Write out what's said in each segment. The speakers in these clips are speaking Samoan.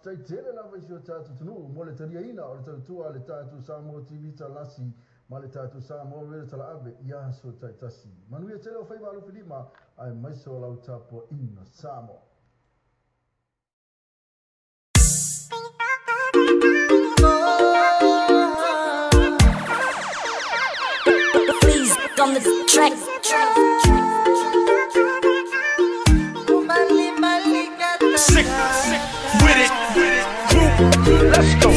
Faafetai tele lava i si o tatou atunuu mo le taliaina o le tautua a le tatou Samoa TV Talasi ma le tatou Samoa Radio Talaave i aso taitasi. Manuia tele o faiva alofilima aemaise o lau tapuaiga Samoa. Please on the track. Sick with it, crew. Let's go.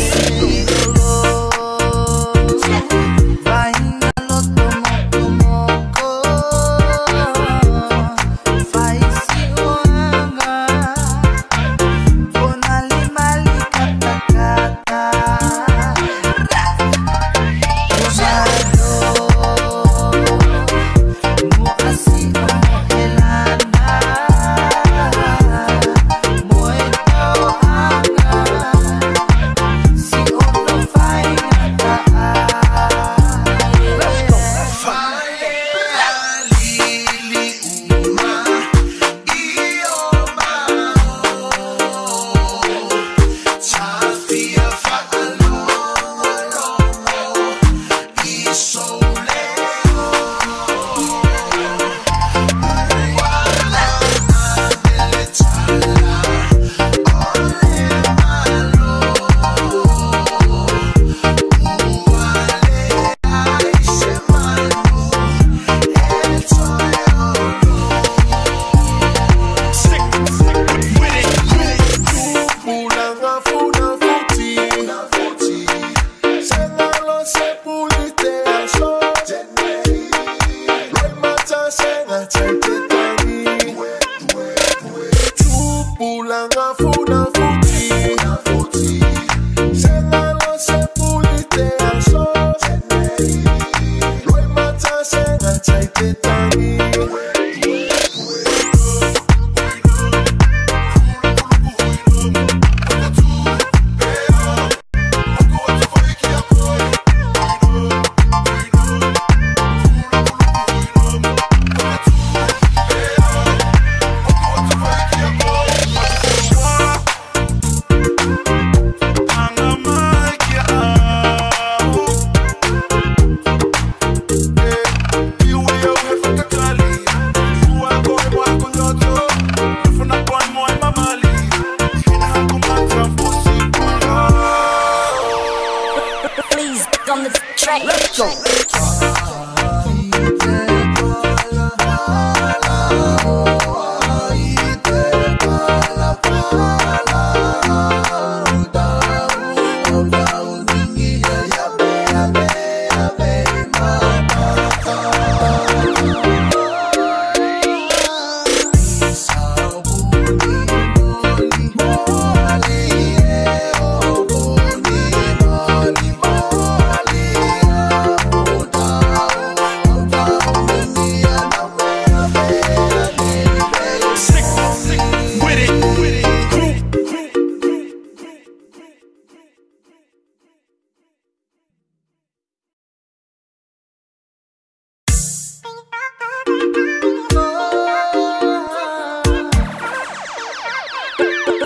Please on the track. Let's go.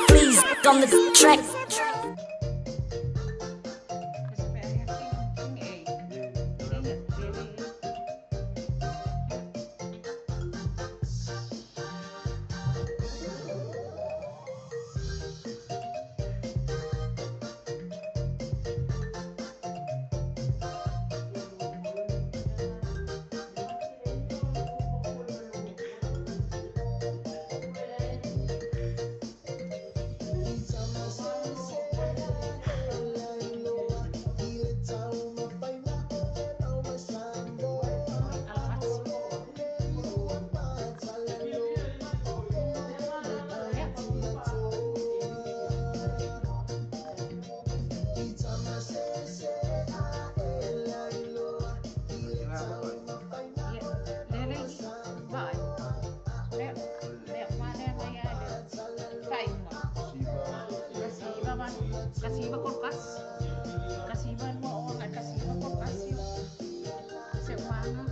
Please on the track. Kasiba kulkas. Kasiba mo o kasiba kulkas yun. Sa umaga.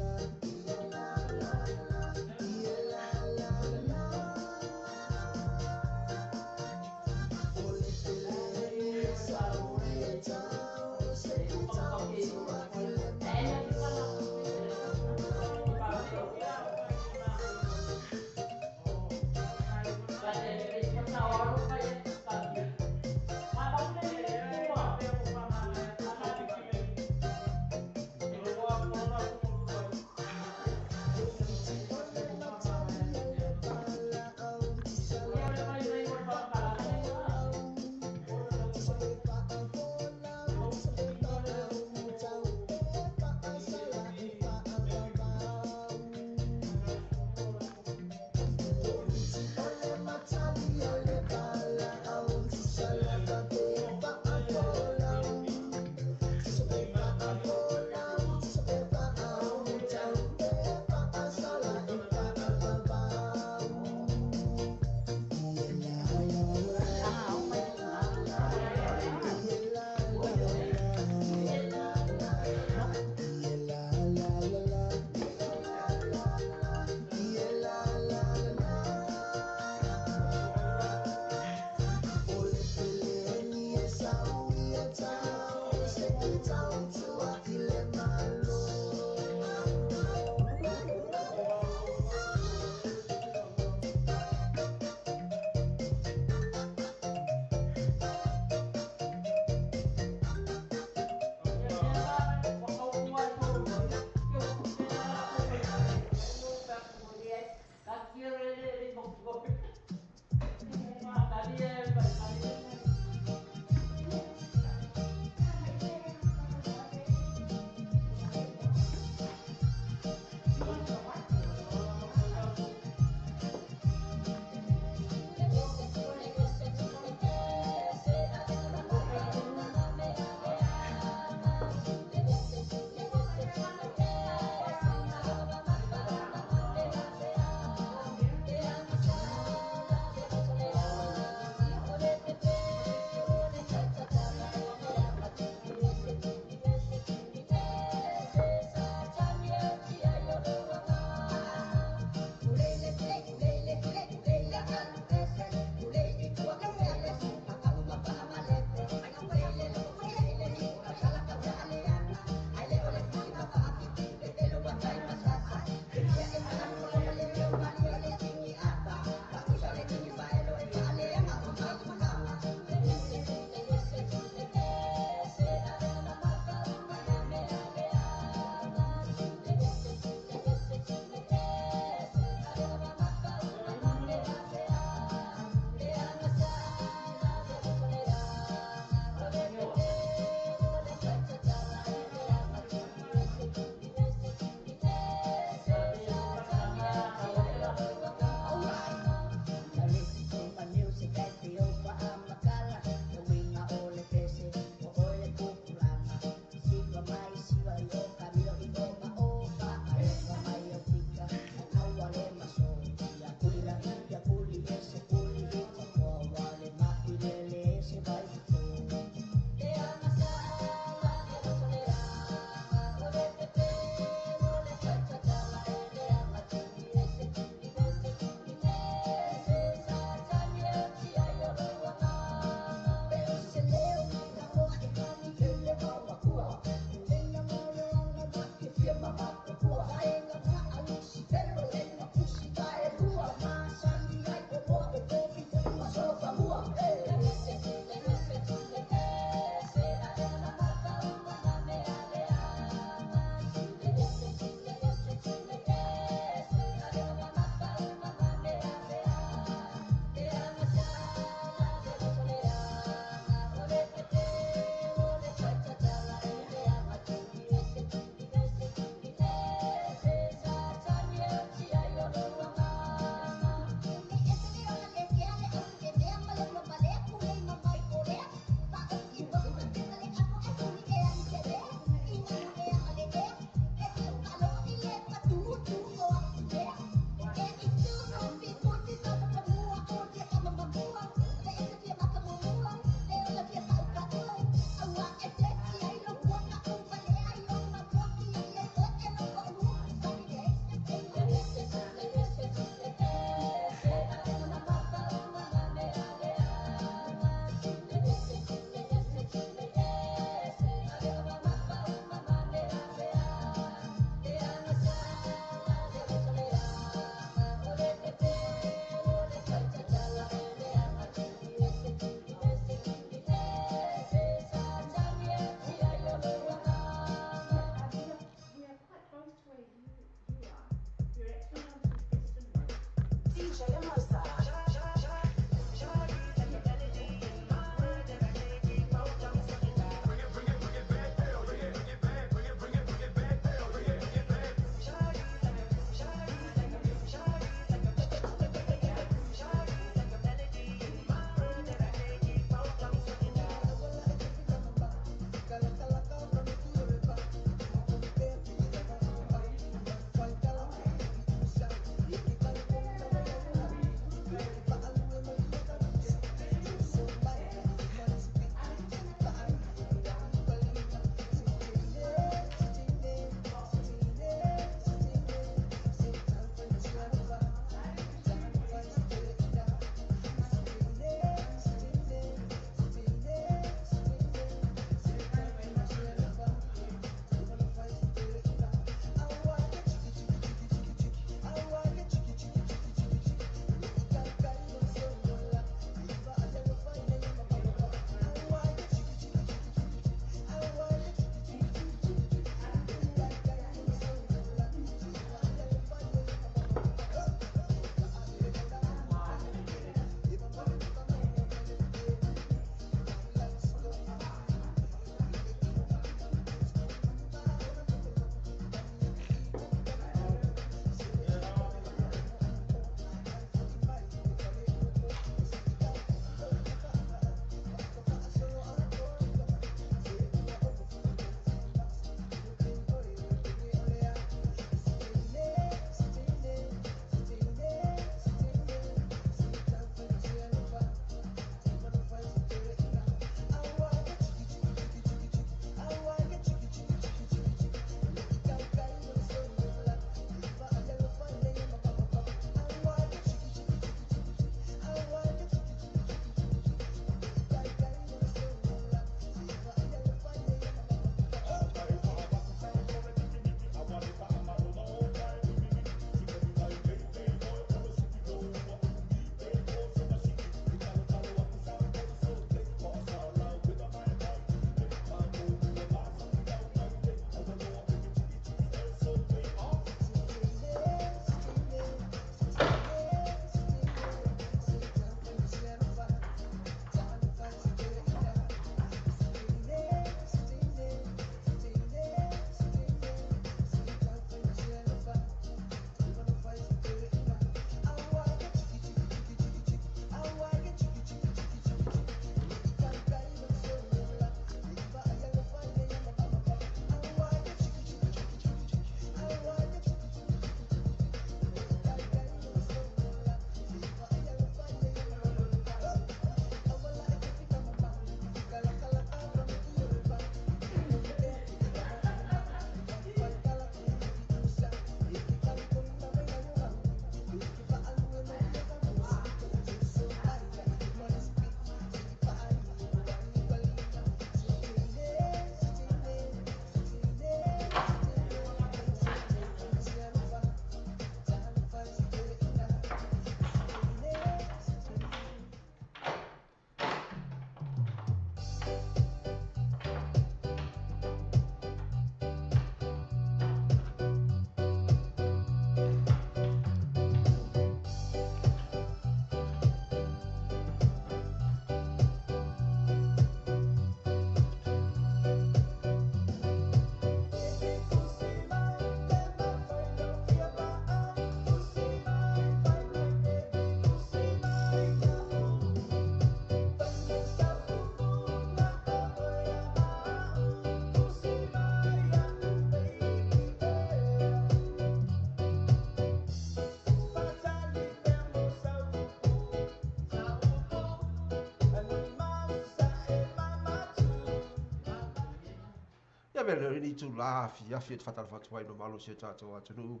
Ia mea lea ni tula afiafi e te whatara whatua i no malo si o tātou atunuu.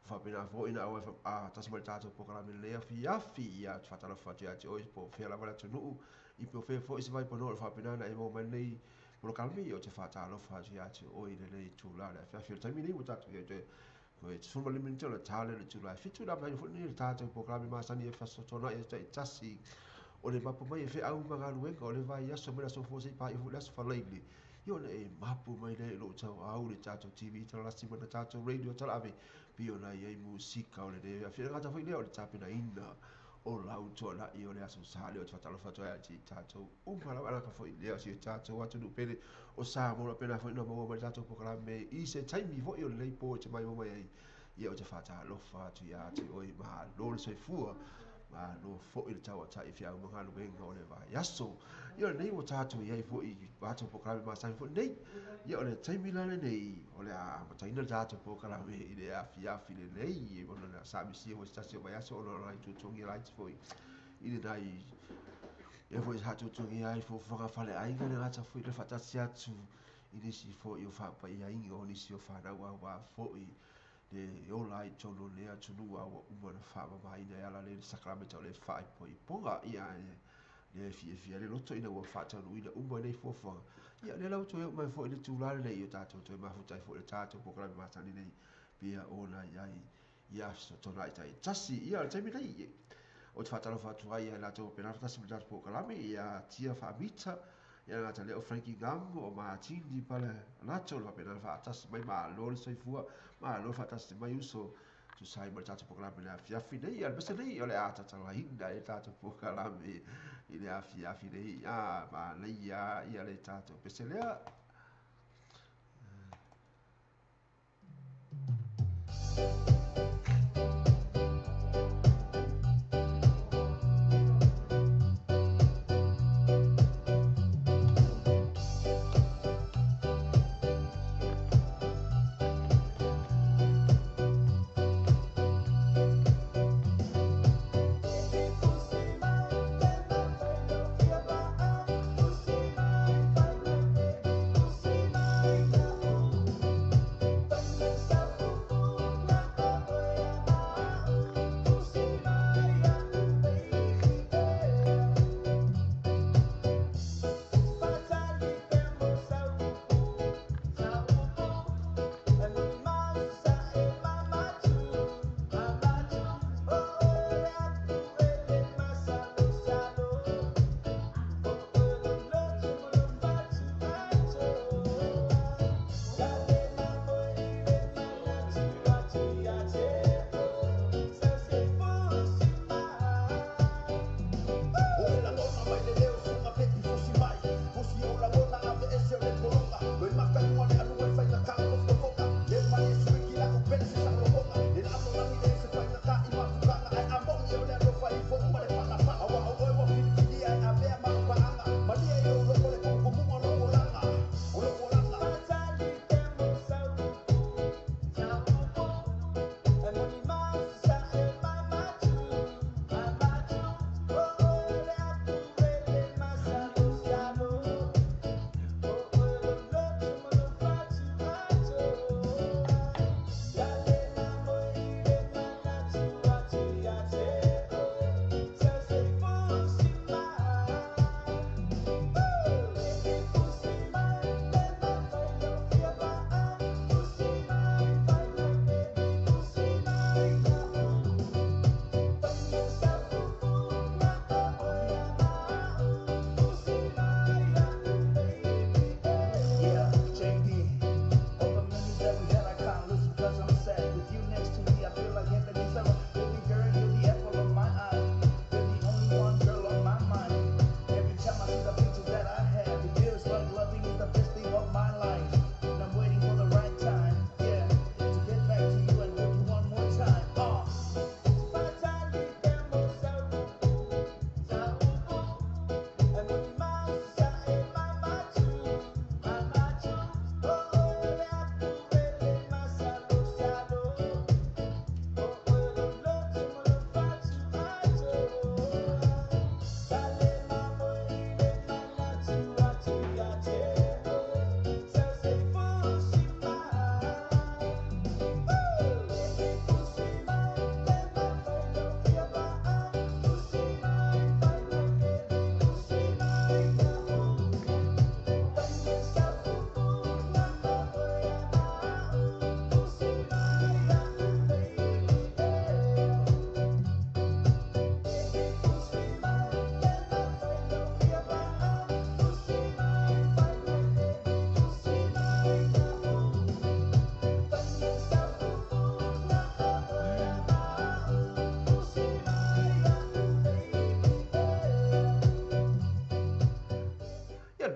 Whapena fo ina au e a tasi mai tātou pokalame le afiafi ia te whatara whatua ati oi po whea lava le atunuu. I peo whea fo isi vai pano le whapena na e mō mai nei molo kalmi o te whatara whatua ati oi le nei tula le afiafi. O le taimi nei mo tātou ia te koe te suma limi te o le tāle le tula. E fitu la mai fo ni le tātou pokalame masani e whasotona e te tasi. O le mapo mai e whe au magaluenga o le vai aso mena so fo se pa i fu le aso whalaili. Ia ona e mapu mai lea i lou tauau le tatou TV talasi ma le tatou radio talaave pei ona i ai musika o lenei afiafi. E le gata foi lea o le tapenaina o lau tuanai o le aso Sa lea ou te faatalofa atu ai ia te tatou uma lava, alaka foi lea o si o tatou atunuu pele o Samoa faapena foi ona maua mai le tatou polokalame i se taimi foi o lenei po e te maimoa mai ai. Ia ou te faatalofa atu ia te oe, malo le soifua, malo foi le tauatai i feau ma galuega o le vaiaso. Ia o lenei ua tatou i ai foi i matou polokalame masani foi nei. Ia o le taimi la lenei o le a amataina le tatou polokalame i le afiafi lenei, ona na sa misia foi se tasi o vaiaso ona o nai tuatuagia laiti foi i lenai e foi sa tuatuagia ai fuafuaga faleaiga le gata foi le faatasi atu i nisi foi o faapaiaiga o nisi o fanau aua foi le ola ai totonu o lenei atunuu a ua uma ona faamamaina e ala lea i le sakaramenta o le faaipoipoga. Ia le fiafia le loto ina ua faataunuuina uma nei fuafuaga. Ia lea la ua toe oo mai foi i le tulaga lenei o tatou toe mafuta ai foi i le tatou polokalame masani nei pei ona i ai ia fesoatonai taitasi. Ia o le taimi nei ou te faatalofa atu ai ia i latou faapena faatasi ma le tatou polokalame, ia Tia Faamita, ia le gata lea o Frankie Gam, o Matini Pale Lato, le faapena ona faatasi mai, malo le soifua, malo le faatasi mai uso, tusa ai ma le tatou polokalame i le afiafi nei. Ia le pese nei o le a tatalaina ai le tatou polokalame i le afiafi nei, a manaia ia le tatou pese lea. Thank you.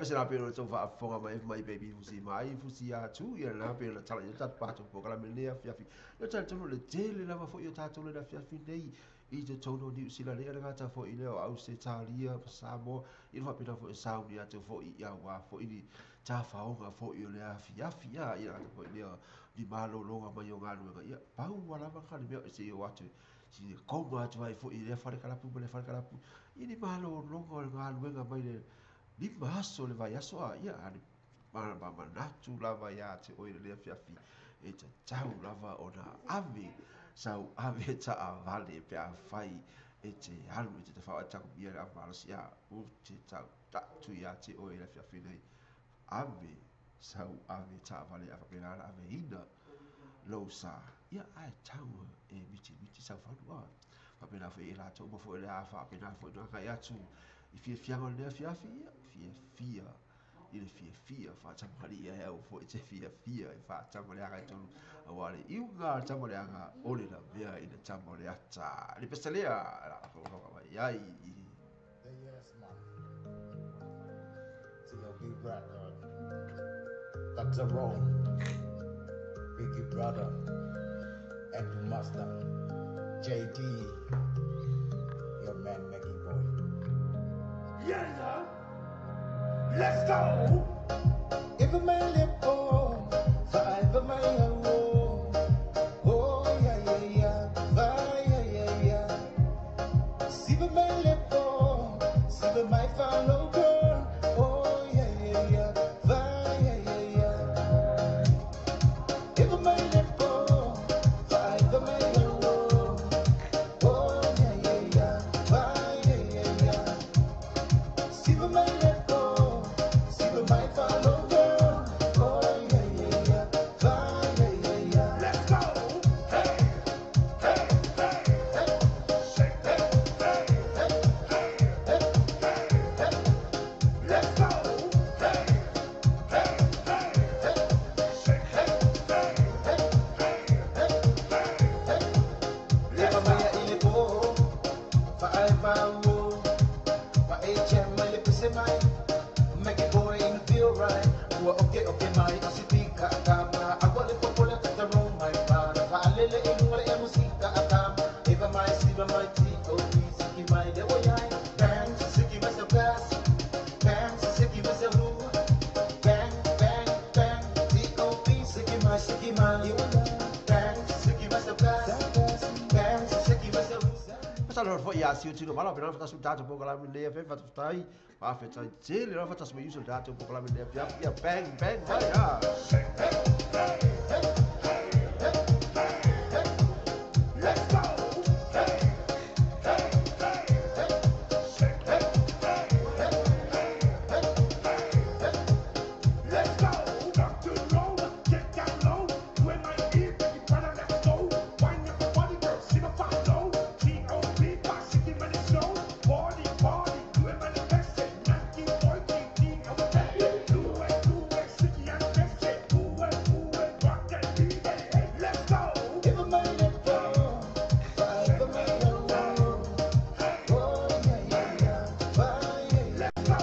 pese la pelo to fa fonga mai mai baby fusi mai fusi atu ia na pelo tala ia tatu pato po kala me le afi afi le tala tonu le tele lava foi o tatou le afi afi nei i te tonu Niu Sila le gata foi le o Ausetalia Samoa i le faapena foi sauni atu foi ia ua foi ni tafaoga foi o le afi afi ia ia gata foi le ni malologa mai o galuega ia pau lava ka le mea se o atu si koma atu ai foi le fale kalapu ma le fale kalapu i ni malologa o le galuega mai le lima aso le vai aso a ia ani manatu lava ia te oi le afi afi e tatau lava ona ave sau ave taavale pe afai e te alu i te tawhao e takumia le amalosi ia u te tau tatu ia te oi le afi afi nei ave sau ave taavale a whapena ana ave ina lou sa ia ae tau e miti miti sau whanua whapena foi e lātou ma foi le a whapena foi no ngai atu i fiafiaga o le afiafi ia fiafia i le fiafia whaatamari ia he au foi te fiafia e whaatamari anga i tonu aua le iuga tamari anga o le lavea i le tama o le ata le pesa lea la whakarongo mai ai. The yes man. T.O.B. Record. Dr. Rome. Biggie Brother. Andrew Master. JD. Your man Maggie Boy. Yeah, let's go. If a man live for five of my own. Oh yeah yeah yeah, five yeah yeah yeah. See the man live for, see the my fellow girl. Oh yeah yeah yeah, five yeah yeah yeah. If a man live for five of my own. Oh yeah yeah yeah, five yeah yeah yeah. See the man live for, see the my fellow girl. Oh yeah yeah yeah, five yeah yeah yeah. Let's go. Hey, hey, hey, hey. Shake that, hey, hey, hey, hey, hey. Let's go. Hey, hey, hey, hey. Shake that, hey, hey, hey, hey, hey, hey. Leva maya ile po, fa ai va wo, fa HM mai le pese mai, make it boy in feel right. Ua okay okay mai asipika kama, agua le popola tata mai para, fa alele ilunga le musika akama, eva mai siva mai T.O.B. siki mai de oyai, bang siki mai se gas, bang siki mai se ru, bang bang bang T.O.B. siki mai, bang siki mai se gas, bang siki mai se ru. Pasalo foi ia si tino malo pena fata sultato po kala le fe fata tai fa fe tai tele no fata smi sultato po kala le fe ya bang bang vai ya. Shake that, hey, hey, hey, hey, hey. Let's go. Hey, hey, hey, hey. Shake that, hey, hey, hey, hey, hey. Let's go. Dr. Rome, get down low. You in my ear, baby, brother, let's go. Wind up the body, girl, see the follow. T.O.B. 60 minutes show. Party, party, you in my best shit. Nike, boy, G, I'm a bad do it, sticky, I'm best shit. Do it, rock that beat. Hey, let's go. If a man live for, five of my own. Oh yeah yeah yeah, five yeah yeah. Let's go.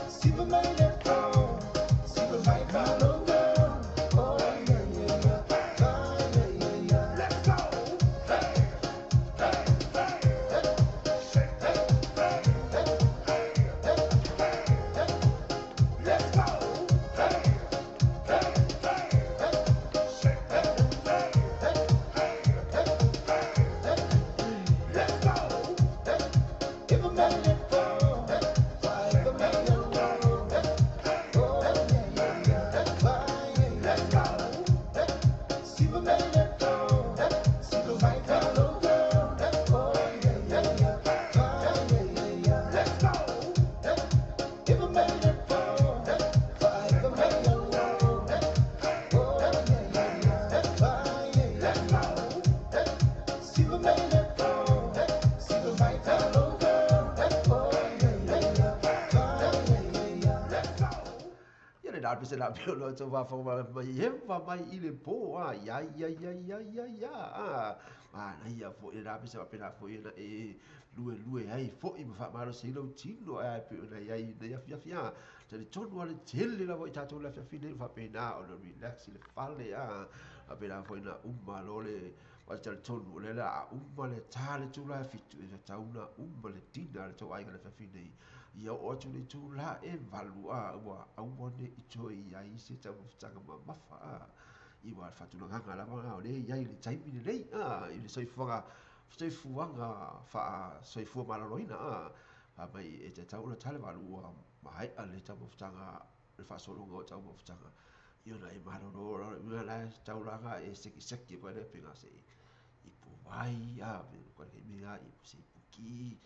See the man live for, see the my fellow girl. Oh yeah yeah yeah, five yeah yeah yeah. Let's go. Hey, hey, hey, hey. Shake that, hey, hey, hey, hey, hey, hey. Let's go. Hey, hey, hey, hey. Shake that, hey, hey, hey, hey, hey, hey. Let's go. If a man live for, five of my own. Oh yeah yeah yeah, five yeah yeah. Let's go. See the man live for, see the my fellow girl. Oh yeah yeah yeah, five yeah yeah yeah. Let's go. If a man live for, five of my own. Oh yeah yeah yeah, five yeah yeah. Let's go. See the man live for, see the my fellow girl. Oh yeah yeah yeah, five yeah yeah yeah. Let's go. Ia le na pese la pelo to fa fa mai e fa mai i le po a ya ya ya ya ya ya a Manaia fo'i lena pese faapena fo'i ona e luelue ai fo'i ma faamalosiai lou tino ae pei ona i ai lenei afiafi a. Talitonu lava le tele lava i tatou i le afiafi nei ua faapena ona relax i le fale a. Faapena foi ona uma loa le aua e talitonu o lea o le a uma le ta le itula e 7 e tatau ona uma le dinner a le tou aiga i le afiafi nei. Ia oo atu i le itula e 8 a ua aua ne i toe i ai se taumafataga mamafa a. Ia aua o le faatulagaga lava lena o lea e i ai i le taimi lenei a i le soifuaga soifuaga faa-soifua maloloina a. Fai mai e tatau ona ta le 8 ua maea le taumafataga le faasologa o taumafataga. Ia ona e malolo loa lea la e taulaga e sekiseki koe lea pe se ipu vai a koe ke mea i se ipu ki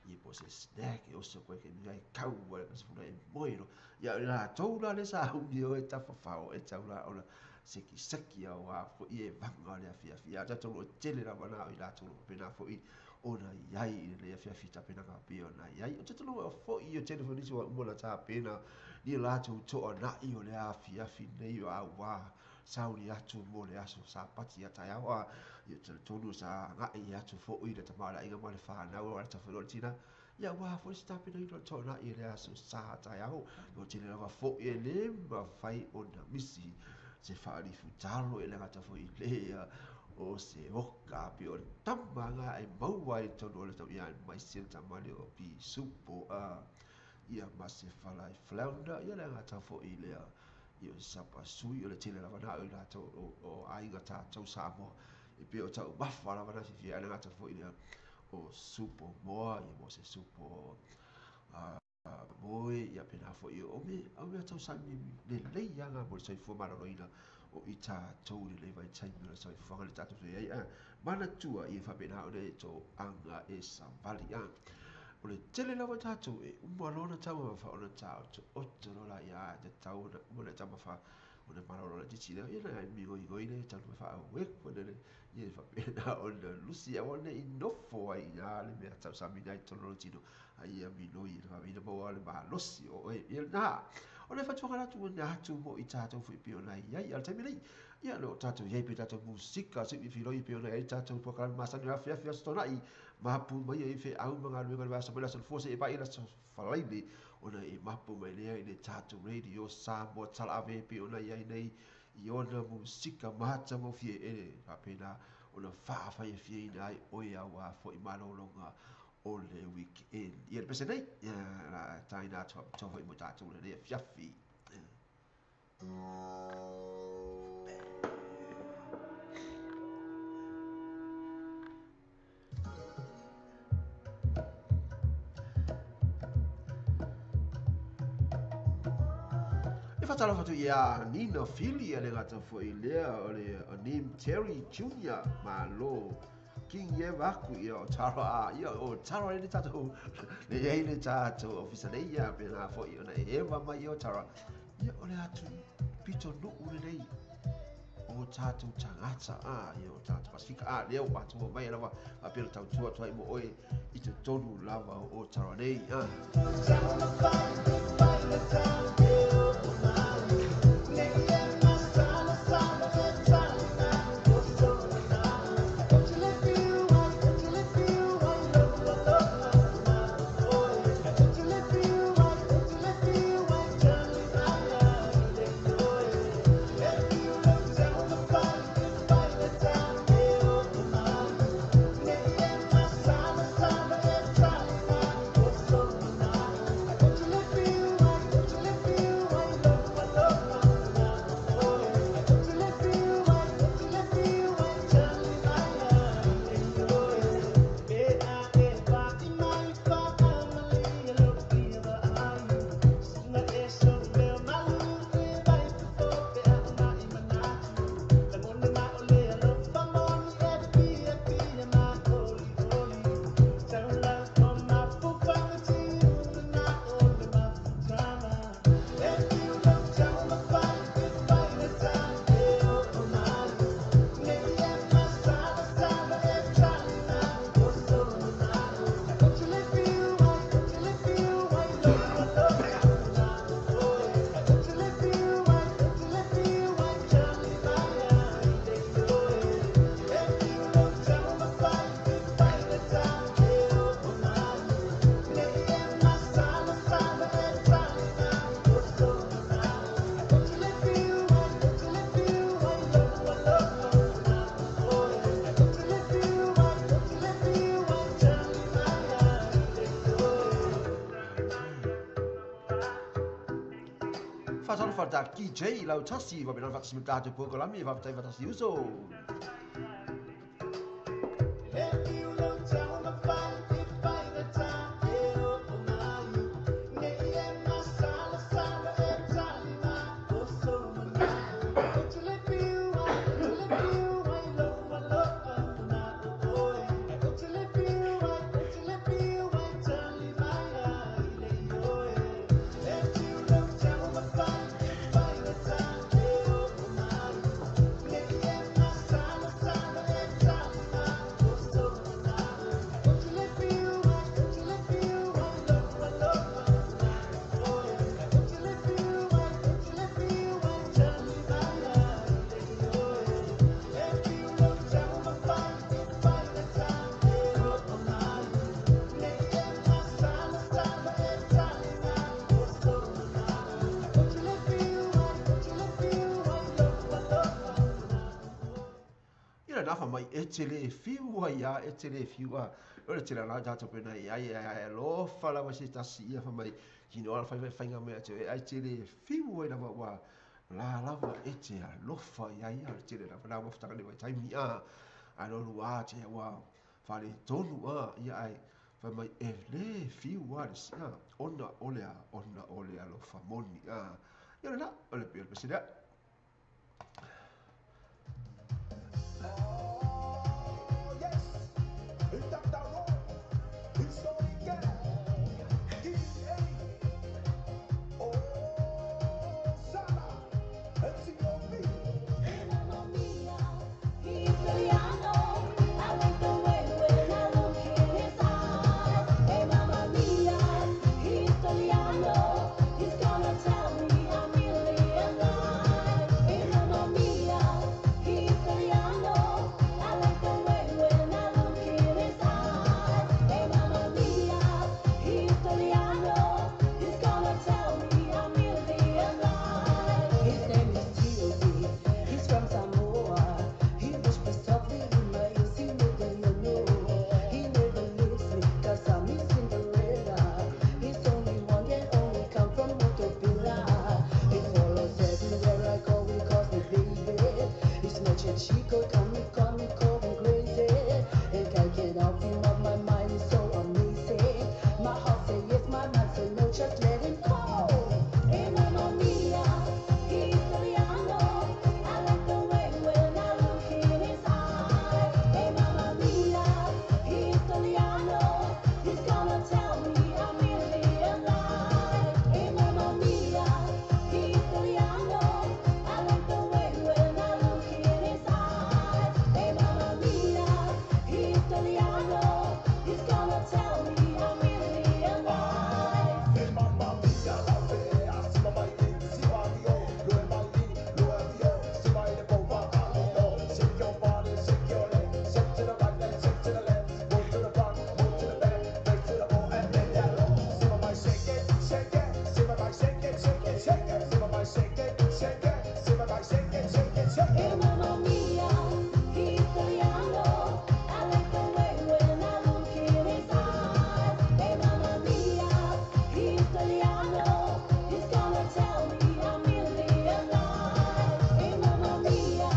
ia po se snack e oso koe ke mea e kau ai ka se funa e moe no. Ia o latou la le sa umi o e tafafao e tau la ona sekiseki au a fo'i e vaga o le afiafi. A tatou lo tele lava na o i latou lo faapena fo'i ona i ai i lenei afiafi tapenaga pei ona i ai. O te tonu fo'i o tele foi nisi ua uma ona tapena ni latou to'ana'i o le afiafi nei o auā sauni atu mo le aso Sapati a taeao a. Ia talitonu sa agai atu fo'i le tamaoaiga ma le whanau a le tawhero o le tina. Ia auā fo'i se tapenaina o le to'ana'i i le aso Sa taeao. O tele lava fo'i e le mafai ona misi se whaalifutalo e le gata fo'i lea o se oka pe o le tama e maua ai tonu o le tau ia mai se tama le o pi supo a ia ma se falai flounder ia le gata fo'i lea ia o sapa sui o le tele lava na o i latou o aiga tātou Samoa e pe o tau mafa lava na fifia le gata fo'i lea o supo moa ia mo se supo moe ia pena fo'i o mea tau sami lelei aga mo le soifua maloloina o i tātou le lei vaitaimi o le soifuaga le tatou ai a. Manatua ia faapena ona e tō anga e savali a. O le tele lava tātou e uma loa ona taumafa ona taoto'oto loa la ia te tau ona uma le taumafa ona malolo le titi lea ia na migoigoi le tau ma faaueku le ia faapena ona lusi aua ne i nofo ai ina le mea tausamina ai tonu o le tino ai ia minoi le faavina maua le malosi o oe ia lena. O le fatuaga atu na atu mo i tātou fo'i pei ona i ai a le taimi nei. Ia lo tātou i ai pe tātou musika se i filoi pe ona i ai tātou polokalame masani o le afiafi aso tona'i mapu mai ai fe'au ma galuega le vaiaso mai le aso Gafua seia pa'i le aso Falaine ona e mapu mai lea i le tātou radio Samoa Talaave pei ona i ai nei i ona musika matagofie e faapena ona faafaiefiaina ai oe auā fo'i malologa o le weekend. Ia le pese nei, ia la taina atu faapitoa fo'i mo tātou lenei afiafi. E whatalofa atu ia Nina Fili a le gata fo'i lea o le Nim Terry Jr. Malo King e vaku ia o Tara a ia o Tara le tātou le iai le tātou ofisa nei ia pena fo'i ona e ewa mai o Tara ia o le atu pito nu'u lenei o tātou tagata a ia o tātou Pasifika a lea ua atua mai lava faapea le tautua atu ai mo oe i totonu lava o Tara nei a. Fatalofa ta DJ Lautasi faapena ona faatasi ma tatou polokalame faafetai faatasi uso. Nafa mai e te le fiu ai a e te le fiu a o le tele la tatou pena i ai ai alofa lava se tasi ia fa mai kino ala fai fainga mea te ai te le fiu ai lava ua la lava e te alofa i ai a le tele lava na mafutaga le vaitaimi a ai lo lua te ua fale tonu a ia ai fai mai e le fiu a le sia ona ole a ona ole alofa moni a ia le la o le pia le pesile. Oh, yes, it's Dr. Roy, it's Sony Gang, D.A., oh, Sana, and C.O.B. Hey, mamma mia, italiano, I like the way when I look in his eyes. Hey, mamma mia, italiano, he's gonna tell me I'm really alive. Hey, mamma mia, italiano, I like the way when I look in his eyes. Hey, mamma mia, italiano, he's gonna tell me I'm really alive. His name is T.O.B. He's from Samoa. He whispers softly in my ear, he never know. He never leaves me, 'cause I'm his Cinderella. He's only one and only, come from Motopila. He follows everywhere I go, he calls me baby. He's much a chico, call me, call me, call me crazy. And I get off him of my mind, it's so amazing. My heart say yes, my mind say no, just let him go. Hey, mamma mia, italiano, I like the way when I look in his eyes. Hey, mamma mia, italiano, he's gonna tell me I'm really alive. Hey, mamma mia, italiano, I like the way when I look in his eyes. Hey, mamma mia, italiano, he's gonna tell me I'm really alive. Hey, mamma mia, la fea, si mamma i si vario, lo e mai lo e vio, si vai le pompa alio, shake your body, shake your leg, shake to the right and shake to the left, move to the front, move to the back, back to the wall and then down low. Si mamma shake it, si mamma shake it, shake it, shake it, si mamma shake it, si mamma shake it, shake it, shake Hey, it. mamma mia, italiano, I like the way when I look in his eyes. Hey, mamma mia, italiano, he's gonna tell me I'm really alive. Hey, mamma mia,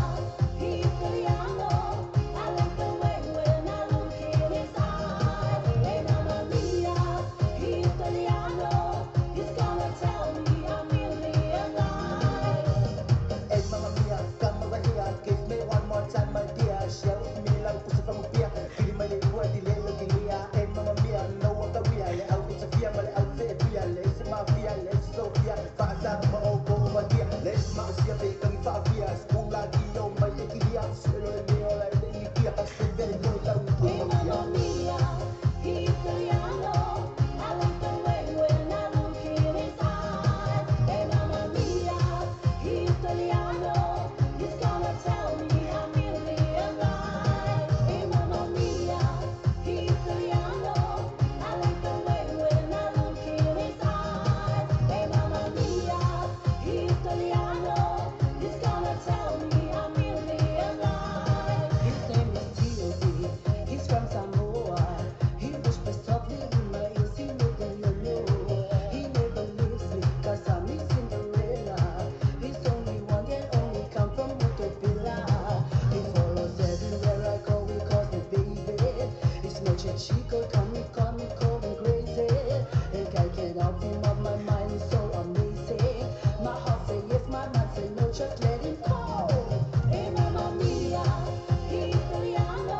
italiano, I like the way when I look in his eyes. Hey, mamma mia, italiano, he's gonna tell me I'm really alive. Hey, mamma mia, come over here. Give me one more time, my dear. Share with me like pussy from a beer. Give me my word, the little gilia. Hey, mamma mia, no one can we are. Out it's a fear, but out there, we are. Let's mafia, let's Sophia. Fast out, my old go over here. Let's mafia, big and fafia. School like you, my ekilia. Solo me, all I need here. Very good, Hey, mamma mia, italiano, I like the way when I look in his eyes. Hey, mamma mia, italiano, he's gonna tell me I'm really alive. Hey, mamma mia, She could call me, call me, call me crazy. And I can't help him of my mind is so amazing. My heart say yes, my mind say no, just let him call. Hey, mamma mia, Italiano.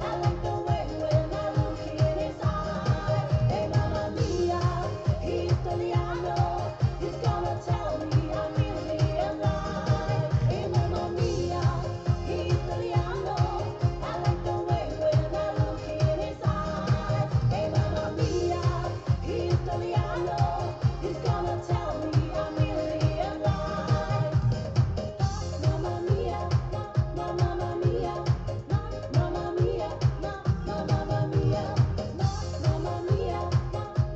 I like the way when I look in his eyes. Hey, mamma mia, Italiano. He's gonna tell me I'm really alive. Hey, mamma mia, Italiano. I like the way when I look in his eyes. Hey, mamma mia, Italiano. He's gonna tell me I'm really alive. Mamma mia, mamma mia, mamma mia, mamma mia, mamma mia, mamma mia,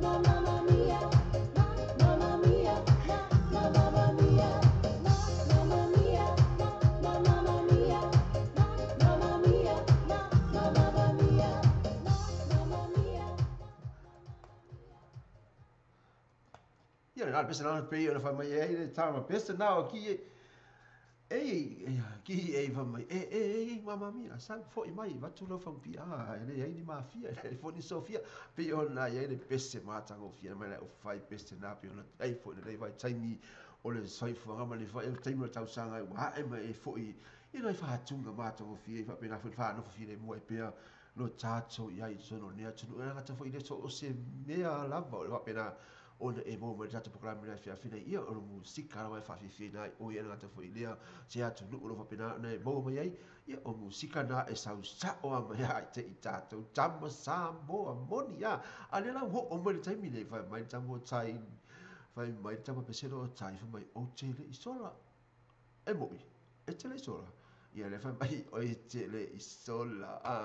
mamma mia, mamma mia, mamma mia, mamma mia, mamma mia, mamma mia, mamma mia. Ia le na le pese na le pei ona fai mai ai le tama pese na o ki e e ki e fai mai e e e mamma mia sa foi mai vatu lau fangupia e le ai ni mafia e foi ni Sofia pei ona i ai le pese matagofie mai le aufai pese na pei ona ai foi lenei vaitaimi o le soifuaga ma le taimi o le tausaga ua ae ma e foʻi i nai faatuga matagofie faapena foi le faanofo filemu ai pea lo tatou i ai i totonu o lenei atunuu e lagata foi i le so o se mea lava o le faapena ona e maua mai le tatou polokalame le afiafi nei ia o le musika lava e faafiafiaina ai oi e lagata foi i lea se atunuu o lo faapena ona e maua mai ai ia o musika na e sausao a mai ai te i tatou tama Samoa moni a a lea la ua oo mai le taimi nei fai mai le tama o tai fai mai le tama peselo o tai fai mai ou te le i sola e moʻi e te le i sola ia lea fai mai oi te le i sola a.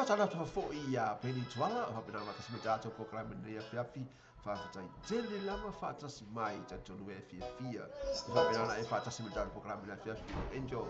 Faatalofa foi iā Penny Tuala, o faapena faatasi mai tatou polokalame lenei afiafi, faafetai tele lava faatasi mai talitonu e fiafia e faapena ona e faatasi mai tatou polokalame lenei afiafi. Enjoy.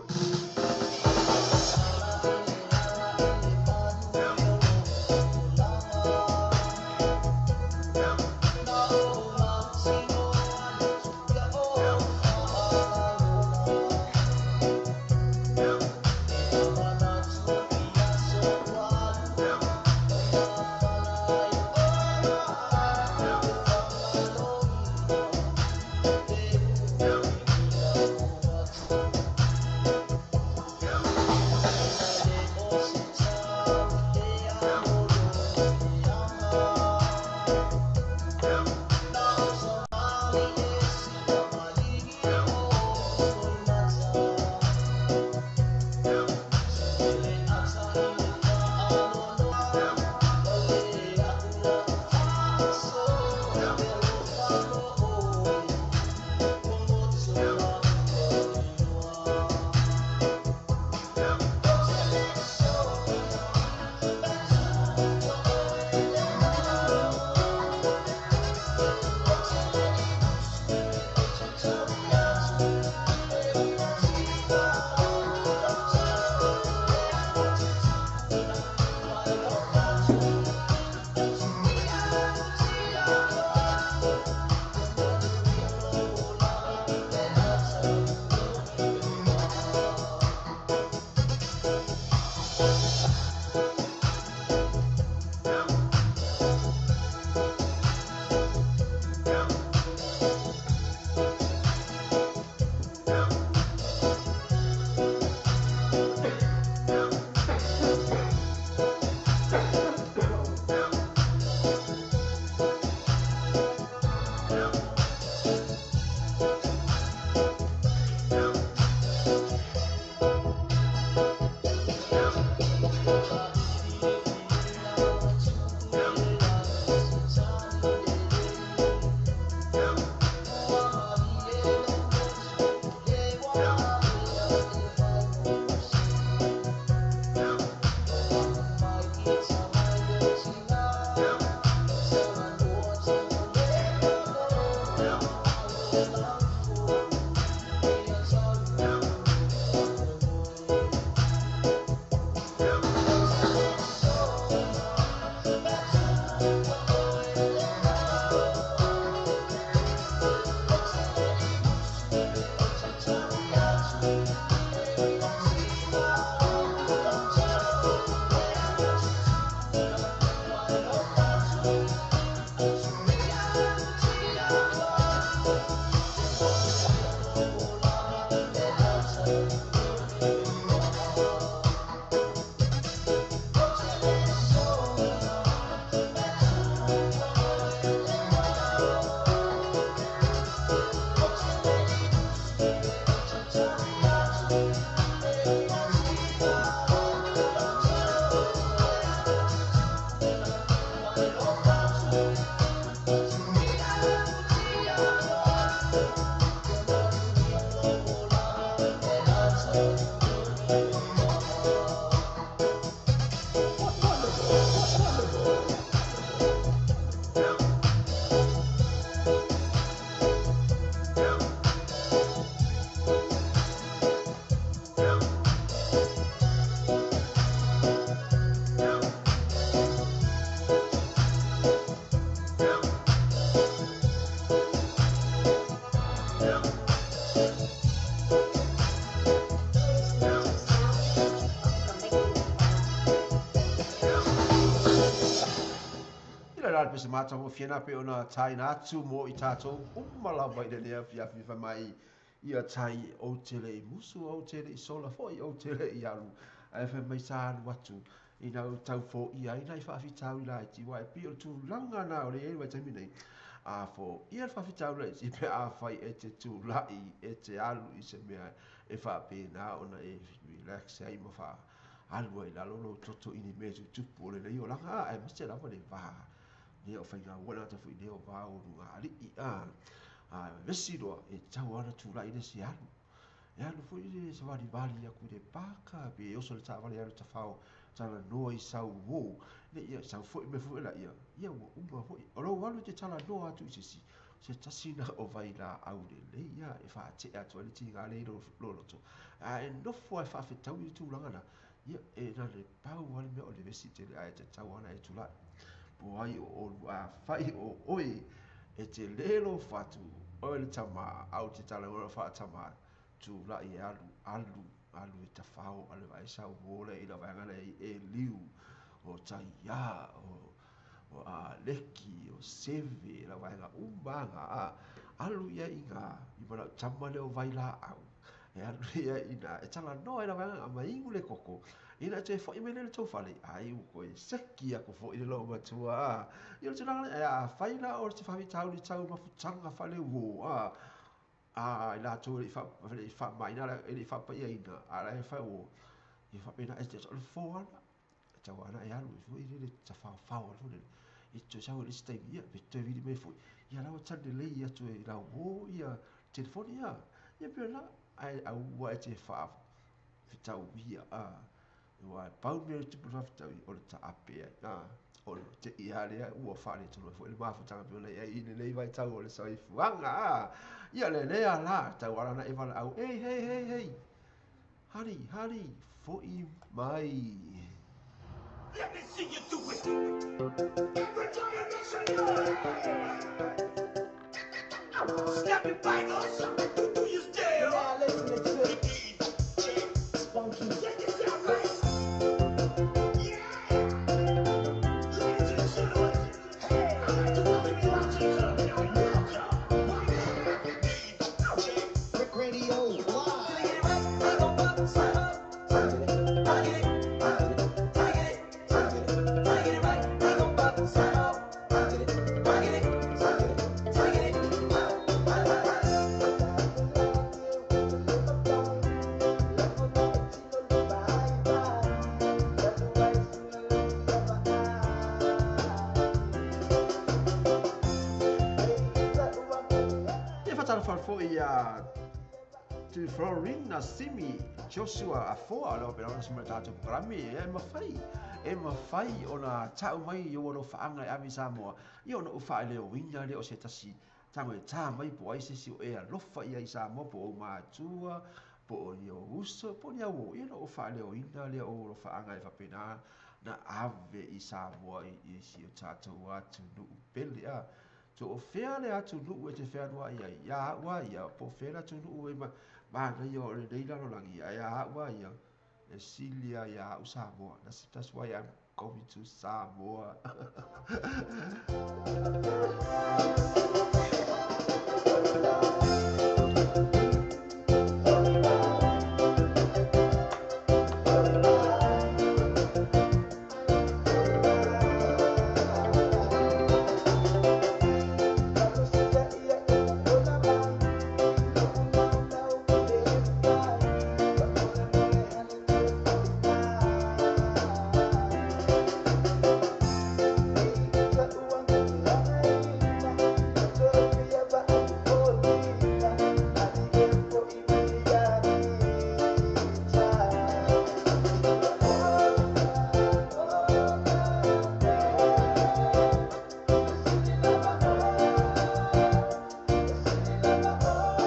Pese mata mo fiena pe ona tai na atu mo i tātou uma lava i le lea fiafi fai mai ia tai o te le i musu o te le i sola foi o te le i alu ae fai mai sa alu atu i nau tau fo ia ina i whaafitau i lai ti wai pi o tūlanga nā o le ei wai taimi nei a fo ia le whaafitau lai ti pe a whai e te tūlai e te alu i se mea e whaapena ona e relax ai ma wha alu ai lalo lo toto ini mea tutupu o le lei o langa a e mase lava le vā ne o whainga wana ta fui leo vā o runga ali a vesi roa e tau ana tūlai le si alu e alu fui le sa wali wali aku le pāka pe e oso le tā wali alu ta whao tala noa i sau wō le ia sau fui me fui la ia ia ua uma fui o lou alu te tala noa atu i se si se tasina o vai la au le le ia e whaatea atu ale tinga le i loloto a e nofo ai whaafetau i tūlanga na ia e na le pau ale mea o le vesi te le ae te tau ana e tūlai po ai o olu a whai o oe e te lelo whatu oe le tama au te tala ora whaatama tūlai e alu alu alu e tawhao ale vai sau mōle i la waengana e liu o taia o a leki o seve la waenga umanga a alu ia i ngā i mana tama leo vai la au e alu ia i nā e tala noa i la waenga a maingu le koko ina te fo i mele le tau fale ai u koe seki ako fo i le loo matua a i o te langa e a whaila o te whawitau ni tau mafutanga whale wo a a i la tau i wha maina i wha pa ia ina a la e wha o i wha pena e te o le fo ana e tau ana e alu i fo i le ta whao whao alu le i te sau le stai ia pe te viri me fo ia lau tane le ia tu e lau o ia telefoni ia ia pe la ai au e te wha whitau ia a ua pau mea tupu whawhitau o le taape ai a o le te ia lea ua whaare tonu fo le mafutanga pe ole i le lei vai tau o le soifuaga a ia le lea la tau ala na e wala au hey hey hey hey hari hari fo'i mai. Let me see you do it. Everybody make some noise. Snap your fingers. Do you still? Now listening to Spunky. Check this out, right? Yeah. Ladies and gentlemen, hey, I'd like to welcome you out to the club. Now, welcome. Brick Radio Live. Till I get it right, we gon' pop, pop, pop. Till I get it, till I get it, till I get it right, we gon' pop, pop. Till I get it, till I get it, pop, pop, pop. E whatara whalfo i a tu Florina Simi Joshua Afoa leo pena ona sima tātou parami e mawhai o na tau mai i o whaanga e avi Samoa i ona uwha e leo wina leo se tasi tango e tā mai po ai se si o e alofa ia i Samoa po o mātua po o ni o uso po ni au i ona uwha e leo wina leo o whaanga e whapena na ave i Samoa i si o tātou atu nuu pele a to o fea le atu nuu e te whenua ia ia ua ia po fea atu nuu e Manaia o lenei lalolagi ae a a'u a ia e sili a iā a'u Samoa. That's why I'm going to Samoa.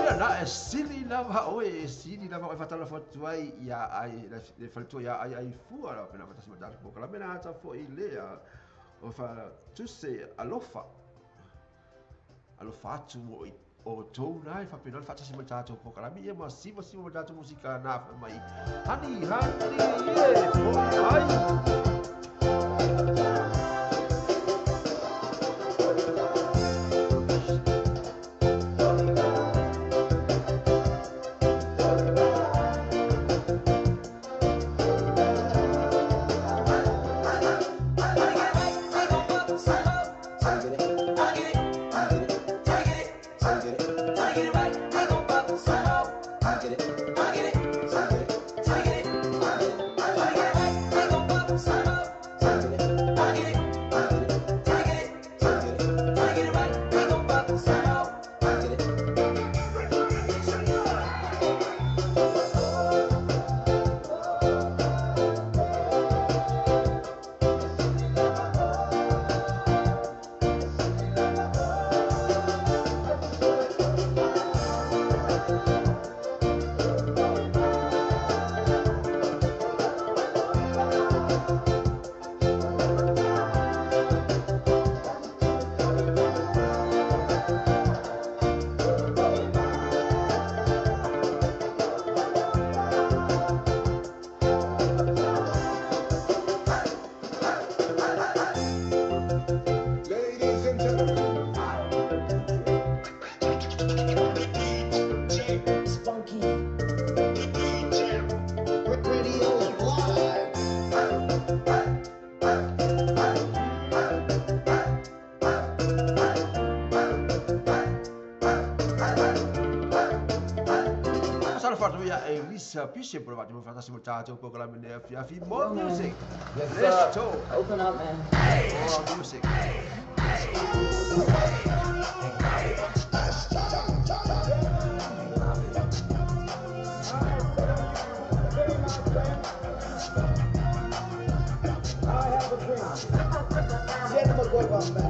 Ia la e sili lava oe, e sili lava oe faatalofa atu ai iā ai le faletua iā ai ai fua la pena faatasi ma tatou polokalame na ata fo'i lea o faatuse alofa alofa atu mo i outou na e faapena ona faatasi ma le tatou polokalame ia ma sivasiva ma le tatou musika na fai mai hani hani e fo'i mai. Ladies and gentlemen, Spunky. Radio Live. Faatalofa atu ia Elisa Pise po le vaatino faatasi ma le tatou polokalame nei afiafi. More Yo, man. music. Yes, Let's sir. go. Open up, man. More music. I have a dream. Gentlemen, go about man.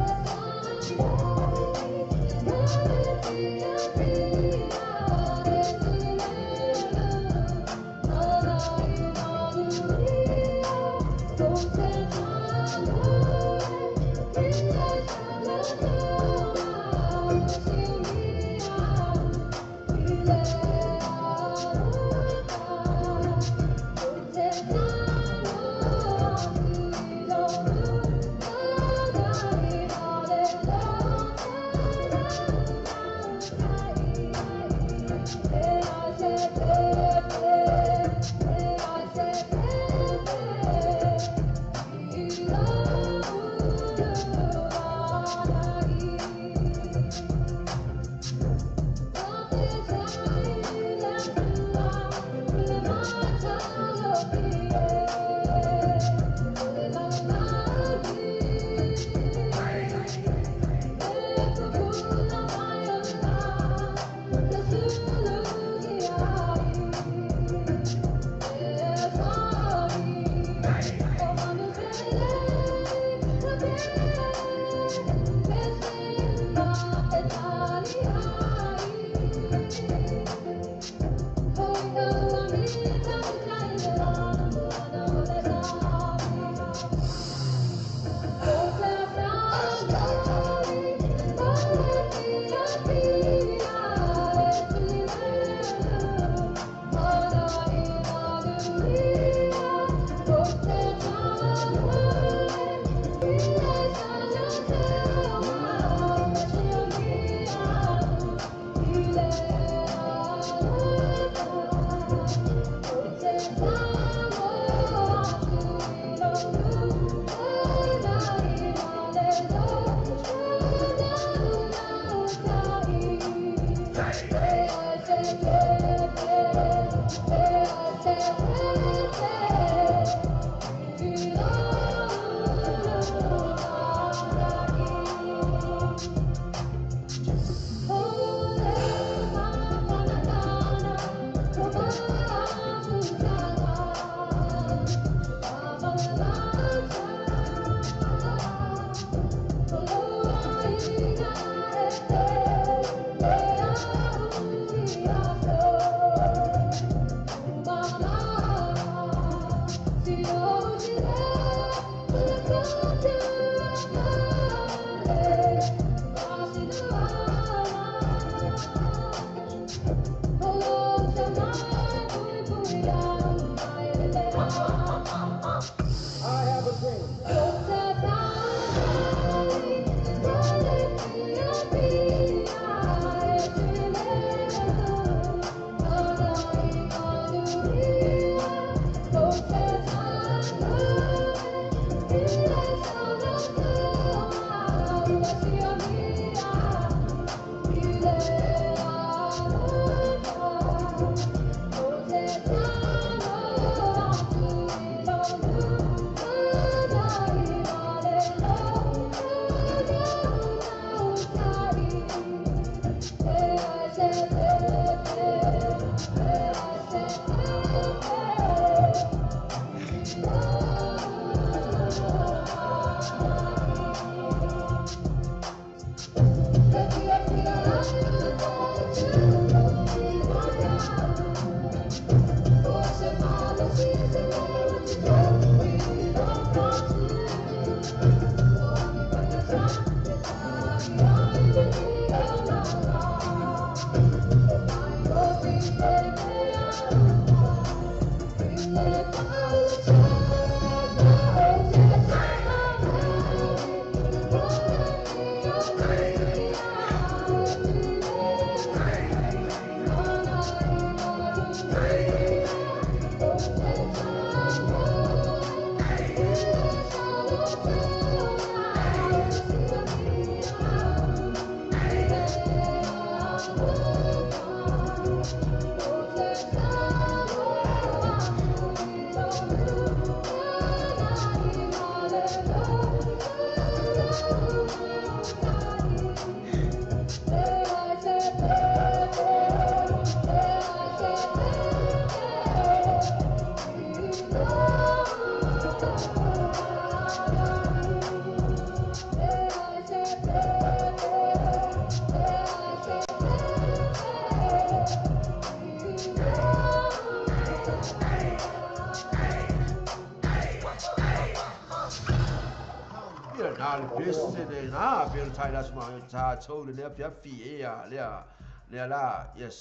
I have a dream.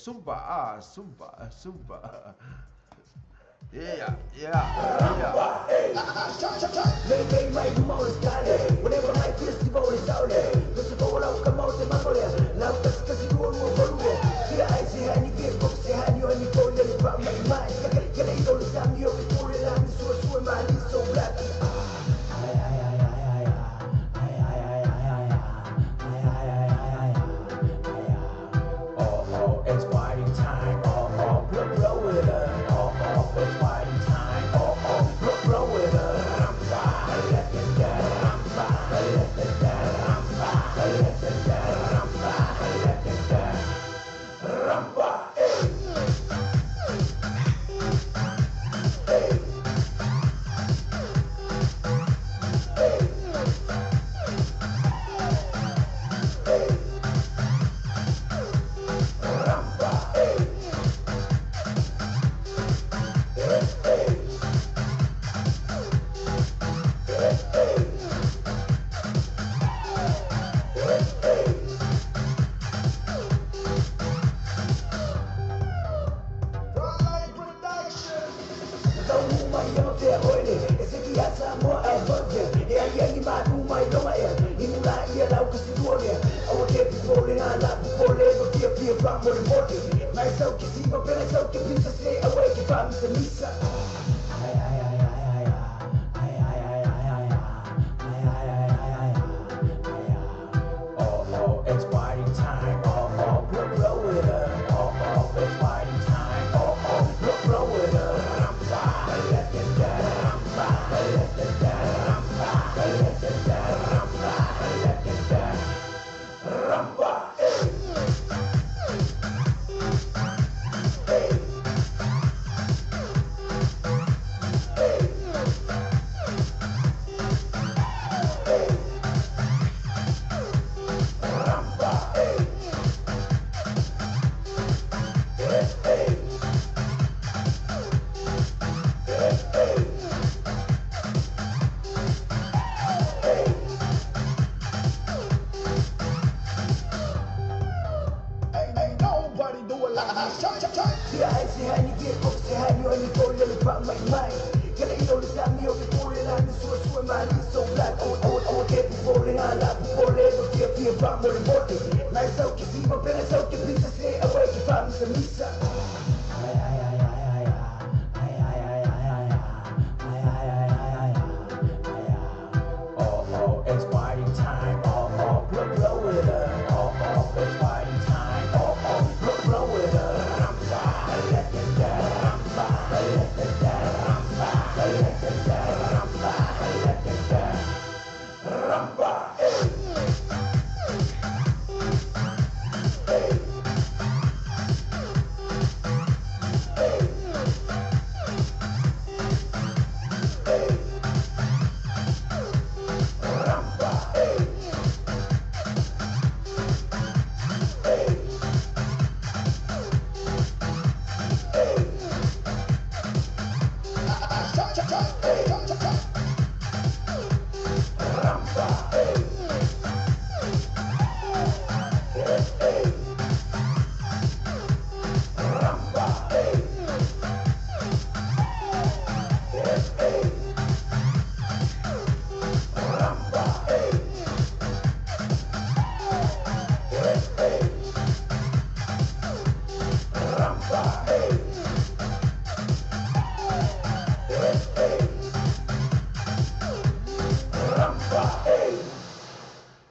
Zumba, Zumba, Zumba. Yeah, yeah, yeah. It's party time, oh, oh, blow, blow it up, oh, oh, it's party time, oh, oh, blow, blow it up. It's party time, oh, oh, blow, blow it up, oh, oh, it's party time, oh, oh, blow, blow. mai mai. Kele ino le sami o ke pole la ni sua sua mali so black. O o o ke pole ala pole no fia fia va mo le mote. Nai sau ke siva pele sau ke pizza se away ke fa misa misa. Ai ai ai ai ai ai ai ai ai ai ai ai ai ai ai. Oh oh, it's party time. Oh oh, blow blow it up. Oh oh, it's party time. Oh oh, blow blow it up.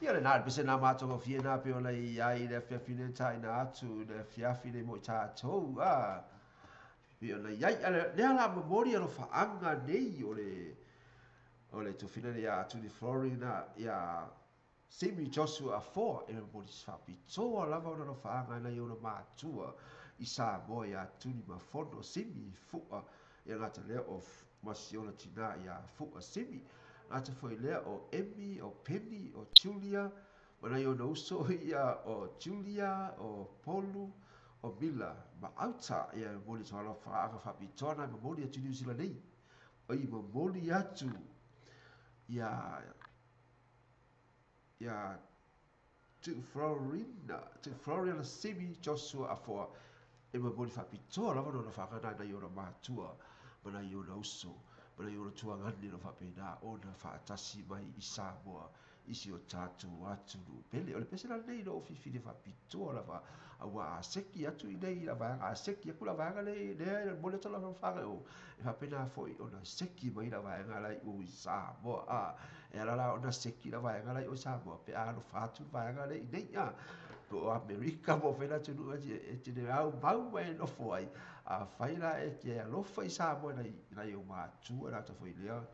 Ia le nā pese nā mātonga fie nā pe ona i ai le fiafi le taina atu le fiafi le mo tātou a. Pe ona i ai, lea la momori alo whaanga nei o le tofina le ia Tuni Florina ia Simi Joshua Afoa e momori whapitoa lava ona lo whaanga nei ona mātua i Samoa ia Tuni Mafono Simi Fua ia ngata lea o Masiona Tina ia Fua Simi. Ngata foi lea o Emmy, o Penny, o Julia, mana i ona uso ia o Julia, o Polu, o Mila, ma auta ia momoli toa alofa whaanga whapitoa nai momoli atu New Zealand nei. O i momoli atu ia Tu Florina Simi Joshua Afoa e momoli whapitoa lava nona whaanga nai ona mātua, mana i ona uso. Mana i ona tuangani no whapena ona whaatasi mai i Samoa i si o tātou atunu. Pele, o le pese la nei no whiwhi le whapitoa lava a ua aseki atu i nei la vaega, aseki aku la vaega nei, lea e mole tola whanga o. E whapena foi ona seki mai la vaega lai o i Samoa. A, e ala la ona seki la vaega lai o Samoa, pe a no whatu vaega nei nei a. O Amerika mo whena tunu e tine au mau mai no foi. A whaila e te alofa i Samoa nai o mātua nā ta foi lea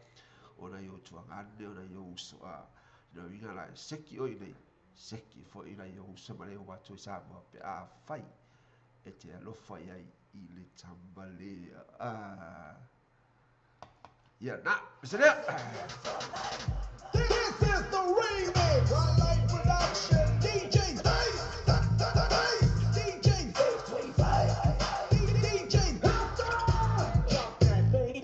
o nai o tuangane o nai o uso a. No inga la seki oi nei, seki foi nai o uso ma nei o mātua i Samoa pe a whai e te alofa i ai i le tambalea. Ia nā, pese lea! This is the remix! Wildlife Production DJ Dice! DJ 625! DJ Drop that baby!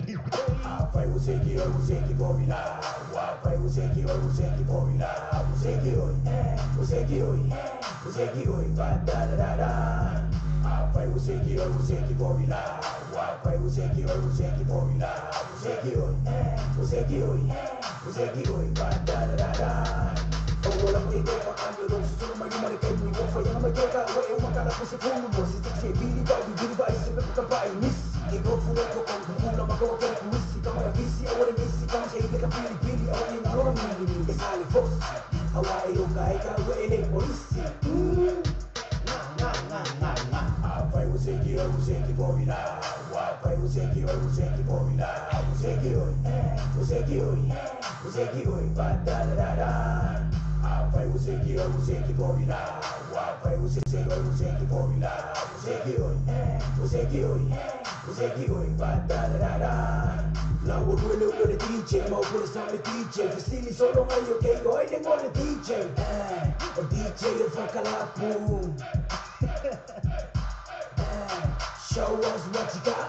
Show us what you got.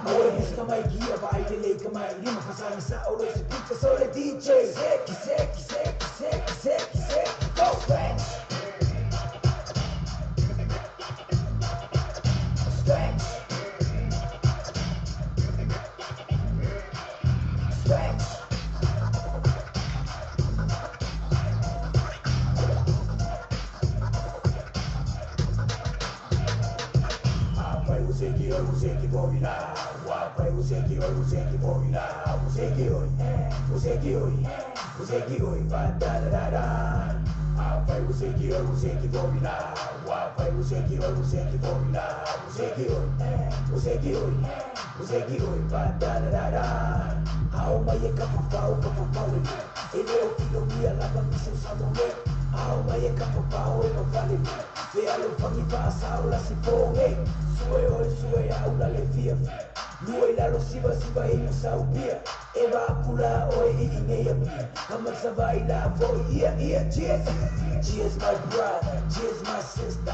DJ. Seki, seki, seki, seki, seki, seki, go scratch. Scratch. Cheers my brother, cheers my sister.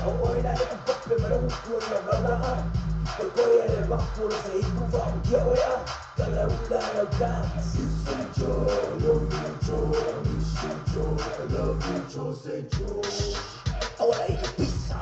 I wanna eat a pizza.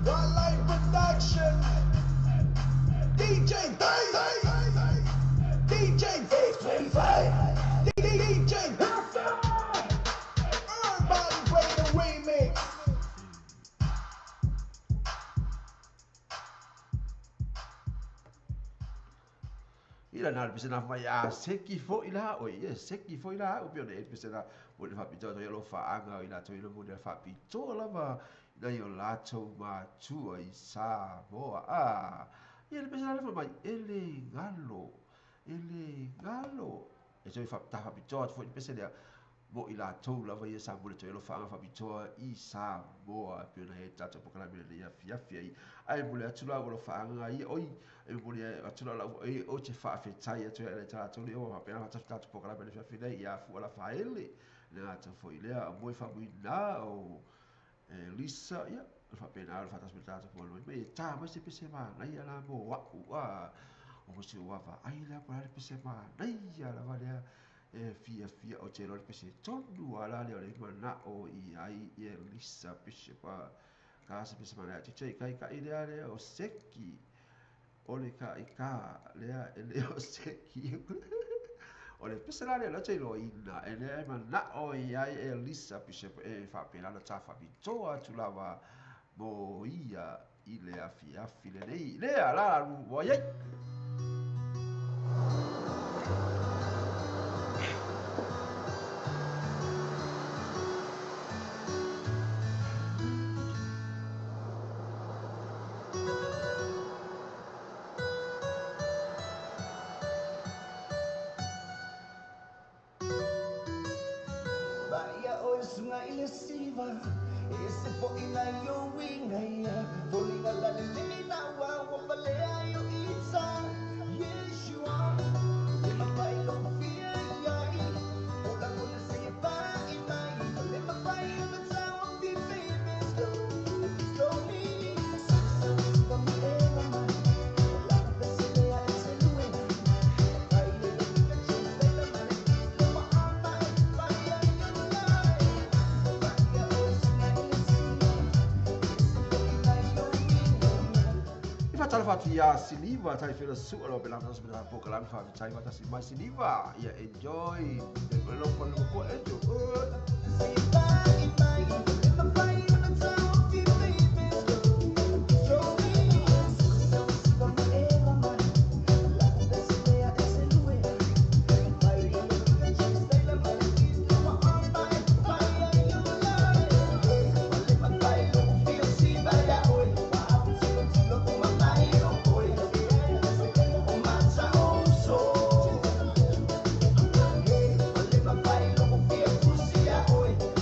Wildlife Production, DJ DJ 625, DJ Everybody play the remix. Ila na le pese na mai a seki fo ila o ye seki fo ila o pio le pese na mo le faapitoa toi lo faaga o i latou i le mo le faapitoa lava ina i o latou matua i Samoa a ia le pese na le mai e le galo e toi faapitoa atu foi le pese lea mo i latou lava ia sa mo le toi lo faaga faapitoa i Samoa pio na he tatou pokalame le ia fiafia i ai mo le atu la o lo faaga ia oi e mo le atu la e o te faafetai atu le tatou le o faapena tatou pokalame le fiafia nei ia fua la faele le atu foi lea mo e faamuina o Lisa ia faapena o le faatasi me tatou po me ta mai se pese manaia la mo wa'u a o se ua vaai lea po le pese manaia lava lea e fia o te lo le pese tonu ala lea o le mana'o i ai e Lisa pese pa ka se pese manaia te kai kai lea lea o seki o le kai ka lea e le o seki o le pese la lea la te lo ina e lea e mana'o i ai e Lisa pese e faapena na ta faapitoa atu lava mo ia i le afiafi lenei lea la ua iai. Ia Siliva tai fela sua lo pela nas pela poka la fa tai mata si mai Siliva ia enjoy lo polo ko enjoy.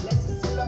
Let's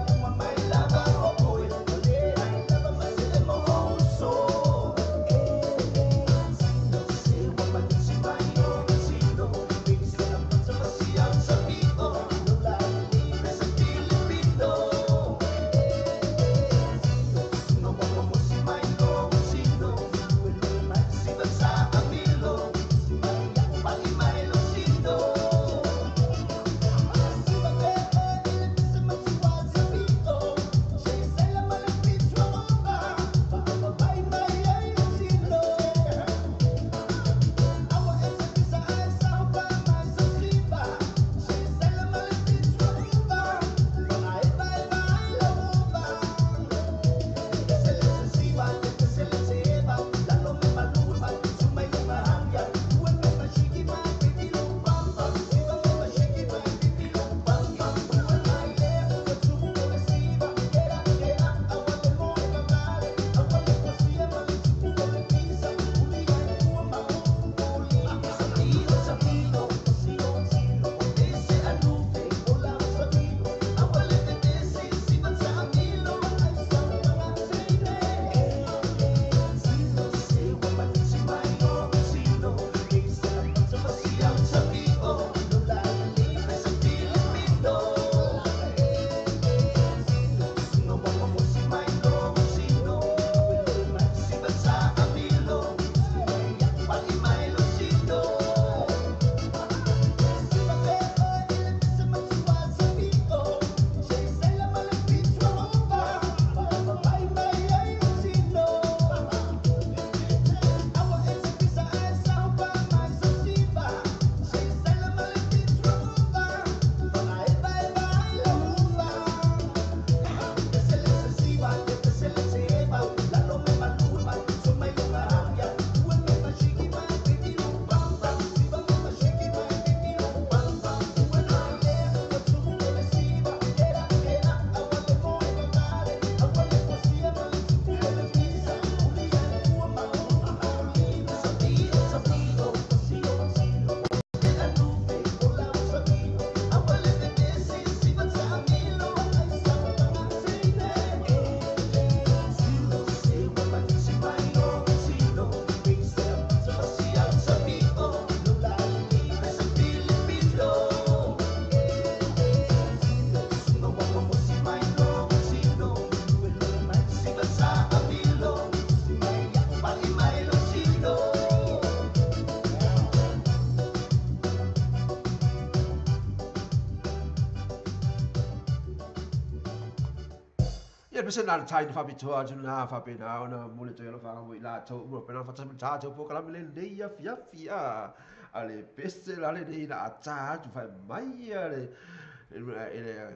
Ia pese na le tai na faapitoa atu lena faapena ona momoli atu ai alofaga mo i latou uma faapena ona faatasi ma le tatou polokalame lenei afiafi a a le pese la lenei na ata atu fai mai ia le le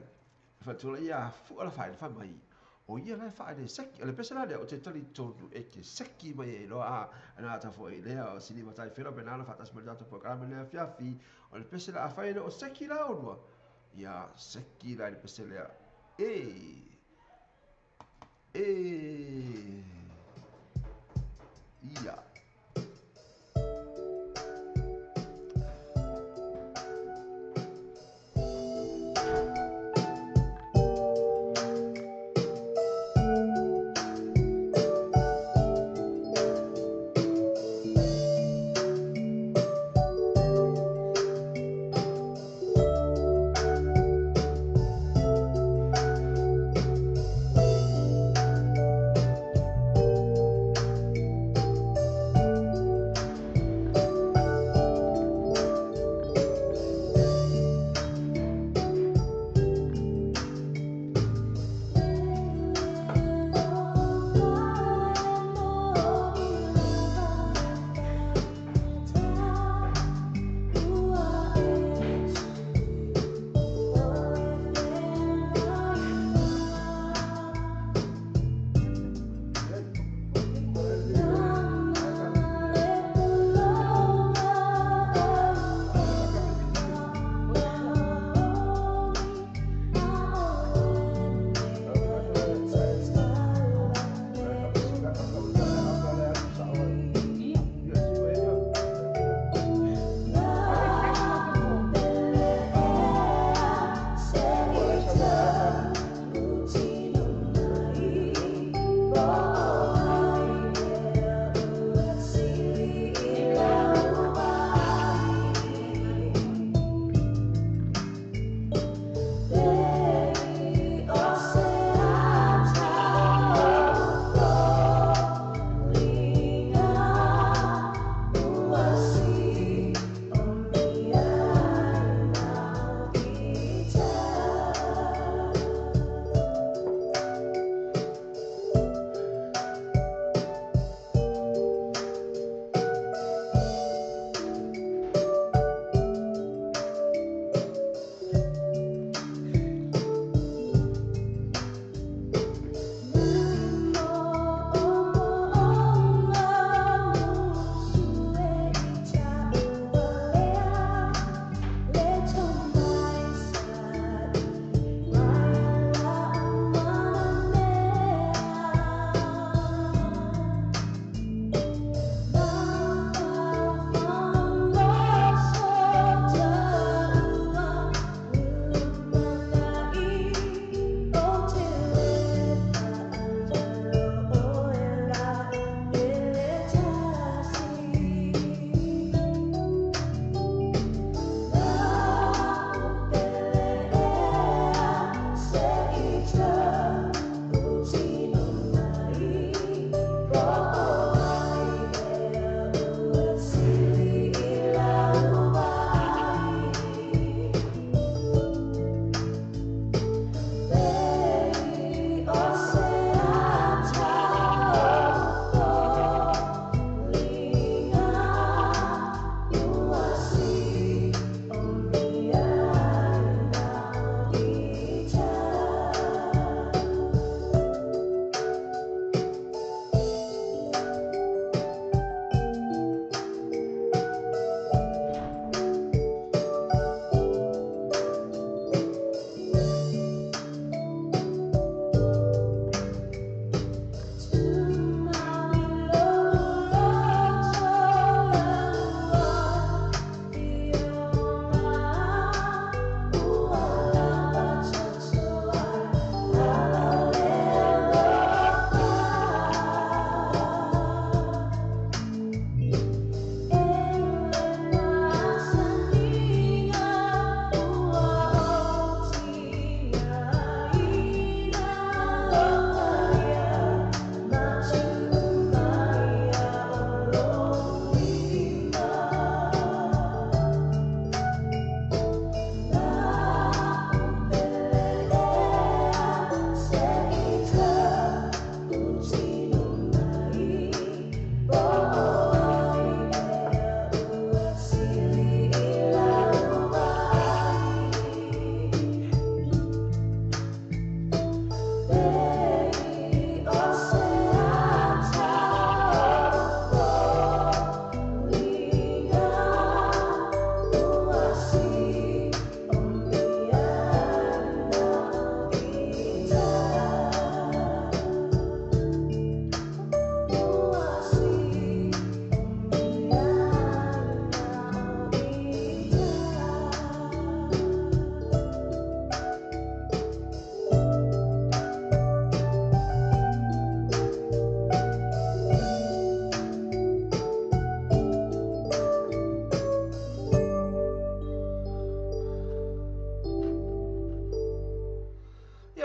faletua ia fua la fai fai mai o ia la e faaeleseki o le pese la lea o te talitonu e te seki mai ai loa a na ata foi lea o sili matai felo pena na faatasi ma le tatou polokalame le afiafi o le pese la afai le o seki la olua ia seki la le pese lea e e ia.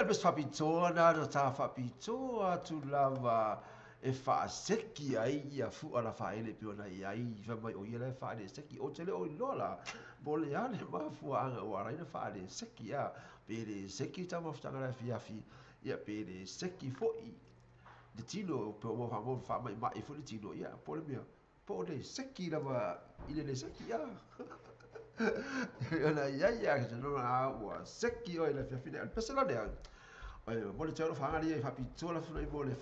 Ia le pese faapitoa na na ta faapitoa atu lava e faaseki ai ia fua la faaele e pei ona i ai fai mai o ia la e faaleseki. Ou te le o iloa la po o le a le mafuaaga ua ala ai ona faaleseki a pe le seki taumafataga i le afiafi ia pe le seki foi le tino pe ua faamaimai foi le tino ia po o le mea po o le seki lava i le le seki a ona i ai ia se nona a ua seki oi le afiafi nei. O le pese la lea mo le te alofaga ia i faapitoa la funa mo le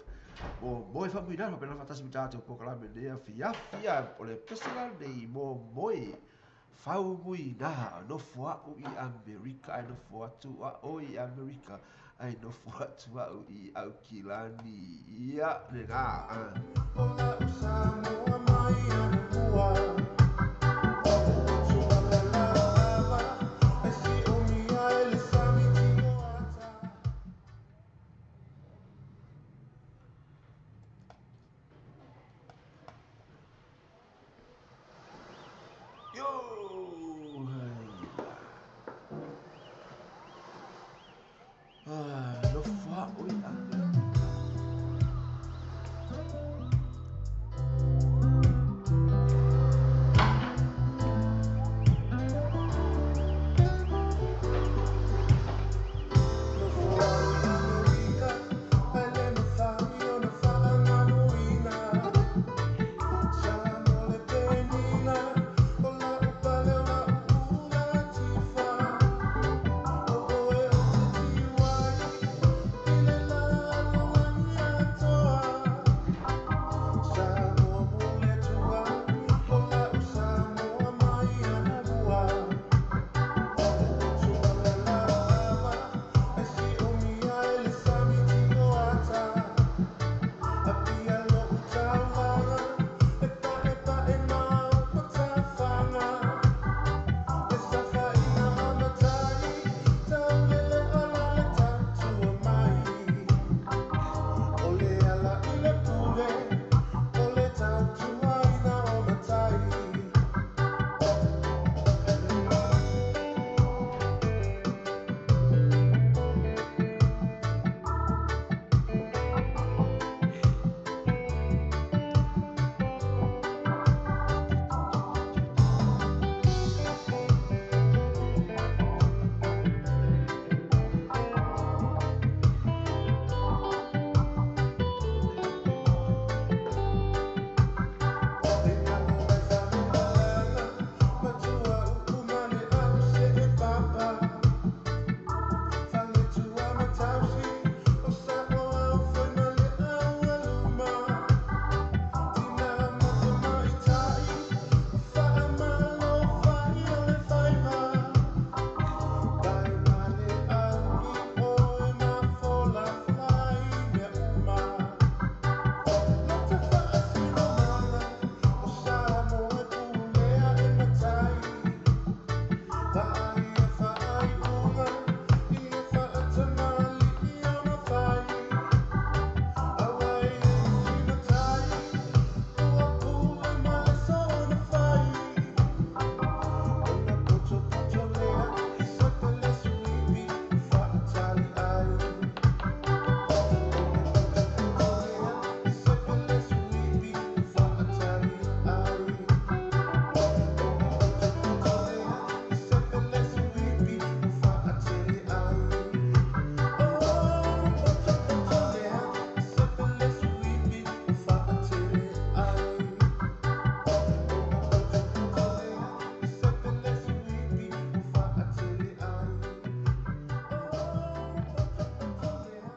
mo moe faamuina faapena faatasi ma tatou polokalame nei afiafi a o le pese la nei mo moe faumuina nofo a'u i Amerika ae nofo atu a'o i Amerika ae nofo atu a'u i Aukilani ia lena. Yo! Ah, nofo a'u i Amerika.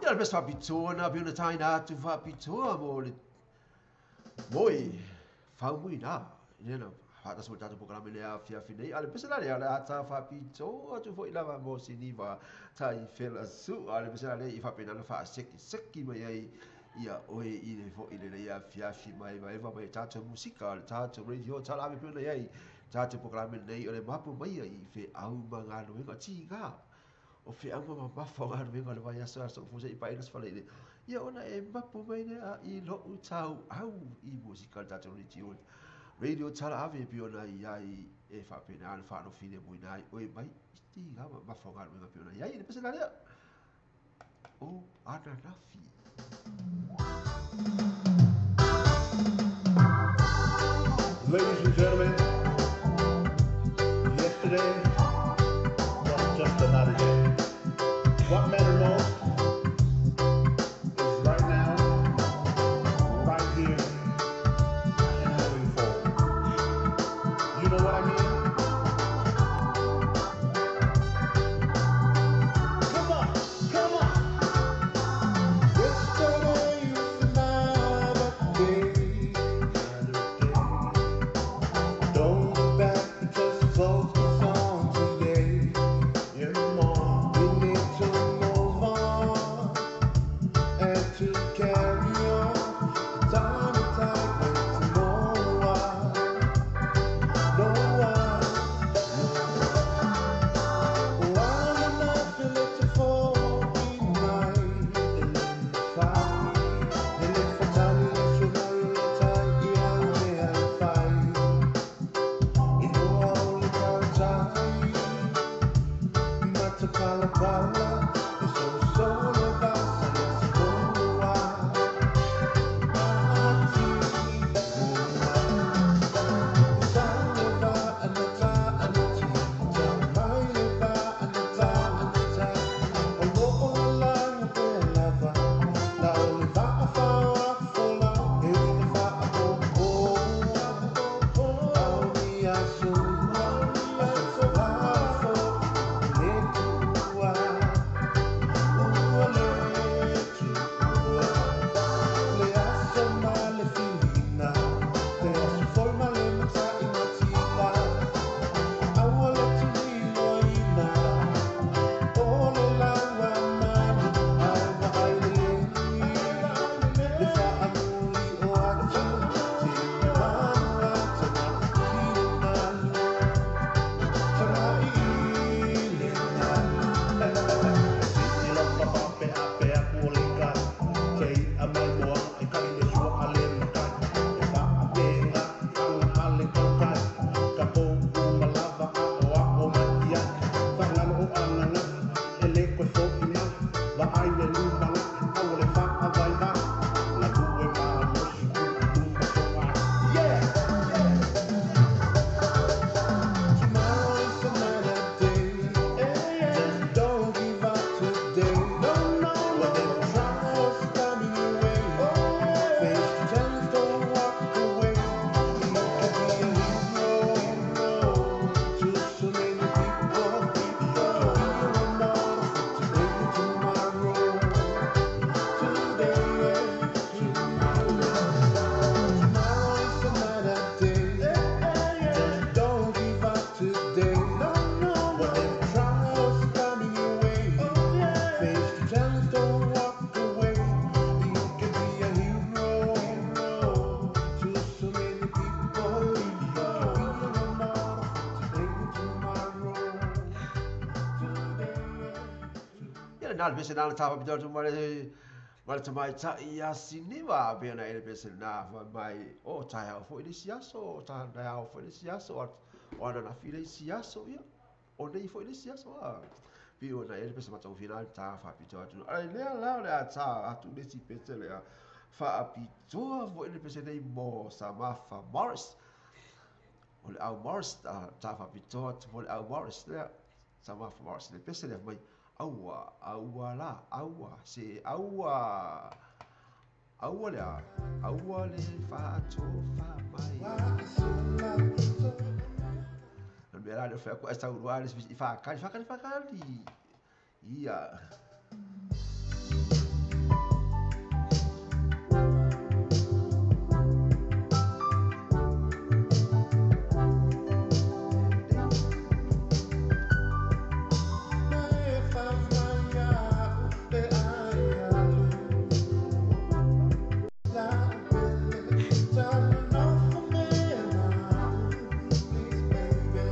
Ia le pese faapitoa na pei ona taina atu faapitoa mo le moe faumuina ia na faatasi mo le tatou polokalame le afiafi nei. A le pese la lea o le a ta faapitoa atu foi lava mo Siniva Taifela Su'a. Le pese la lea i faapena ona faasekiseki mai ai ia oe i le foi lenei afiafi mai maeva mai tatou musika le tatou radio talave pei ona i ai tatou polokalame nei o le mapu mai ai i feau ma galuega tiga o feau ma mamafa o galuega o le vaiaso aso fuse i paina sefaleile ia ona e mapu mai lea i lo'u tauau i musika le tatou radio radio talaave e pei ona i ai e faapena ona faalofile muina ai oe mai i tiga mamafa o galuega pei ona i ai le pese la lea. o ananafi. Ladies and gentlemen, yesterday was just another day. What mattered most is right now, right here, and moving forward. You know what I mean? Come on, come on. Yesterday was another day, another day. Don't look back, just focus on today. You know, we need to move on and to carry on. The time is tight, wait for no one, no one, no one. Yeah! Tomorrow is another day. Just don't give up today. No, no, whatever trials coming your way, face the challenge, don't walk away. You can be a hero to so many people. You can be a role model for today and tomorrow. Today and tomorrow. Tomorrow is another day. Just don't give up today. No, no, whatever trials coming your way, face the challenge, don't walk away. You can be a hero to so many people. You can be a role model for today and tomorrow. Today and Ia le nā le pese nā le tāpa pita atu ma le tamaitai ia Siniva pe ona e le pese nā wha mai o tae au foi le isi aso, o tae au foi le isi aso, o ananafi le isi aso, ia, o nei foi le isi aso, a. Pi ona e le pese matagofie nā le tā whapito atu. Ai lea la o le a tā atu le isi pese le a whaapitoa foi le pese nei mo Samantha Morris. O le au Morris, tā whapitoa atu mo le au Morris lea. Samantha Morris le pese lea mai aua, aua la, aua, se aua, aua lea, aua le whaatofa mai. O le mea la le whea kua e taurua le i whakari, whakari, whakari. Ia. Please, baby.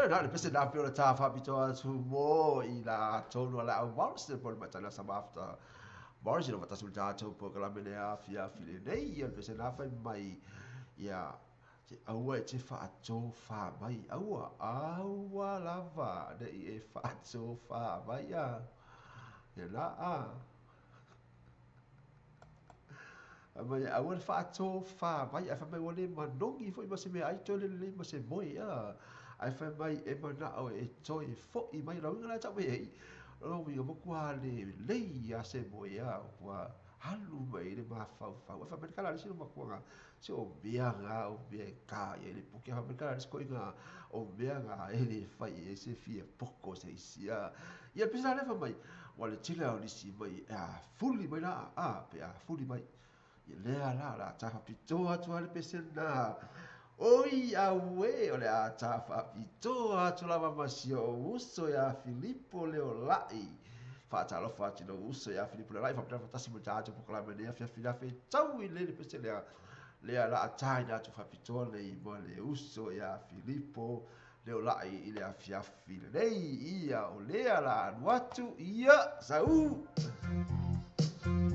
Ia na le pese na pe o le tā whapitoa atu mo i la tonu ala au Morrison po le matana sa mafta. Morrison o watasu le tātou po ka lame le awhi awhi le nei ia le pese na whai mai ia te aua e te whaatō wha mai aua aua lava ne i e whaatō wha mai a ia la a mai aua le whaatō wha mai ai wha mai wale manongi fo i ma se mea ai toi le le ma se moe a ai wha mai e mana o e toi fo i mai rauinga la tau e lo wi o moku le lei a se moe a kua halu mai le mafau fau ai wha mai kala le sino makuanga se o mea ngā o mea e kā ia le puke wha mai kala le siko inga o mea ngā e le whai e se fia poko se isi a ia pisa le wha mai wa le tila o nisi mai a fuli mai la a pe a fuli mai ia lea la la tā whapitoa atu ale pese nā oi aue o le a tā whapitoa atu lava masio o uso ia Filipo leo lai whaatalofa atu no uso ia Filipo leo lai whapitoa whatasi mo tātou pokalame nea fia fila fe tau i le pese lea lea la ataina atu whapitoa nei mo le uso ia Filipo leo lai i le afiafi nei ia o lea la anu atu ia sau. Yeah.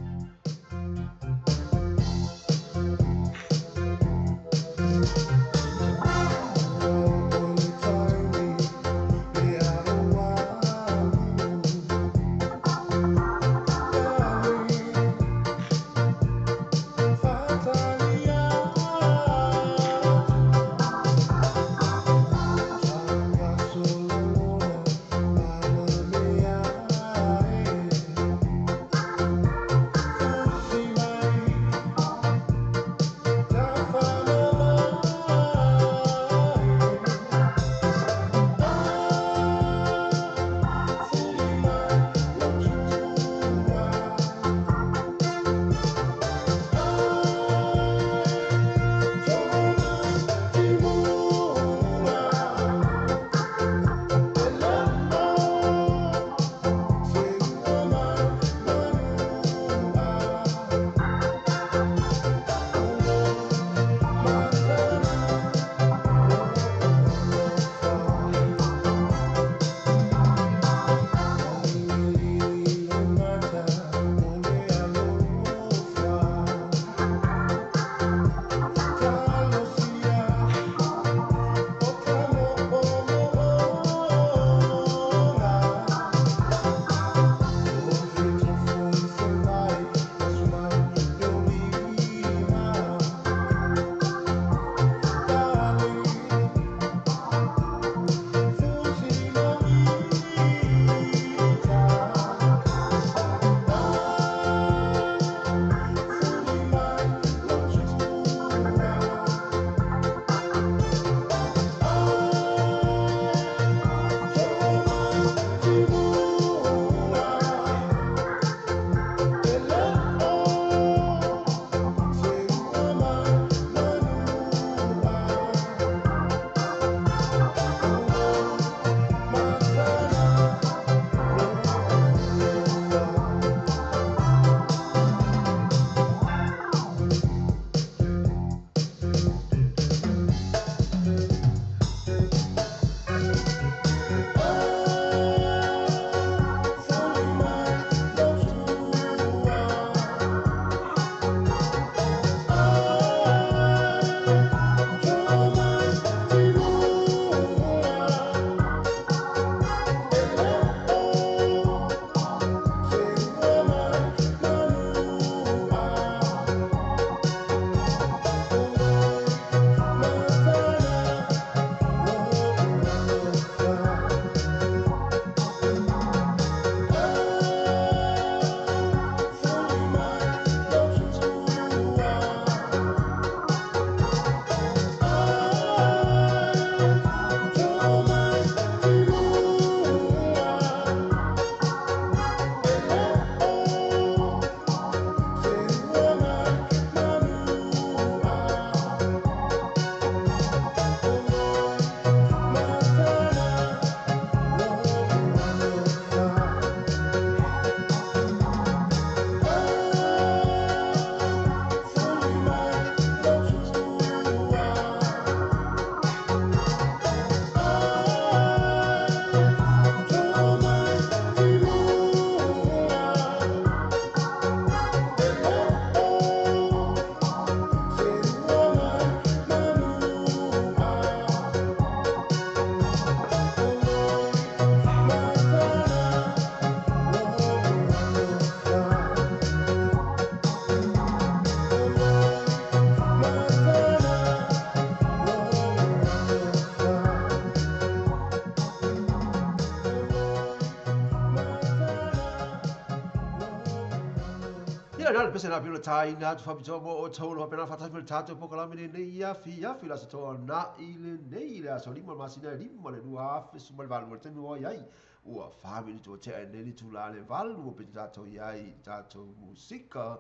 pese na pilo tai na tu faapitoa mo outou le faapena faatasi ma le tatou pokalame lenei afiafi le aso toana'i lenei le aso 5 o le masina e 5 le 2018 o le taimi ua i ai ua 4 minute ua tea nei le itulā le 8 ua pita tatou i ai i tatou musika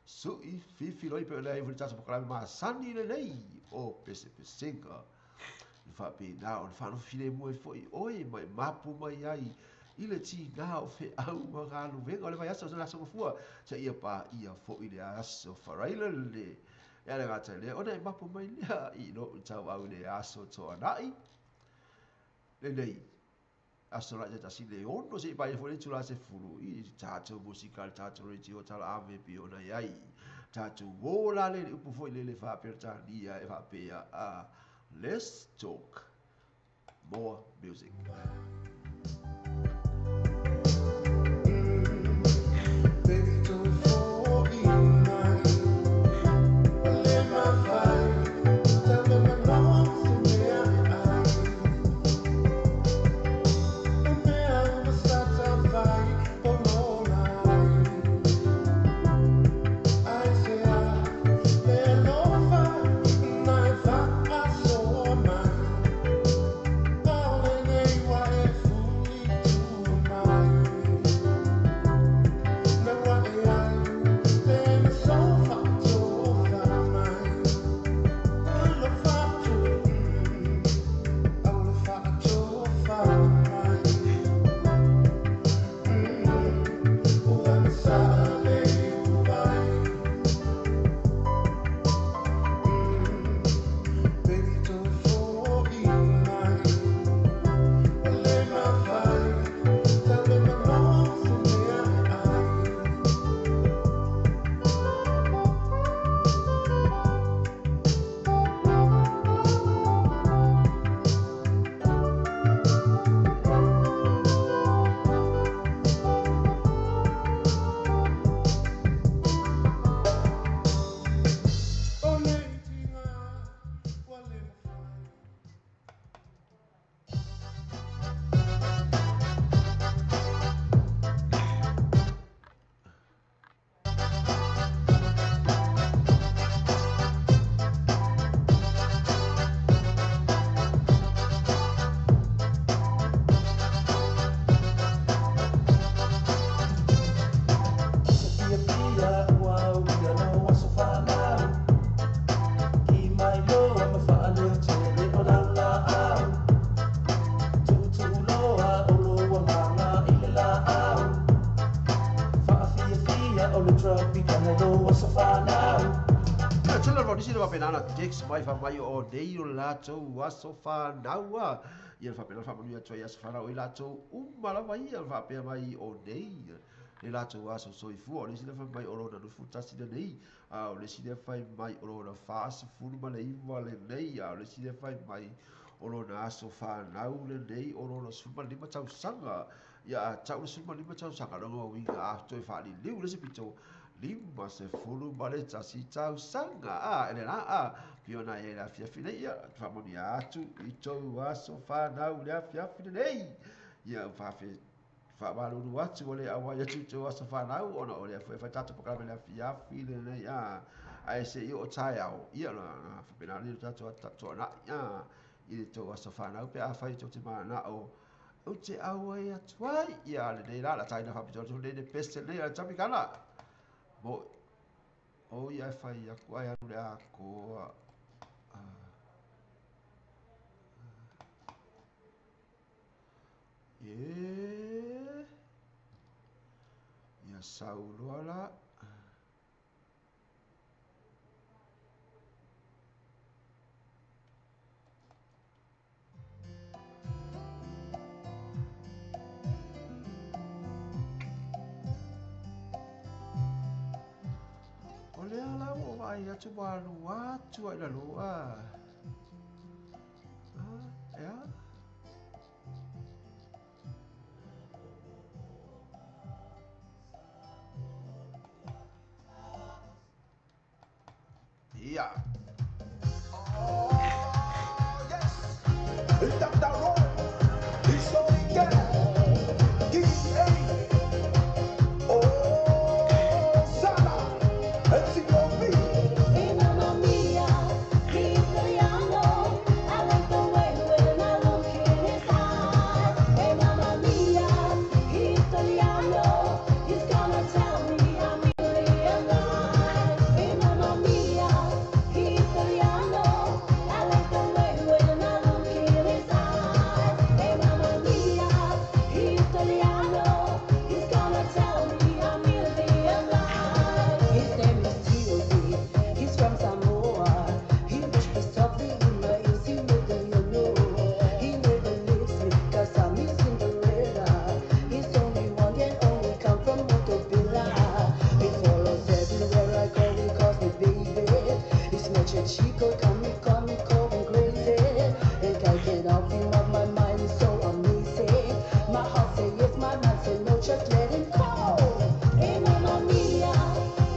su'i fifiloi pe o le ai foi le tatou pokalame masani lenei o pesepesega le faapena ona faanofo filemu ai foi oe ma e mapu mai ai i le tinā o feau ma galuega o le vaiaso o se aso gafua seia paia foi le aso faraile e le gata i lea ona e mapu mai lea i lou tauau i le aso toana'i lenei aso la taitasi le 6 seia paia foi le itulā 10 i tatou musika le tatou radio talaave pei ona i ai tatou ola le upu foi lele faa-Peretania e faapea let's talk more music. Baby, do it for me tonight. Live my fight. Tell them I'm lost in their eyes. And I'm a fight for all night. I say I let no fight, and I fight I saw mine. All in a white fully to mine. Baby, do it for me tonight. Live my fight. Tell them I'm lost in their eyes. Fia ua uia lo aso whanau. Ki mai loa ma whaaleo tele o lau la au. Tutu loa o loa nganga i le la au. Whaafia o le tropicana lo aso whanau. Ia tele o nisi le faapena ona text mai faamai o nei o le latou aso fanaua. Ia le faapena faamanuia atu ai aso fanau i latou uma lava ia le faapea mai o nei le latou aso soifua. O le isi lea fai mai o lona 21 lenei, a o le isi lea fai mai o lona 49 lenei, a o le isi lea fai mai o lona aso fanau lenei o lona 15 tausaga. Ia a tau le 15 tausaga lona uiga a toe faaliliu le isi pito 51 tausaga. A e le la a pei ona e le afiafi nei ia faamanuia atu i tou aso fanau i le afiafi lenei. Ia faamalulu atu o le auai atu i tou aso fanau ona o lea foi e fai tatou pokalame le afiafi lenei a ae se'i oo taeao ia na faapena le tatou toana'i a i le tou aso fanau pe afai tou te mana'o ou te auai atu ai. Ia lenei la la taina faapitoa atu lenei le pese lenei a le Tropicana mo o ia e fai aku ai alu le akoa. E ia sauloa la. O lea la ua vaai atu ua alu atu ai lalo a. Ea. Ia. Oh, yes. Dr. Roy, he's on again. D.A. Oh, Sana. much a chico, got me, got me going crazy. And I get off him of my mind, it's so amazing. My heart say yes, my mind say no, just let him go. Hey, mamma mia,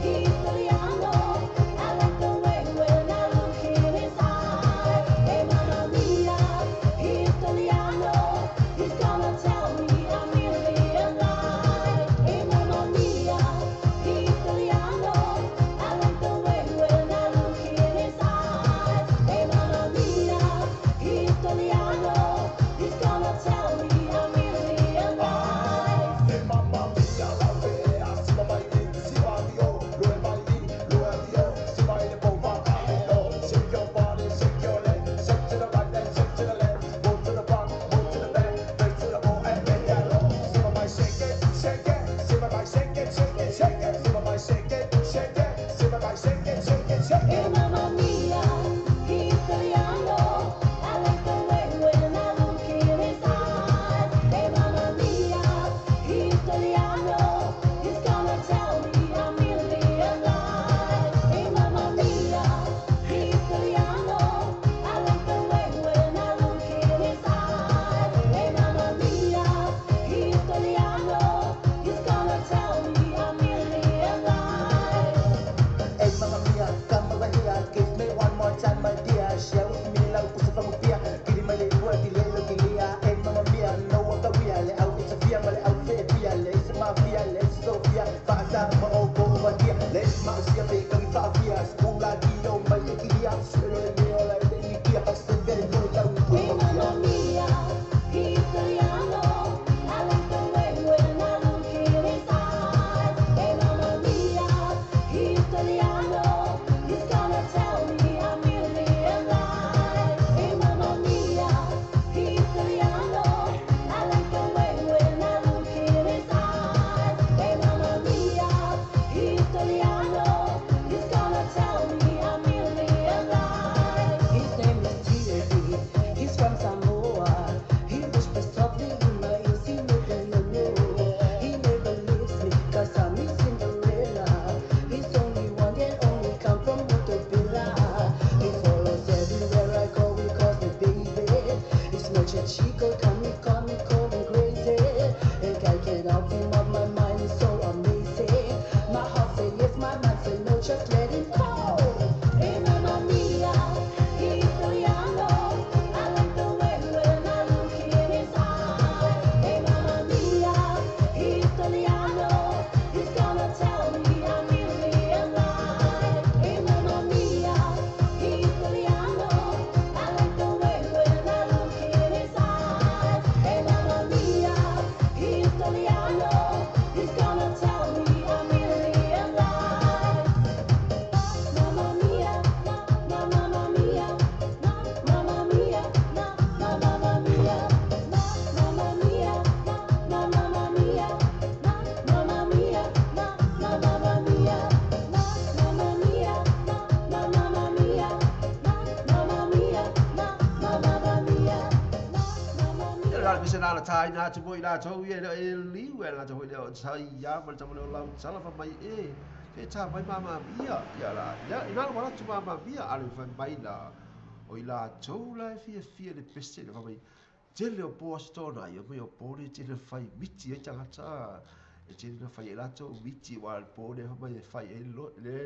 Italiano. I like the way when I look in his eyes. Hey, mamma mia, Italiano. He's gonna tell me a million lies. Hey, mamma mia, Italiano. I like the way when I look in his eyes. Hey, mamma mia, Italiano. He's gonna tell me a million lies. Hey, mamma mia, la wea, si mamma i, si ma io, lo e mai lo e io, si ma le po ma no. Shake your body, shake your leg, shake to the right and shake to the left, move to the front, move to the back, face to the wall and bend down low. Si mamma shake it, shake it, si mamma shake it, shake it, shake it, si mamma shake it, shake it, si mamma shake it, shake it, shake Hey, it. mamma mia, Italiano. I like the way when I look in his eyes. Hey, mamma mia, Italiano. He's gonna tell me a million lies. Hey, mamma mia, Italiano. I like the way when I look in his eyes. Hey, mamma mia, Italiano. He's gonna tell me a million lies. Hey, mamma mia, come over here. Give me one more time, my dear. Share with me love, pussy from a beer. Give me le word, le lo gilia. Hey, mamma mia, no one can we le out it's a fear, le out fear, le is mafia, le Sophia. Fasa ma o go over here. Le ma sia be kan fa fia. School la di yo my gilia. Solo le me ola le ikia. Se very good la Hey, mamma mia, Italiano. I like the way when I look in his eyes. Hey, mamma mia, Italiano. He's gonna tell me a million lies. Hey, mamma mia, Italiano. I like the way when I look in his eyes. Hey, mamma mia, Italiano. He's gonna tell me a million lies. His name is T.O.D. He's from Samoa. He whispers softly in my ears. He never no no. He never leaves me, 'cause I'm his Cinderella. He's only one and only come from Utopia. He follows everywhere I go. He calls me baby. It's much a chico, got me, got me going crazy. And I can't help him of my mind. It's so amazing. My heart say yes, my mind say no. Just let him go. Hey, mamma mia, Italiano. I like the way when I look in his eyes. Hey, mamma mia, Italiano. He's gonna tell me a million lies. Hey, mamma mia, Italiano. I like the way when I look in his eyes. Hey, mamma mia, Italiano. He's gonna tell me a million lies. Mamma mia, ma mamma mia, mamma mia, ma mamma mia, mamma mia, ma mamma mia, mamma mia, ma mamma mia, mamma mia, ma mamma mia, mamma mia, ma mamma mia, mamma Ia mia. la me se la tai na tu moi la tau ia e liu e la tau le o tai ia ma le tau le o lau tala fa mai e te tā mai mama mia ia la ia ina la wala tu mama mia ale fa mai la o i la tau la e fia fia le pese le fa mai tele o po astona ia mai o po le tele fai miti e tangata e tele na fai e la tau miti wa le po le fa mai e fai e lo le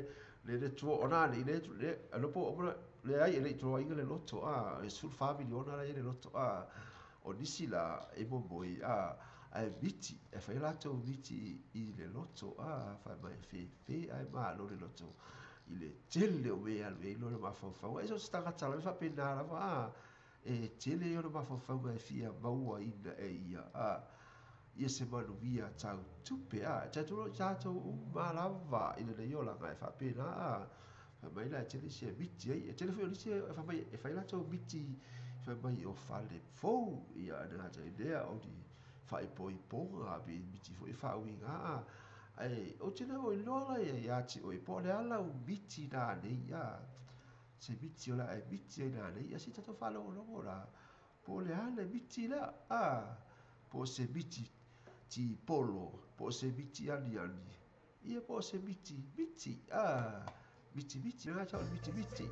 le le tua ona le le le lo po o le ai e le tua inga le loto a e sul fa miliona la e le loto a o nisi la e mo moi a ai miti e fai latou miti i le loto a fai mai fe fe ai ma lo le loto i le tele o mea alu ai lona mafaufauga e so se tagata lava e faapena lava a e tele ona mafaufauga e fia mauaina e ia a ia se manuia tau tupe a tatou lo tatou uma lava i lenei olaga e faapena a fai mai la e tele isi e miti ai e tele foi o nisi e fai mai e fai latou miti fai mai o fale fou ia le gata i lea o ni faaipoipoga pe miti foi e faauiga a ae ou te le o iloa la ia iā te oe po o le a lau miti lanei a se miti o le a e miti ai lanei ia se i tatou faalogologo la po o le a le miti lea a po o se miti tipolo po o se miti aniani ia po o se miti miti a. Miti miti le gata o le miti miti.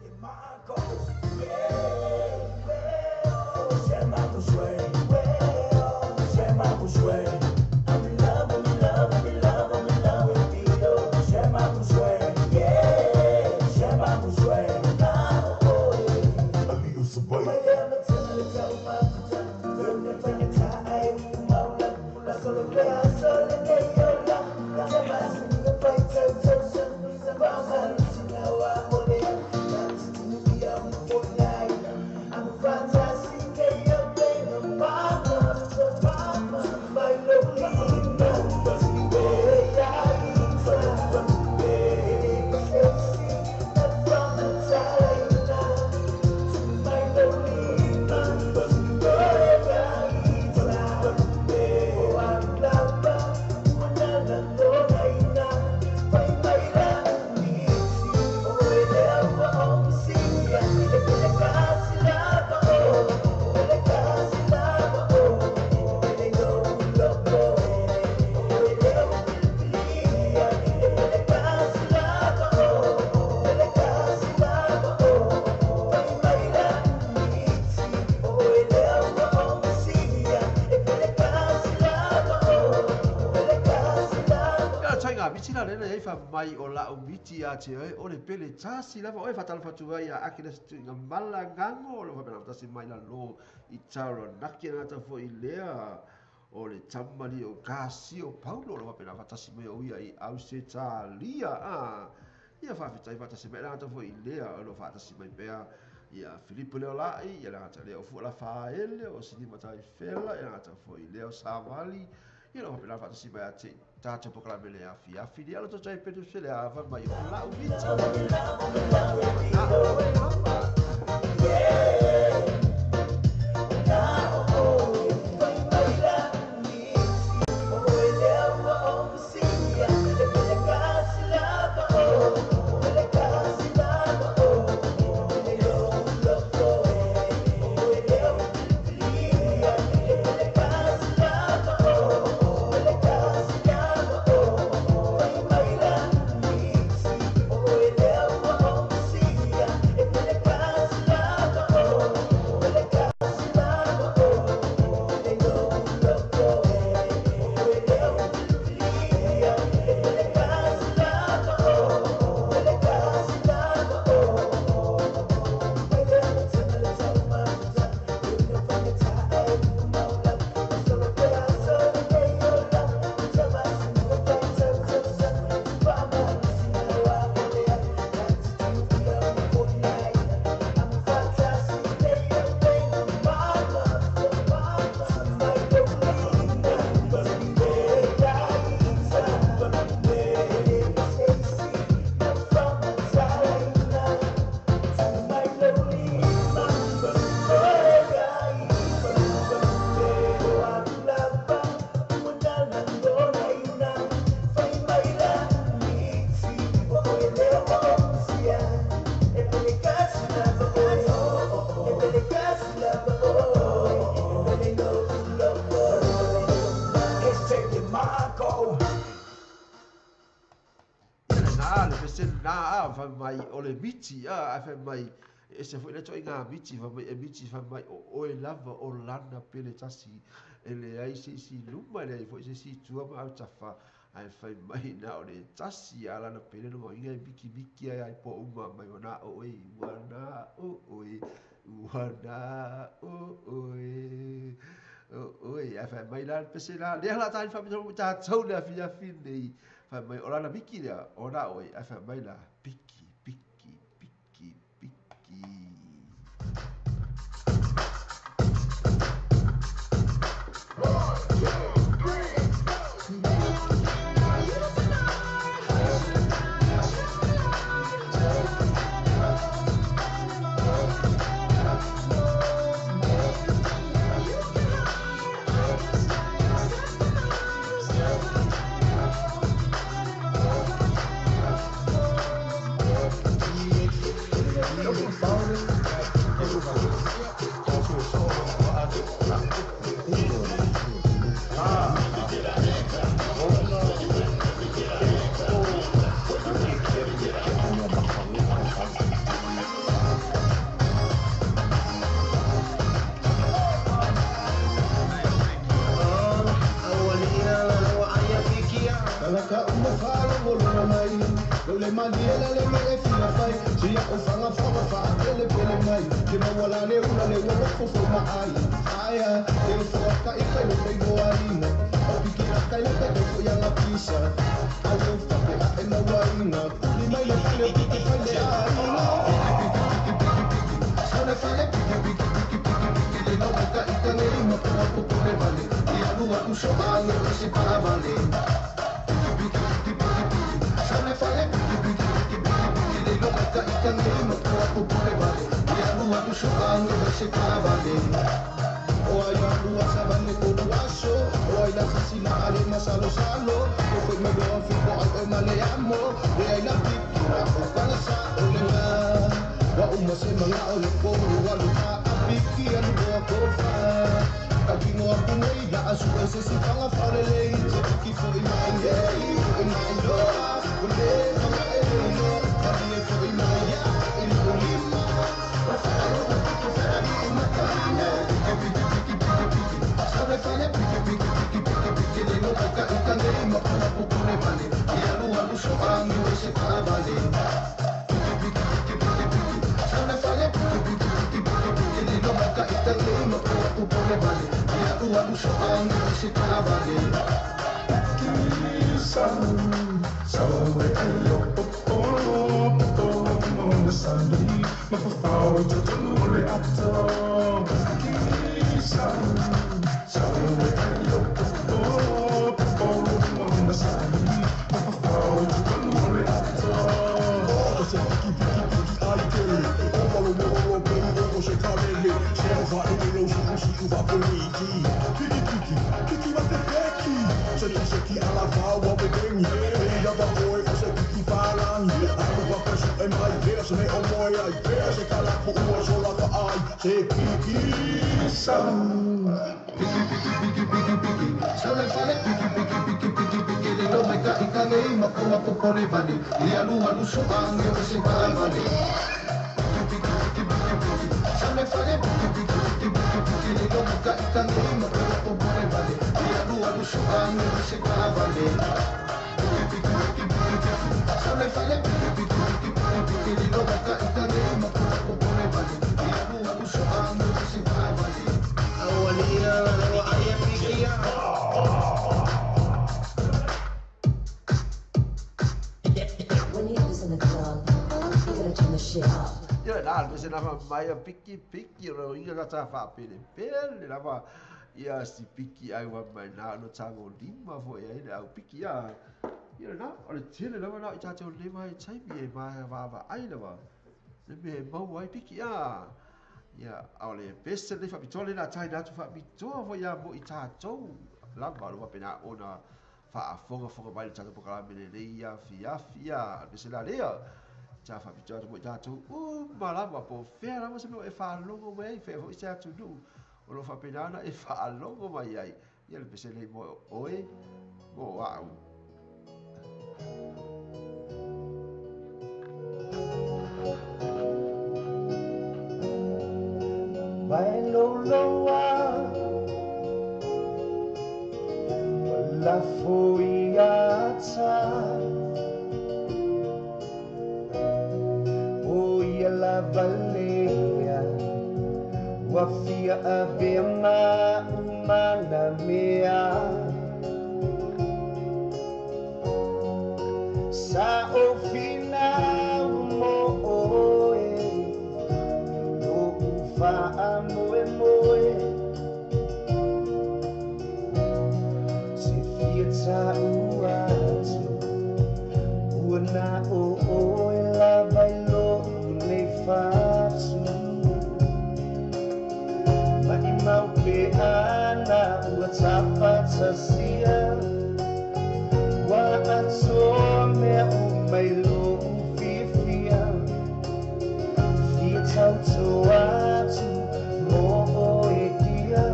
Mai o lau miti a te oe, o le pele tasi lava oe whatalawhatu ai a ake nasi tuinga malangango o le whapena tasi mai la lo i Taranaki ngata fo i lea o le tamali o kasi o Paulo o le whapena whatasi mai o ia i Ausetalia a ia whawhitai whatasi mai ngata fo i lea o le whatasi mai pea ia Filipo leo lai ia ngata lea o fuala whaele o Sinima Taifela ia ngata fo i lea o Savali ia le whapena whatasi mai a te tātou pokalame le afi afi ni alo tō petu se le awa mai o lau miti. Mai o le miti a fai mai e se foi le toi ngā miti fa mai e miti fa mai o oe lava o lana pele tasi e le ai se si luma le ai foi se si tua ma au tafa ai fai mai na o le tasi a lana pele no inga e miki miki ai ai po uma mai o na o oe ua na o oe ua na o oe o oe ai fai mai la pese la le la tai fa mai ta tau le afi afi nei fai mai o lana miki lea o na oe ai fai mai la piki piki piki piki. 1, 2, 3, go! lona mai le malie la le me e fia fai sia o fanga fanga fa pele pele mai ke mawala le ula le ua fofo ma ai aia e fo ka i kai le go alina o piki a kai le kai ko ya la pisa alo fa pe a e mawaina kuli mai le fale piki fale ai piki piki piki piki sone fale piki piki piki piki piki le no ka i ka le ma ko ko le vale i alu a u so ale o se para vale piki piki piki piki sone fale piki piki piki piki piki le no ka i ka le ma ko ko le vale i alu a u so ale o se para vale o ai alu a sa vale ko aso o ai la sasina ale masalo salo o foi me do fi ko ai male amo e ai la piki ra o kala sa o le na wa uma se manga o le ko wa lu a piki alu do ko fa ka kino a kunei la asu se si fanga fa le le se piki fo i mai ye i mai lo o le fanga e lo ka di fo i mai ya i lo lima o fa lo piki fa di ma ka ne piki piki piki piki piki sabe fa le piki piki piki piki piki le no ka i ka le ma ko ko le vale i alu alu so angi o se para vale piki piki piki piki piki sabe fa le piki piki piki piki piki le no ka i ka le ma ko ko le vale i alu alu so angi o se para vale Piki piki piki piki piki sole fale piki piki piki piki piki le no me ka i ka le ma ko ko le vale i alu alu so angi o se para vale piki piki piki piki piki sole fale piki piki piki piki piki le no me ka i ka le ma ko ko le vale i alu alu so angi o se para vale piki piki piki piki piki sole fale piki piki piki piki piki le no me ka i ka le ma ko ko le vale i alu alu so angi o se para vale. When you hear this in the club, you gotta turn the shit up. Ia na le se lava mai a piki piki ro inga ka ta fa pele pele lava ia si piki ai wa mai na no tango lima fo ia ile au piki ia ia na o le tele lava na i ta te le mai taimi e mai va va ai lava le me mau ai piki ia ia o le pese le fa pitole na tai na tu fa pitoa fo ia mo i tatou lava lo pena ona fa afonga fonga mai le tatou pokalame le ia fia fia le se la lea ta fa pitoa mo i tatou malava po fea lava se mea e faalogo mai ai fea foi se atunuu o lo faapena e faalogo mai ai ia le pese lei mo oe mo a'u. Vai loloa la foiata o ia la valea wafia avea ma umana mea sa o fina mo oe no ufa a moe moe se fia ta uatu ua na o oe la vai lo nei fatu mai mau pe ana ua tapatasia wa atoa mea umai lo ufiafia fia tautoa atu mo oe ia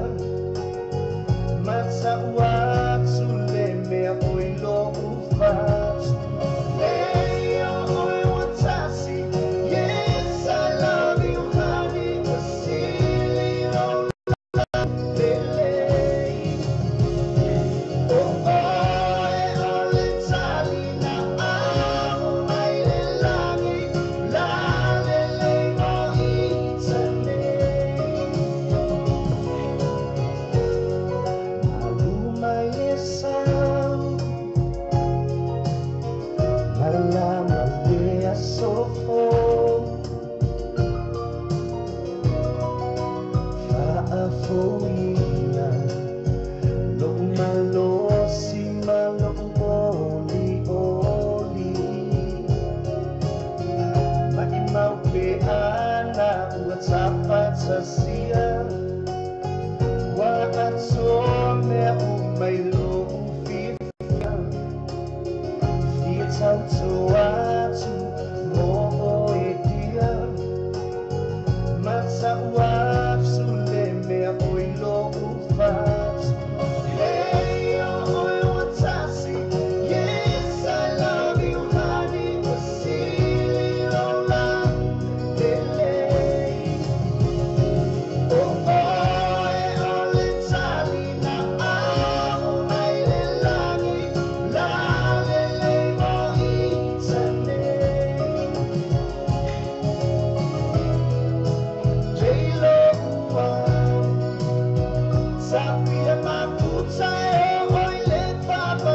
mata'u atu le mea oi lo ufatu. Hey, oe watasi, yes, I love you, honey, wasili o la lele. O poina Lo'u malosi ma lo'u oli oli Mai mau pe ana ua tapatasia Wa atoa mea o mai lo'u fifia Fia tautoa atu mo oe dia Mata'u afu le mea oi lo'u fatu Hey, oi o tasi. Yes, I love you, honey. Wasili lola lele. Oh, oi o le tali na ao mai le lagi. La lele mo i tane. J-Lo ua. Sapia makuta e oi le papa.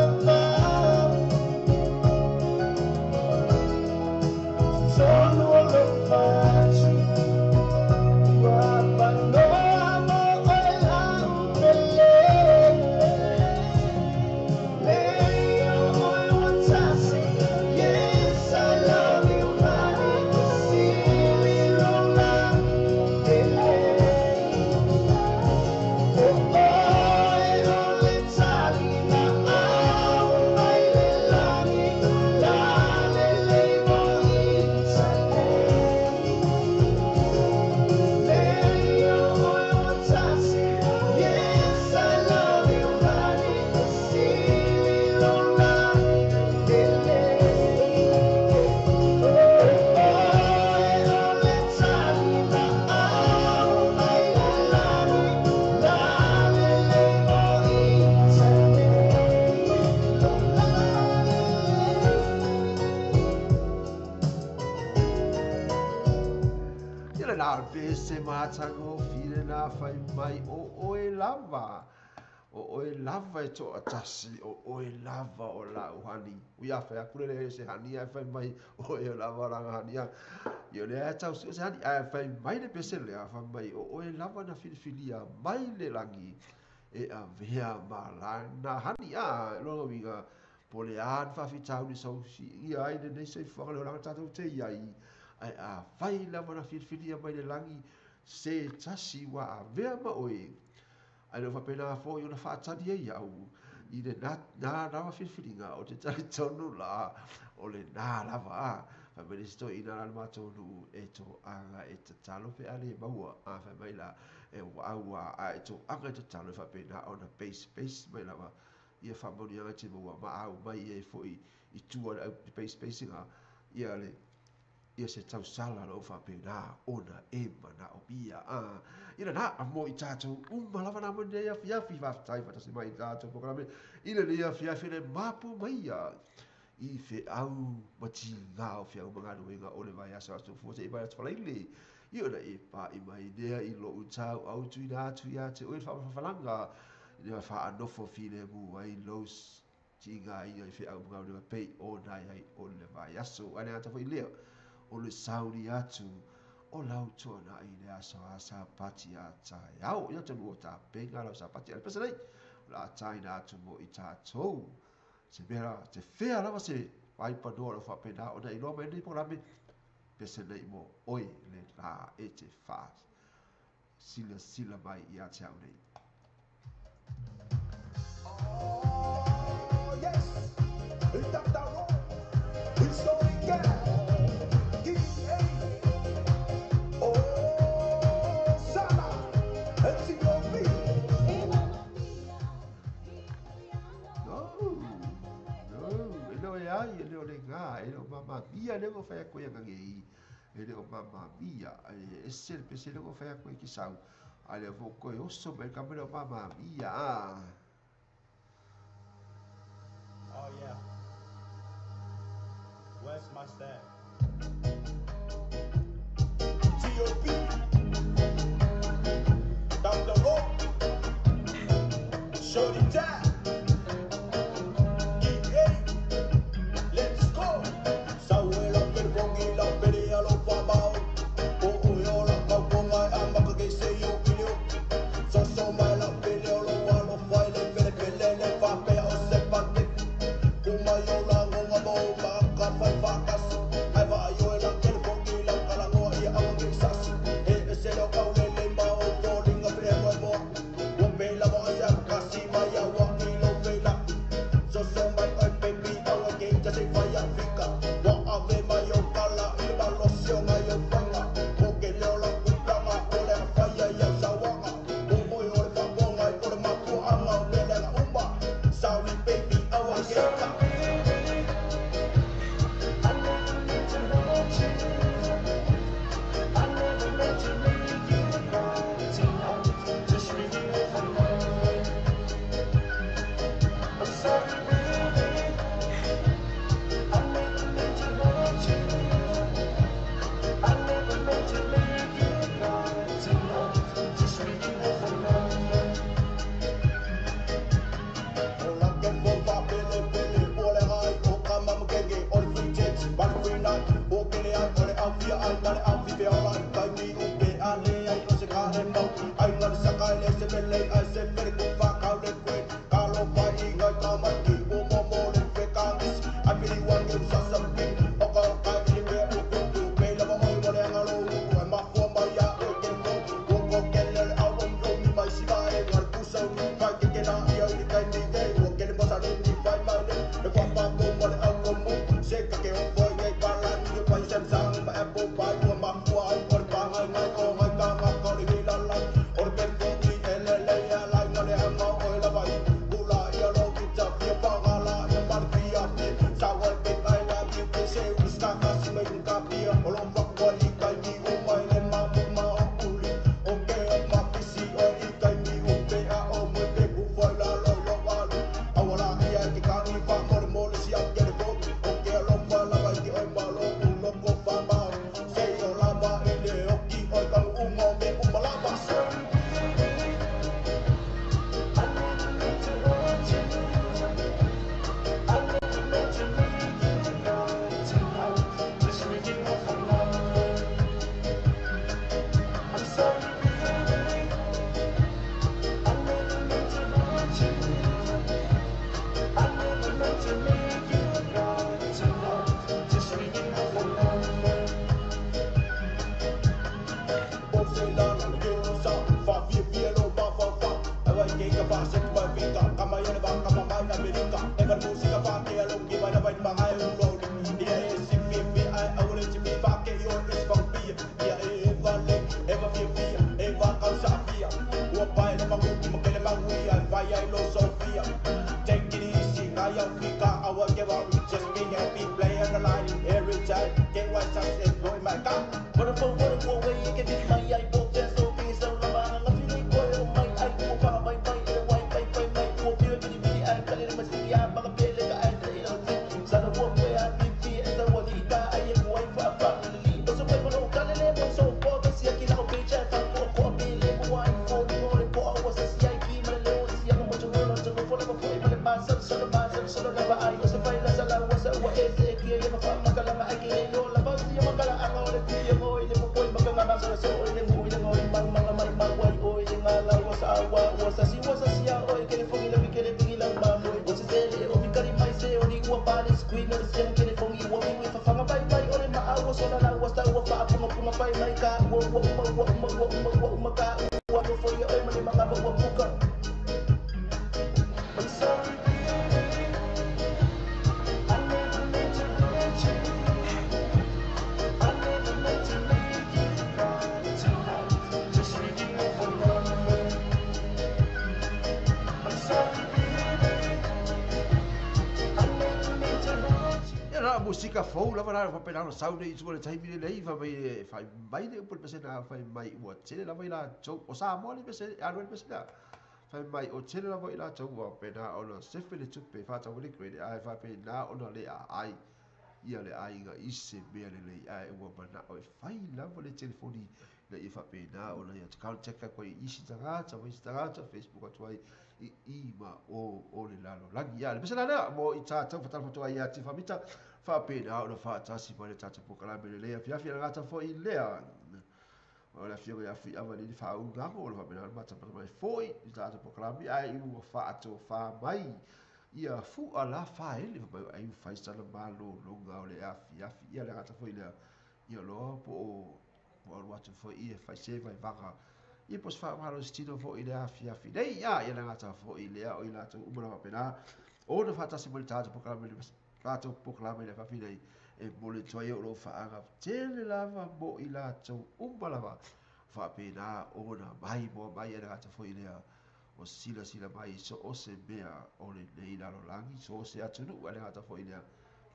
Tonu o lo fatu. Ua panoa mo oe lau pele. Lei o oe ua tasi. Yes, I love you, honey. Wasili lola lele. Oh, oi o le tali na ao mai le lagi. La lele mo i tane. Lei o oe ua tasi. Yes, I love you, honey. Wasili lola lele. Oh, oi o le tali na ao mai le lagi. La lele mo i tane. La lele. Ia le na pese matango file na fai mai o oe lava. O oe lava e to'atasi, o oe lava o lau hani. Ui a whai aku le se hani ai fai mai o oe lava ranga hani a. Ia le ai tau se hani ai fai mai le pese le a fai mai o oe lava na filifilia mai le langi. E a vea ma lana hani a longa winga. Po le an whawhitau ni sau si ia ai le nei soifuaga le olaga tatou te iai. Ai a fai lava na filifilia mai le langi se tasi ua avea ma oe. Ai leo whapena fo i ona whaatani ai au i le nā lava filifiliga o te tali tonu la o le nā lava a. Whai mai le sito i nā lana mātou nuu e tō anga e tatalo pe ale maua. A whai mai la e waua a e tō anga e tatalo e whapena ona base base mai lava. Ia whamoni anga te maua ma au mai ia e foi i tua le au base basinga. Ia le ia se tausala lo whapena ona e mana o mia a. Ina nā a mo i tātou uma lava nā mo nei awhiawhi whaftai whatasi mai i tātou pokarame. Ina nei awhiawhi le mapu mai ia i whe au mati ngā o whiau mangānuenga o le vai aso aso fua te i mai atu whalaile. I ona e pā i mai nea i lo utau au tui nā tui a te oe whaamawhawhalanga. Ina wha anofo while mu ai los ti ngā ia i whe au mangānuenga pei o nai ai o le vai aso. Ane ata fo i lea. O le sauri atu o lau tuana i le aso a sapati a tai au. Ia te lua tā penga lau sapati a le pesa nei. O la taina atu mo i tātou. Se mera, te whea lava se waipanoa lau whapena o na iloa mai nei porame. Pesa nei mo oi le rā e te wha. Sila sila mai i a te au nei. Oh, yes! It's Dr. Ron. It's only God. Ai, e leo le ngā, e leo mama mia leo whai koe ngange i, e leo mama mia, e se le pese leo whai koe ki sau, a leo fo koe oso mai ka leo mama mia. Oh yeah. Where's my staff? T.O.P. Dr. Rock. Shorty Jack. Musika fou lava la faapena ona sau nei i tua le taimi lenei e fai mai le upu le pesena fai mai ua tele lava i latou o Samoa le pese alu ai le pesena fai mai o tele lava i latou ua faapena ona sefe le tupe faatau ai le credit ae faapena ona le aai ia le aiga i se mea lelei ae ua manao e fai lava le telefoni ina ia faapena ona ia contact atu ai i isi tagata ma isi tagata Facebook atu ai i i ma o o le lalolagi. Ia le pesena lea mo i tatou fatalofa atu ai ia te Famita faapena ona faatasi mai le tatou polokalame lelei afiafi le gata foi lea o le afioga ia Fuiava i le faaugago o le faapena ona matamata mai foi i tatou polokalame ae i ua faatofā mai ia fua la faele fai mai ai ua fai sana malologa o le afiafi. Ia le gata foi lea ia loa po o alu atu foi ia fai se vaivaga ia po o se faamalosi foi i le afiafi nei. Ia le gata foi lea o i latou uma lava faapena ona faatasi mai le tatou polokalame tatou polokalame i le afiafi nei e momoli atu ai o lou faaga tele lava mo i latou uma lava faapena ona mai moa mai le gata foi lea o silasila mai so o se mea o lenei lalolagi so o se atunuu le gata foi lea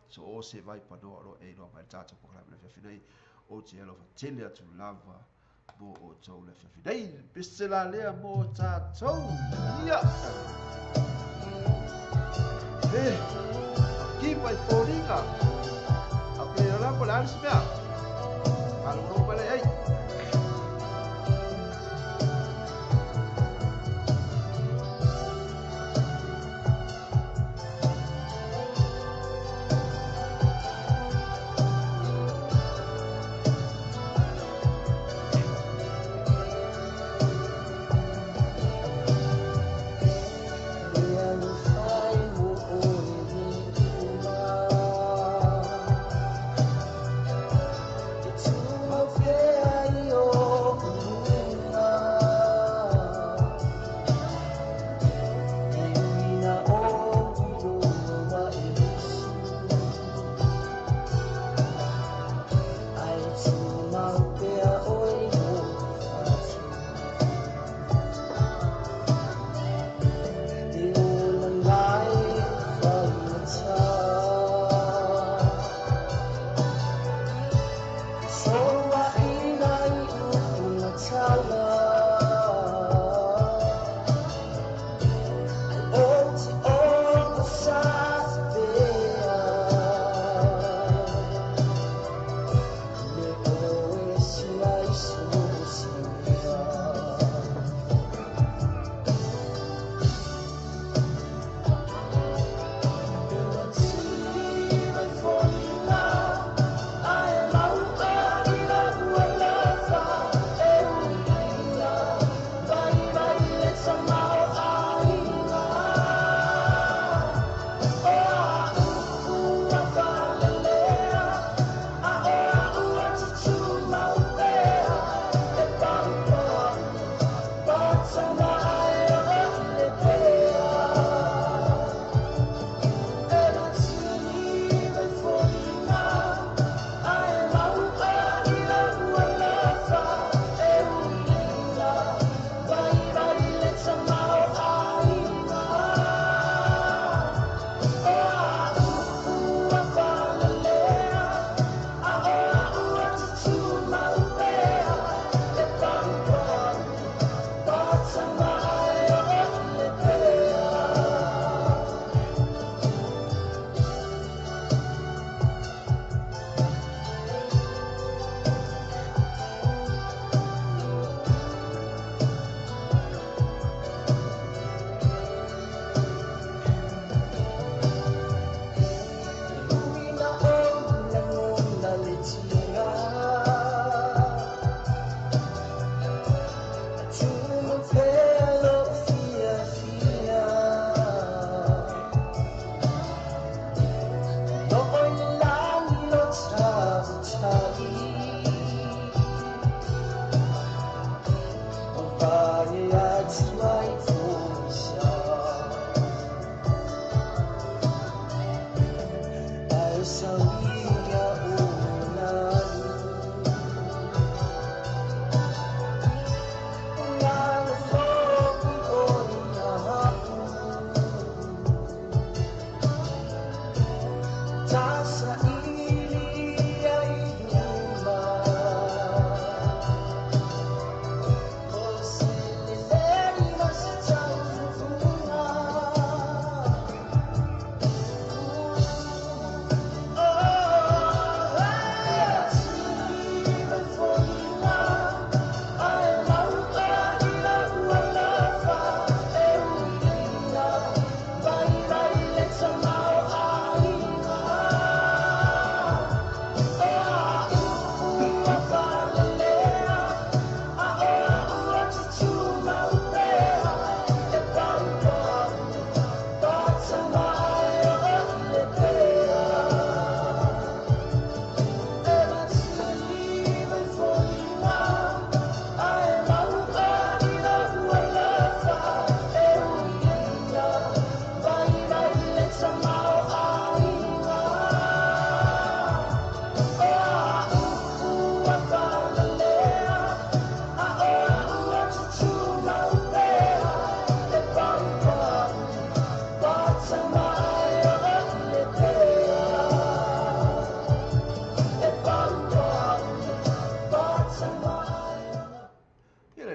so o se vaipanoa o lo e iloa mai le tatou polokalame i le afiafi nei o te alofa tele atu lava mo outou le afiafi nei pese la lea mo tatou ia e ki mai foliga a pe la po la se mea malolo mai le ai.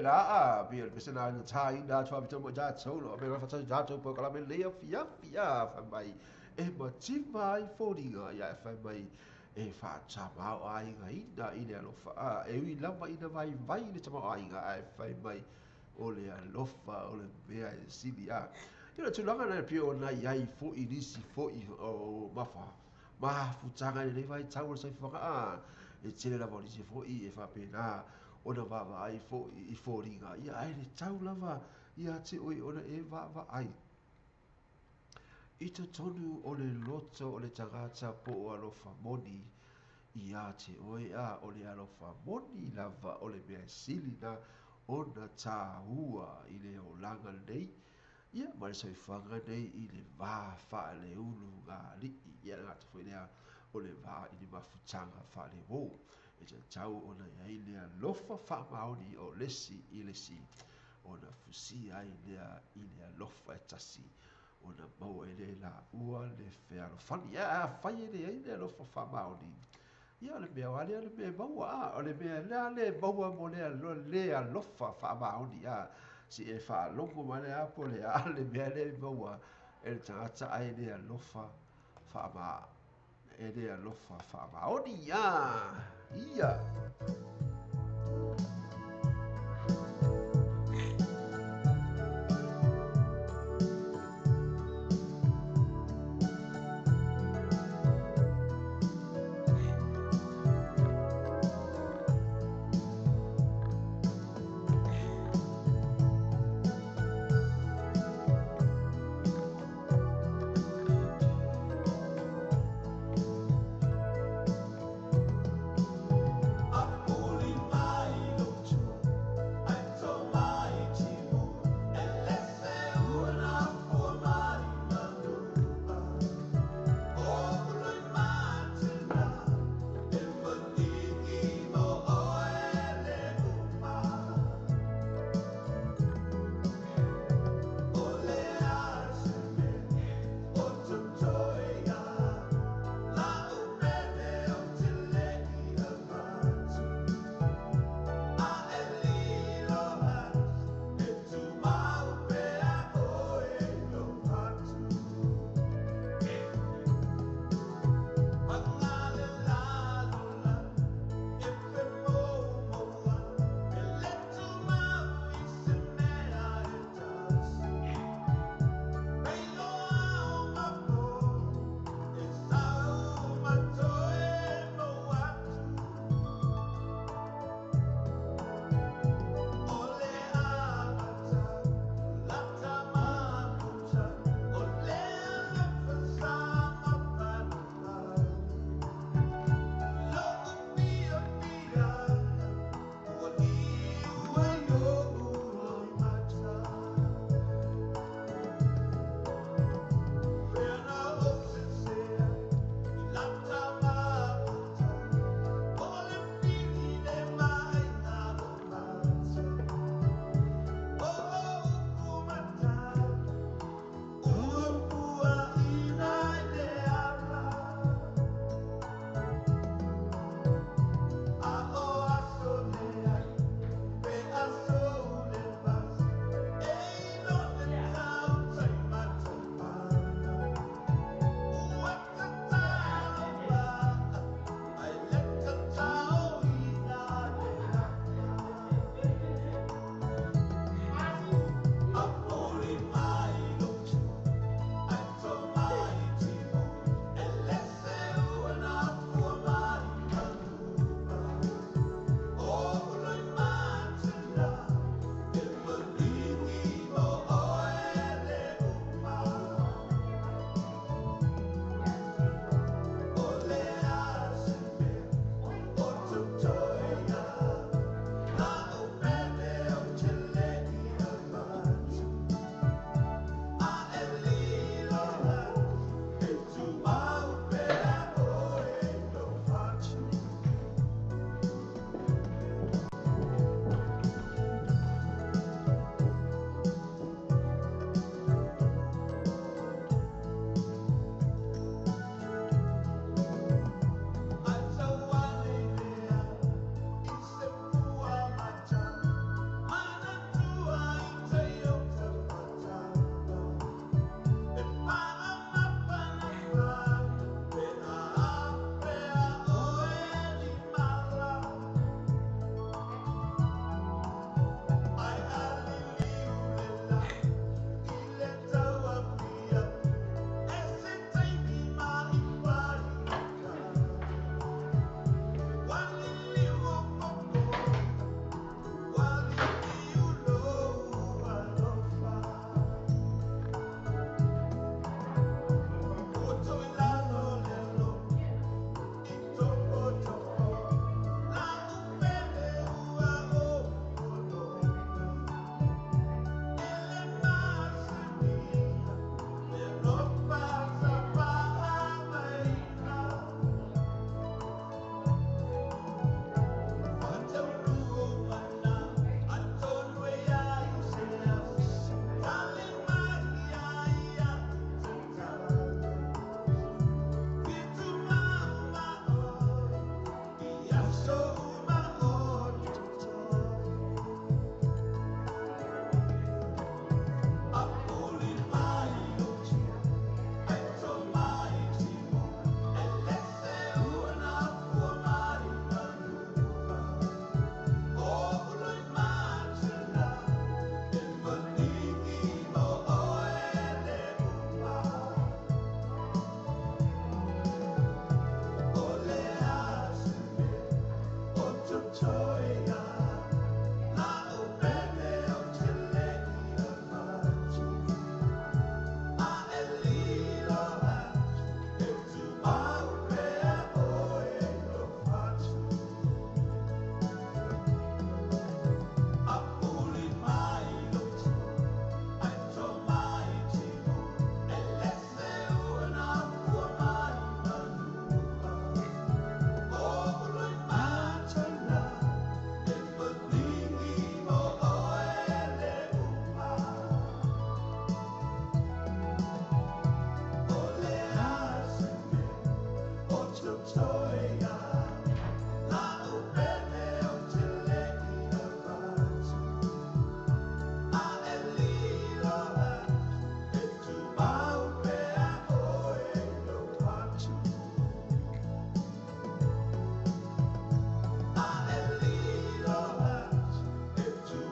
la a pei o le pese lena na taina atu faapitoa mo i tatou o lo o faapena ona faatasi i tatou polokalame lenei afiafi a fai mai e mativa ai foliga ia ae fai mai e faatamaoaigaina i le alofa a e ui lava ina vaivai le tamaoaiga ae fai mai o le alofa o le mea e sili a. Ia o le tulaga lena e pei ona i ai foi nisi foi o mafa mafutaga i lenei vaitau o le soifuaga a e tele lava o nisi foi e faapena ona vaavaai foi i foliga ia ae le tau lava ia te oe ona e vaavaai i totonu o le loto o le tagata po o alofa moni ia te oe a o le alofa moni lava o le mea sili na ona tāua i le olaga nei ia ma le soifuaga nei i le va faaleulugalii. Ia le gata foi lea o le va i le mafutaga faale-uō e tatau ona i ai le alofa faamaoni o le isi i le isi ona fusia ai lea i le alofa e tasi ona maua ai lea e laua le fealofani. Ia afai e leai le alofa faamaoni, ia o le mea lava lea o le mea e maua, a o le mea lea le maua mo le le alofa faamaoni, a se i e faalogo mai lea po o le a le mea lea e maua e le tagata ae le alofa faama e le alofa faamaoni, a ia.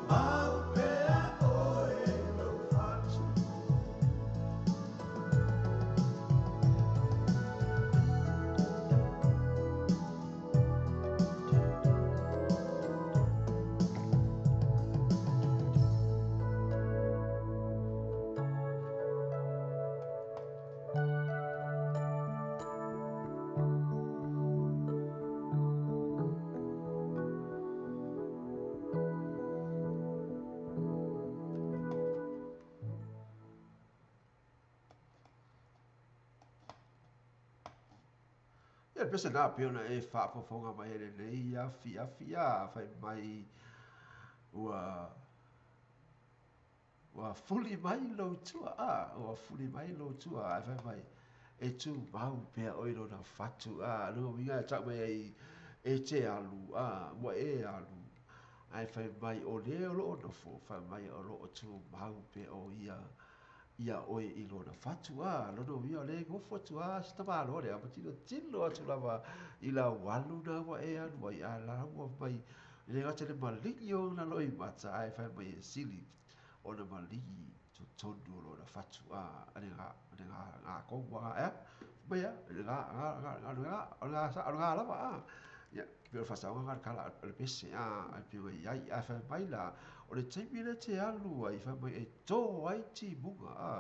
Mau pea oe lou fatu. Ia le pese na pei ona e faafofoga mai ai lenei afiafi a fai mai ua ua fuli mai lou tua a ua fuli mai lou tua ae fai mai e tumau pea oe i lona fatu a lona uiga e tau mai ai e te alu a ua e alu ae fai mai o le o loo nofo fai mai o loo tumau pea o ia ia oe i lona fatu a lona uiga o le nofo atu a si tamaloa lea ma tilotilo atu lava i lau alu na ua e alu ai a la ua mai e le gata i le maligi o ona loimata ae fai mai e sili ona maligi totonu o lona fatu a le ga le ga ga kou a ea mai a le ga ga ga ga ga ga sa ga lava a ia pei o le faasaoga na o le tala o le pese a e pei ona i ai ae fai mai la o le taimi lea e te alu ai fai mai e tō ai timuga a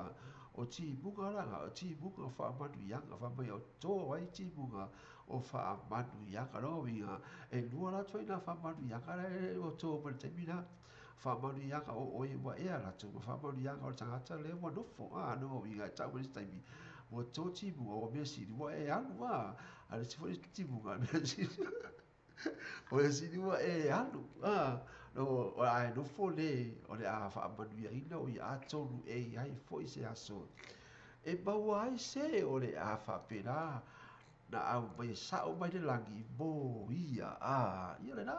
o timuga la o timuga o faamanuiaga fai mai o tō ai timuga o faamanuiaga lona uiga e lua la ituaiga faamanuiaga la e ua tō mai le taimi lena faamanuiaga o oe ua e alu atu ma faamanuiaga o le tagata lea ua nofo a lona uiga e tau mai le isi taimi ua tō timuga ua mea sili ua e alu a a o le isi foi timuga mea sili o le sili ua e alu a no ae nofo le o le a faamanuiaina o ia atonu e i ai foi se aso e maua ai se o le a faapena na aumai e sao mai le lagi mo ia a ia lena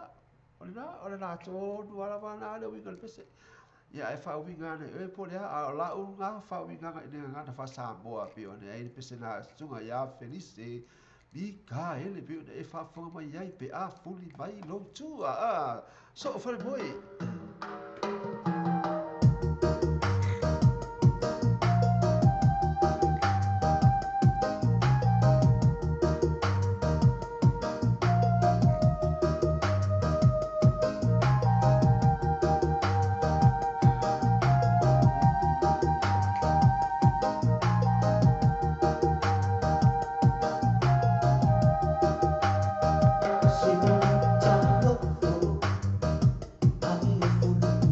o lena o lena tonu lava na le uiga o le pese ia ae faauiga ane e po o le a a o lau na faauigaga i le gagana faa-Samoa pei ona i ai le pese na susuga ia Felise Mikaele pei ona e faafofoga mai ai pe a fuli mai lou tua a soo falemoe. Simon Talofa, Maria Fulu.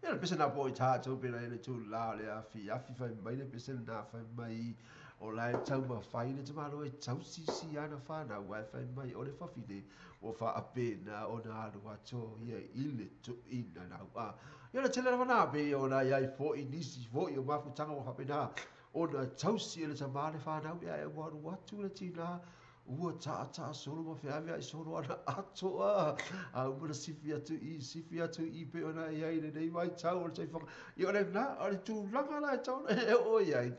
Ia le pese na po i tātou pena i le tū la le afi afi whai mai le pese na whai mai o la e tau ma whai le tamalo e tau sisi ana whanau ai whai mai o le whawhine o wha apena o nā alu ato ia i le tu ina nau a. Ia le tele rawa nā pe o nā iai fo i nisi fo i o mafutanga o whapena o nā tausi e le tamale whanau ia e waru atu le tina ua ta'a solo ma feave ai solo ana atoa a uma na sifi atu i pe ona i ai lenei vaitau o le soifuaga ia o lenā o le tulaga la e tau e oo i ai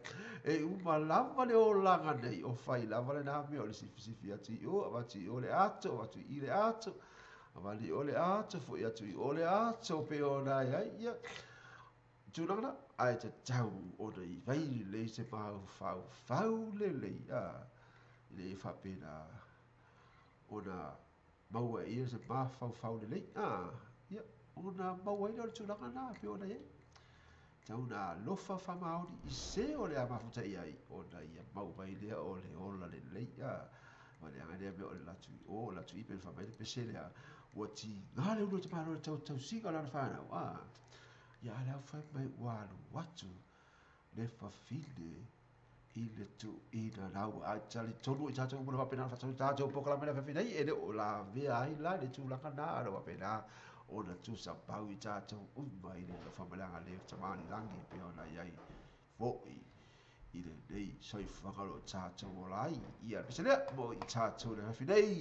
e uma lava le olaga nei o fai lava lenā mea o le sifisifi atu i o avatu i o le ato avatu i le ato avali o le ato fo'i atu i o le ato pe ona i ai ia tulaga la ae tatau ona i vai lelei se mafaufau lelei a le faapena ona maua e ia se mafaufau lelei a ia ona maua ai lea o le tulaga lena pe ona i ai tau na alofa faamaoni i se o le a mafutai ai ona ia mau mai lea o le ola lelei a ma le aga lea mea o le latu i o latu i pe faamai le pese lea ua tiga le ulu o te malo le tautausiga o lana fanau a ia a le au fai mai ua alu atu le fafine i le tuuina lau a talitonu i tātou uma na faapena ona faatau tātou polokalame le afiafi nei e le o lavea ai la le tulaga na ana faapena ona tusa pau i tātou uma i le alofa ma le agalelei o Tamāli Lagi e pei ona i ai fo'i i lenei soifuaga o lo o tātou ola ai. Ia le pese lea mo i tātou le afiafi nei.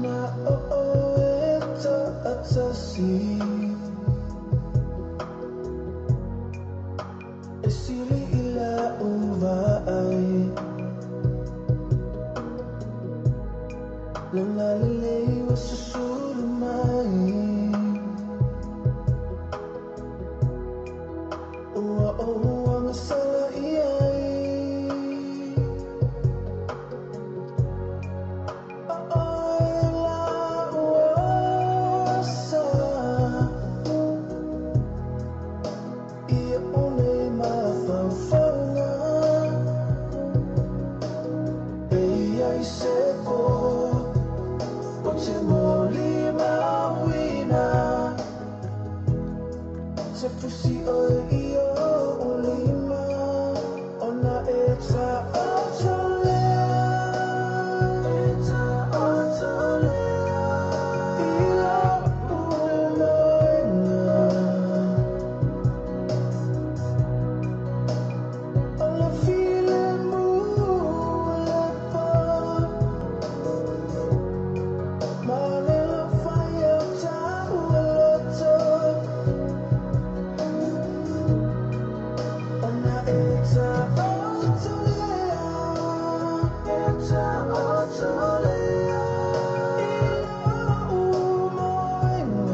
Na o o e ta'atasi E sili i la uvaai Lola lelei wa susulu mai Ua o uanga sala iai O oe la ua sa Ia unei mafaufauga E iai se po O te moli mauina Se fusi oe i o lima Ona e ta'atolea E ta'atolea I la uloina O le file mu le pa Ma le alofa i o ta'u loto Ona e ta'atolea E ta'atolea I la'u moena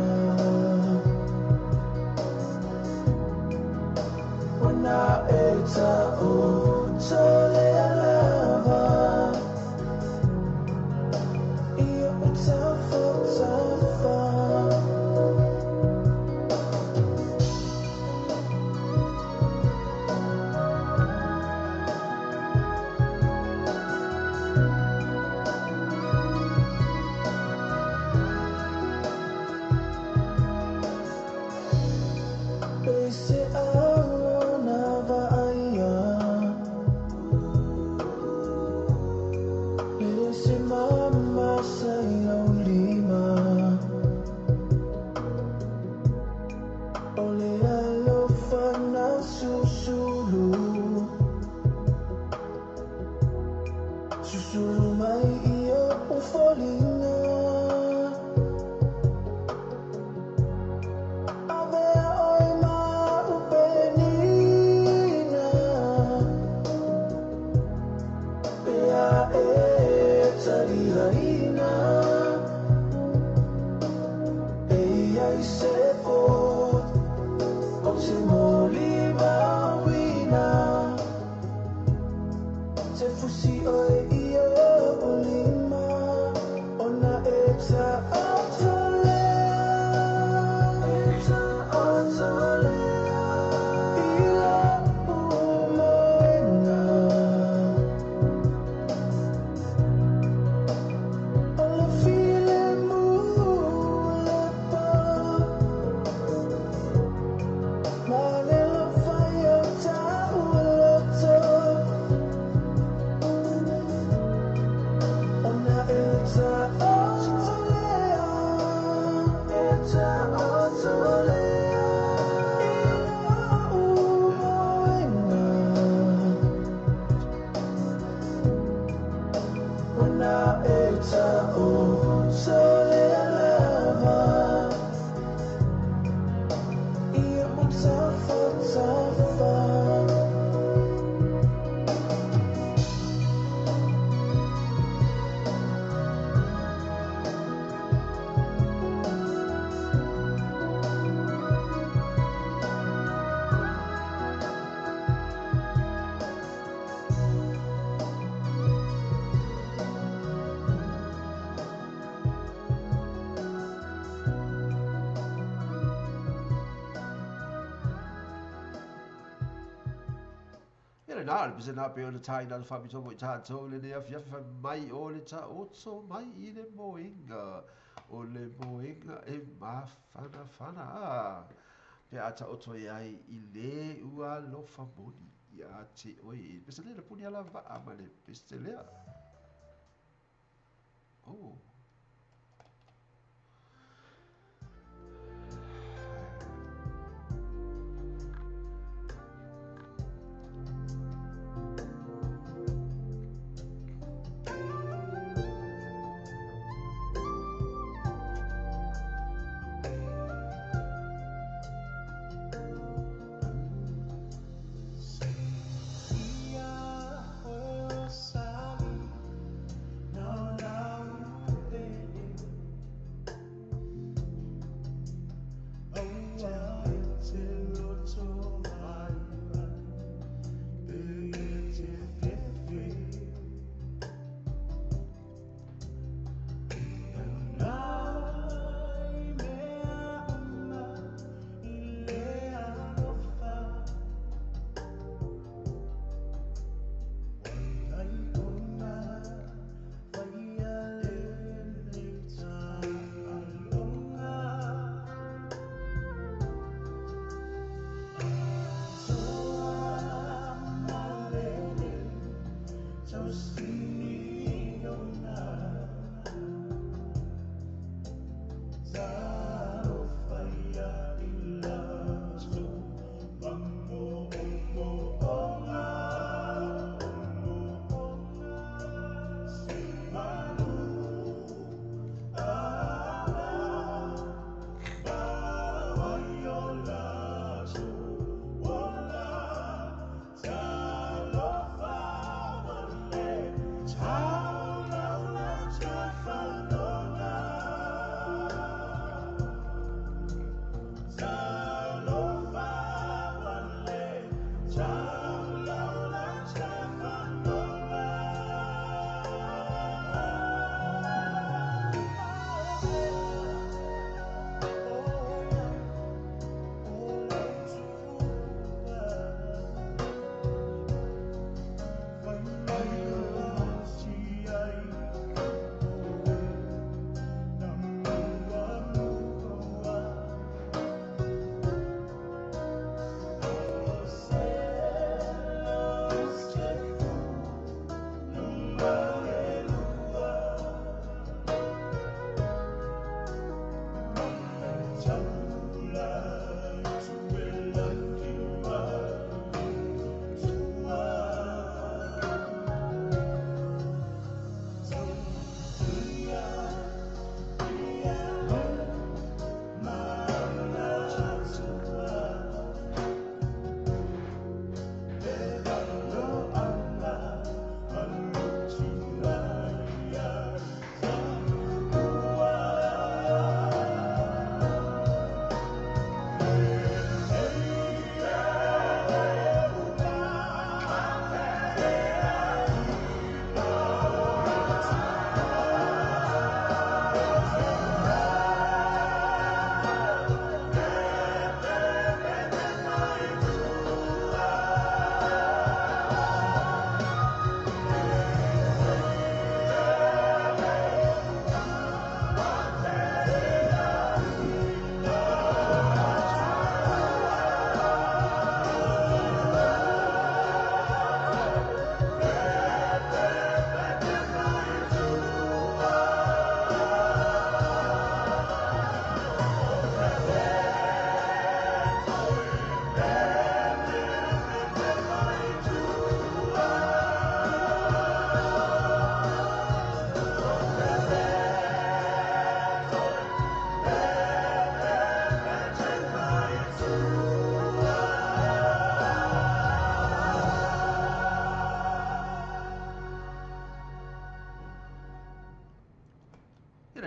Ona e ta'atolea lava Ia o tafatafa. E se aona vaaia E se mama sa i au lima O le alofa na susulu Susulu mai i o'u foliga Avea oe ma upenina Pe a e talihaina E iai se po O te moli mauina Te fusi oe i o'u lima Ona e ta'atolea Ia lena, le pese na pe o le tai na le whapito mo i tātou le nea fiafi whai mai o le ta oto mai i le moenga. O le moenga e mawhana whana. Pe a ta oto e ai i le ua lofa moni i a te oe. Pese le puni ala waa ma le pese lea. Oh. Ia oe o sali, nau nau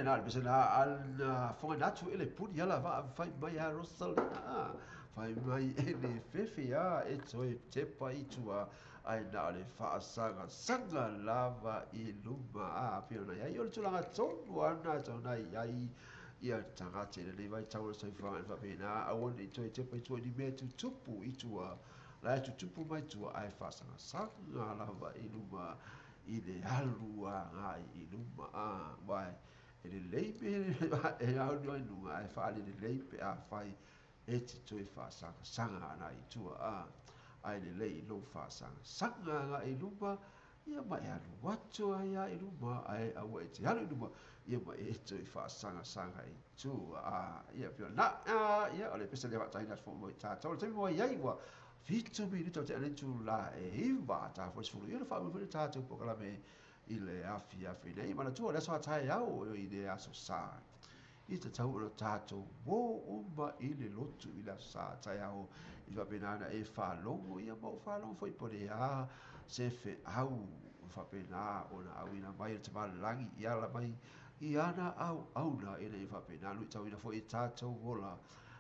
na le pese na al fonga natu ele puni ala va fai mai a Rosalina fai mai ele fefe a e toe tepa i tua ai na le faasaga saga lava i luma a pei ona iai o le tulaga tonu ana tauna iai ia tagata i lenei vaitau o le soifuaga e faapena aua nei toe tepa i tua i ni mea tutupu i tua la e tutupu mai tua ae faasagasaga lava i luma i le alu agai i luma a uae e lelei pe e alu ai luga ae faalelelei pe afai e te toe faasagasaga agai i tua a ae lelei i lou faasagasaga agai i luma ia ma e alu atu ai a i luma ae aua e te alu i luma ia ma e toe faasagasaga i tua a ia pei ona a ia o le pese lea faataina atu foi mo i tatou le taimi ua i ai ua 7 minute o te ane itulā e 9 ta foi 10 ia ona faamoemoe foi le tatou polokalame i le afiafi nei. Manatua o le aso a taeao i le aso Sa i tatau ona tatou ō uma i le lotu i le aso Sa taeao i faapena ona e faalogo ia ma ou faalogo foi po o le a se feau faapena ona auina mai e le Tamalagi i ala mai i ana auauna ina ia faapena luitauina foi i tatou ola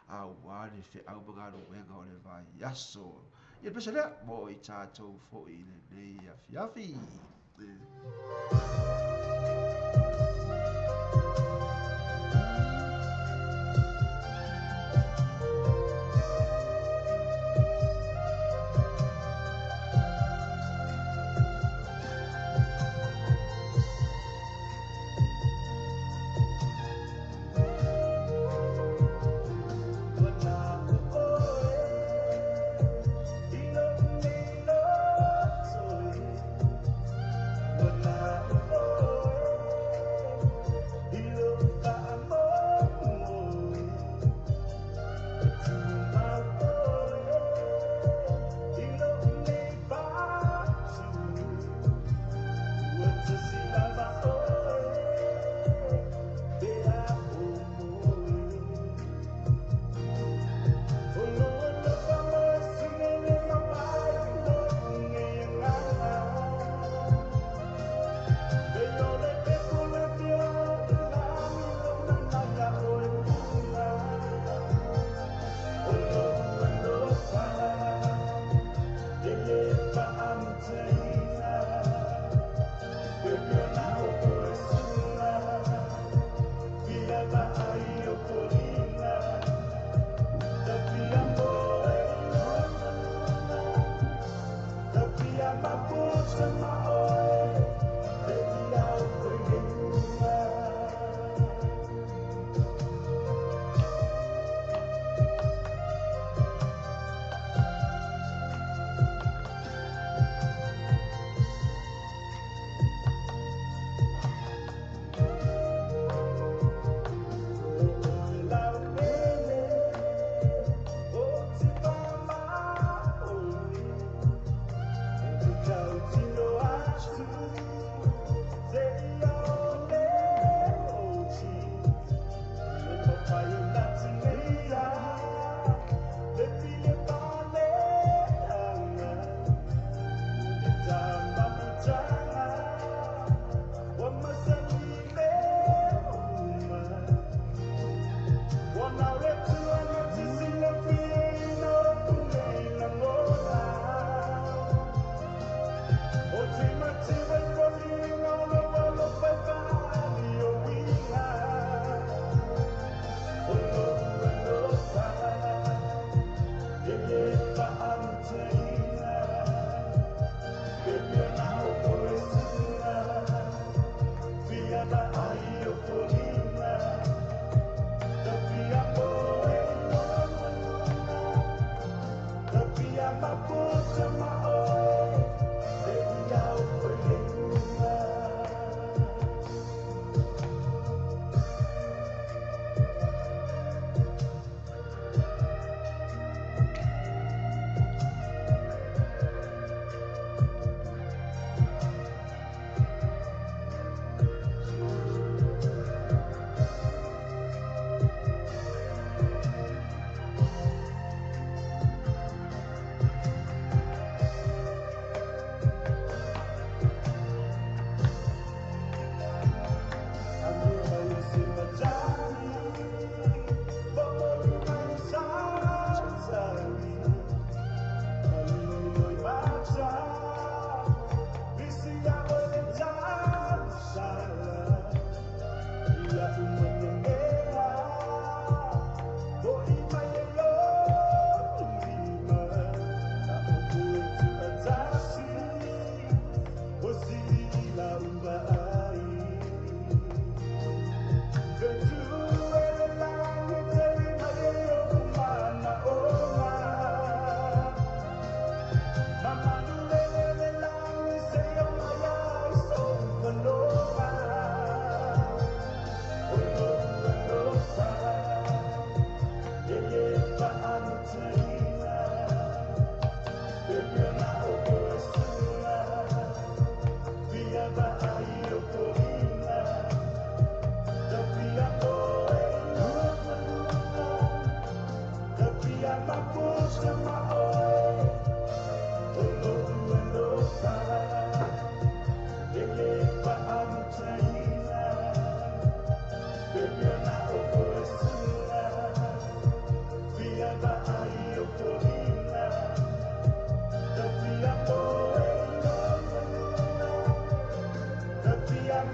aua le feau ma galuega o le vaiaso. Ia le pese lea mo i tatou foi i lenei afiafi. What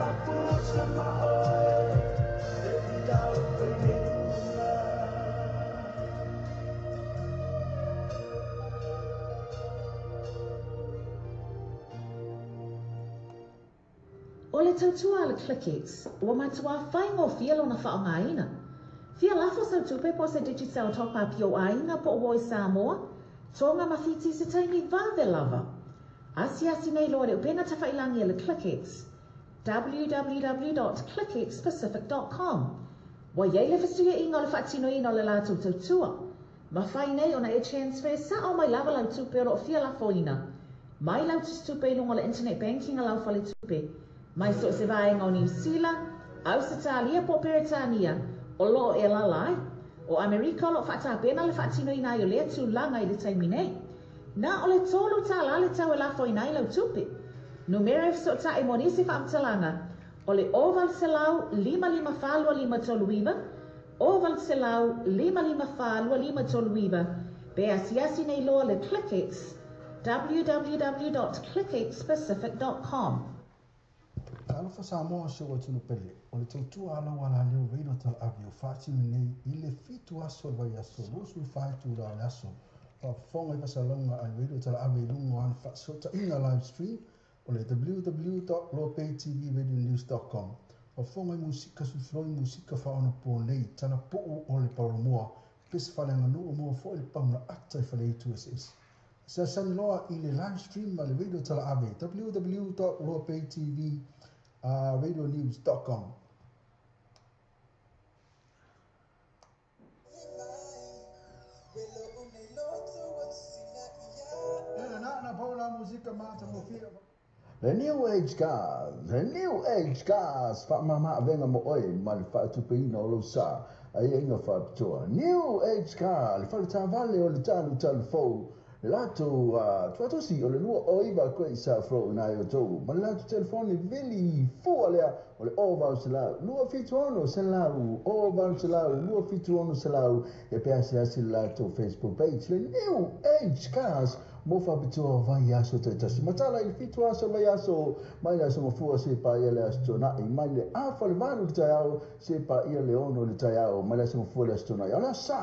O le tautua a le ClickX, ua matuā faigofie lona faaaogaina. Fia lafo sau tupe po o se Digicel top-up i ou aiga po o uo i Samoa, Tonga ma Fiti i se taimi vave lava. Asiasi nei loa i le upega tafailagi a le ClickX, www.clickxpacific.com. Ua i ai le fesuiaiga o le faatinoina o le latou tautua. Mafai nei ona e transfer sao mai lava lau tupe o lo o fia lafoina mai lau tusitupe i luga o le internet banking a lau faletupe mai so o se vaega o Niu Sila, Ausetalia po o Peretania o lo o e alaala ai. O Amerika o lo o faatapena le faatinoina ai o lea tulaga i le taimi nei. Na o le $3 le tau e lafoina ai lau tupe. Numera e fesootai mo nisi faamatalaga o le 0800 554 2539, 0800 554 2539, pe asiasi nei loa le ClickX, www.clickxpacific.com. Talofa Samoa si ou atunuu pele, o le tautua a lau alaleo Radio Talaave o faatino nei i le 7 aso o le vaiaso, 24 itula o le aso. Faafofoga i fasalauga a le Radio Talaave i luga o ana faasootaiga live stream o le www.loapaytvradionews.com. Faafofoga i musika suisuloi musika faaonapo nei, talapuu o le paolomoa, pese faaleaganuu moa foi le pauna ata i faleaitu eseese. Asiasi loa i le live stream a le Radio Talaave, www.loapaytvradionews.com. The New Age Cars, The New Age Cars, faamama avega mo oe ma le faatupeina o lou sa aiaiga faapitoa. New Age Car, le faletavale o le talutalu fou, le latou tuatosi o le 209 koe sa fro i nai o tou, ma le latou telefoni vili fua lea o le 0800 276 100, 0800 276 100, e pe asiasi le latou Facebook page, le New Age Cars, mo faapitoa vaiaso taitasi. Matala i le 7 aso vaiaso, mai le aso mafua se paia le aso tuanai, mai le afa le 8 le taeao, se paia le 6 le taeao, mai le aso mafua le aso tuanai. O le aso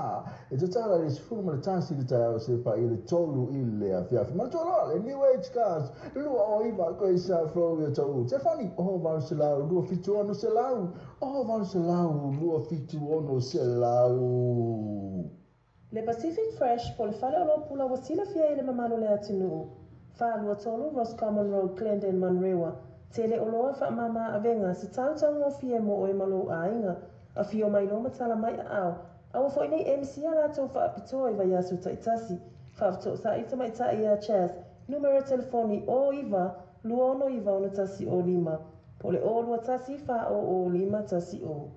e tatala i le 11 le taeao, se paia le 3 i le afiafi. Manatua loa le New Age Cars, 209 koe sa fro i o tau. Telefoni, 0800 276 100, 0800 276 100. Le Pacific Fresh po o le fale oloa pula ua silafia e le mamalu o le atunuu. 423 Roscommon Road, Glendon, Manurewa. Tele oloa faamama avega se tau taugofie mo oe ma lou aiga. Afio mai loa ma tala mai aao. Aua foi nei e misia latou faapitoa i vaiaso taitasi. Faafetoosai tamaitai ia Chas, numera telefoni 09 269 6105 po o le 021 400 510.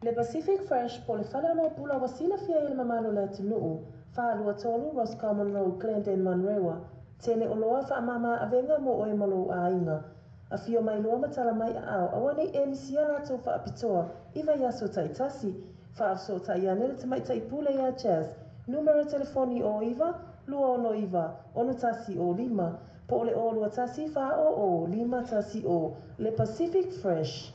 Le Pacific Fresh po o le fale oloa pula ua silafia e le mamalu o le atunuu, 423 Roscommon Road, Glendon, Manurewa. Tele oloa faamama avega mo oe ma lou aiga. Afio mai loa ma tala mai aao, aua nei e misia latou faapitoa i vaiaso taitasi. Faafesootai ane le tamaitai pule ia Jazz, numera telefoni 09 269 6105 po o le 021 400 510. Le Pacific Fresh.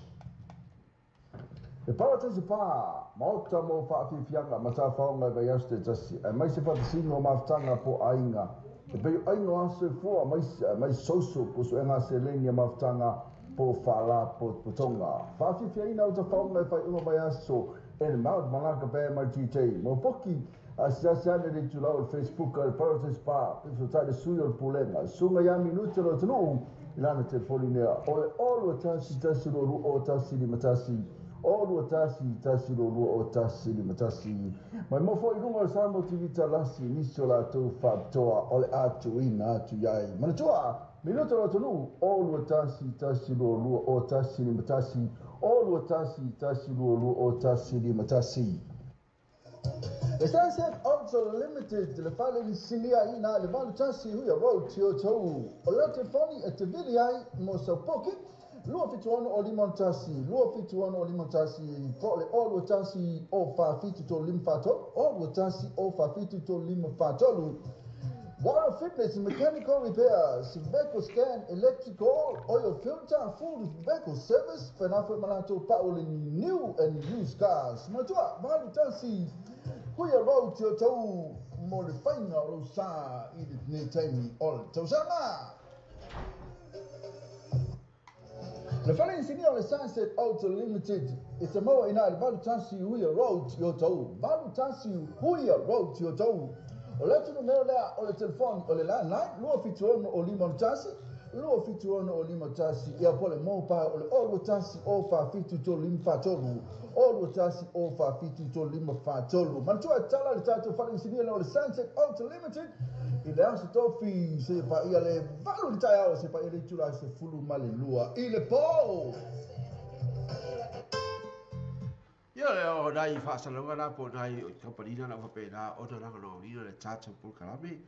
Le Parataiso Pa, maota mo faafiafiaga ma tafaoga i vaiaso taitasi, aemaise faatasiga o mafutaga po o aiga. E pei o aiga o aso soifua aemaise soso po o suega seleni a mafutaga po o faalapotopotoga. Faafiafiaina o tafaoga i faaiuga vaiaso e le Mount Malaka Band ma le DJ. Mo poki asiasi ane le itulau o le Facebook a le Parataiso Pa, pe fesotai le sui o le pulega. Suga ia minute o le atunuu i lana telefoni nea o le 021 122 151 021 122 151. Mai mo foi i luga o le Samoa TV Talasi nisi o latou faapitoa o le atuina atu iai. Manatua, minuta o le atunuu 021 122 151 021 122 151. Le Sunset Auto Limited, le fale inisinia ina le 81 Huia Road, Tiotou. O le telefoni e te vili ai mo sau poki, 276 o 51, 276 o 51, po o le 021 o 47 3 5 43, 021 o 47 3 5 43. Water fitness, mechanical repairs, vehicle scan, electrical, oil filter, full vehicle service, faapena foi ma latou pau le new and used cars. Manatua, 81 Huia Road i Otahuhu mo le faiga o lou sa i lenei taimi o le tausaga. Le fale inisinia o le Sunset Auto Limited e te maua i ina i le 81 Huia Road i Otahuhu. 81 Huia Road i Otahuhu. O le atu numera lea o le telefoni o le landline 276 o 51 276 o 51 ia po o le mobile o le 021 047 3543 021 047 3543. Manatua e tala le tatou fale inisinia lea o le Sunset Auto Limited i le aso tofi seia paia le 8 i le taeao seia paia le itula 12 i le po. Ia lea o nai faasalalauga na po o nai kamupani na ua faapena ona lagolagoina le tatou polokalame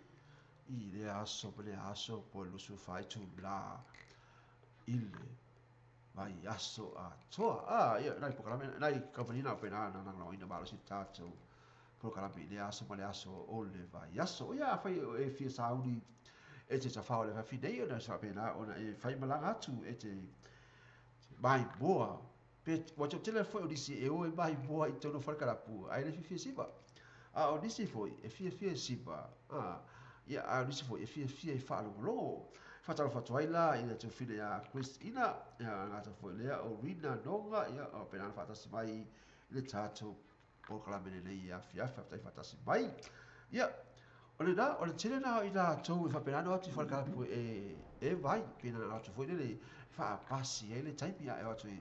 i lea aso ma lea aso po o le 24 itula i le vaiaso atoa. Ah, ia nai polokalame nai kamupani na faapena ona lagolagoina malosi le tatou polokalame i lea aso ma le aso o le vaiaso. Ia afai e fia sauni e te tafao i le afiafi nei ona faapena ona e faimalaga atu e te maimoa Pe ua tele foi o nisi e o e maimoa i totonu o fale kalapu ae le fiafia e siva. A o nisi foi e fiafia e siva, a, ia, a o nisi foi e fiafia e faalogologo. Faatalofa atu ai la i le tuafine ia Chris Ina, ia gata foi lea o Rina Noga, ia, o faapena ona faatasi mai i le tatou polokalame lenei e afiafi, faafetai faatasi mai. Ia, o lena, o le tele lena o i latou e faapena ona o atu i fale kalapu e, e vai, pe na o atu foi lele e faapasi ai le taimi ae o atu e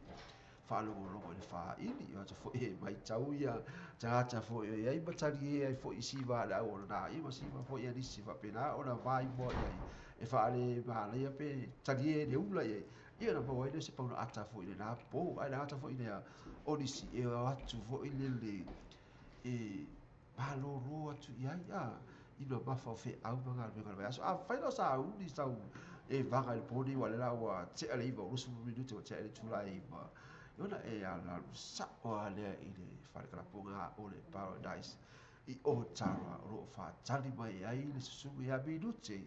faalogologo i le faaili, o atu foi e matau ia tagata foi o i ai ma talie ai foi i siva a le au ona ia ma siva foi a nisi faapena ona vaimoa i ai e faale manaia pe talie le ula i ai, ia ona maua ai lea o se pauna ata foi i lena po. Ae le gata foi i lea, o nisi e o atu foi lele e malōlō atu i ai, a, i mamafa o feau ma galuega o le vaiaso. Afai la o sauni sau e vaga i le po nei aua o lea la ua tea le 9 o 20 minute ua tea i le itula e 9, ona e alalu sao lava lea i le fale kalapoga o le Paradise i Otawa o lo o faatali mai ai le susuga ia Minute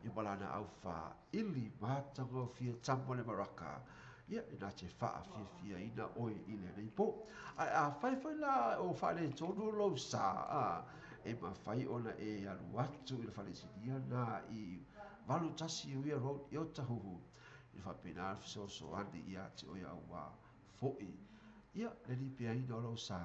i ma lana au faaili matagofie tama le maraka, ia, e na te faafiafiaina oe i lenei po. Ae afai foi la o faaletonu lou sa, a, e mafai ona e alu atu i le fale sinia na i 81 Uia Road i Otahuhu, i le faapena le fesoasoani ia te oe auā foi ia le lipeaina o lou sa,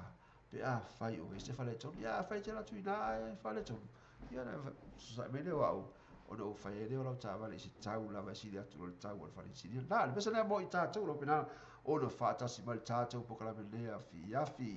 pe afai o ese faletonu, ia afai e te alu atu inā ae faletonu, ia ona fesoasoani mai lea o au, ona ou fai ai lea o lau taavale i se tau lava e sili atu i lo le tau o le fale inisinia. Na, le mea lea mo i tatou lau pena ona faatasi mai le tatou polokalame lenei afiafi.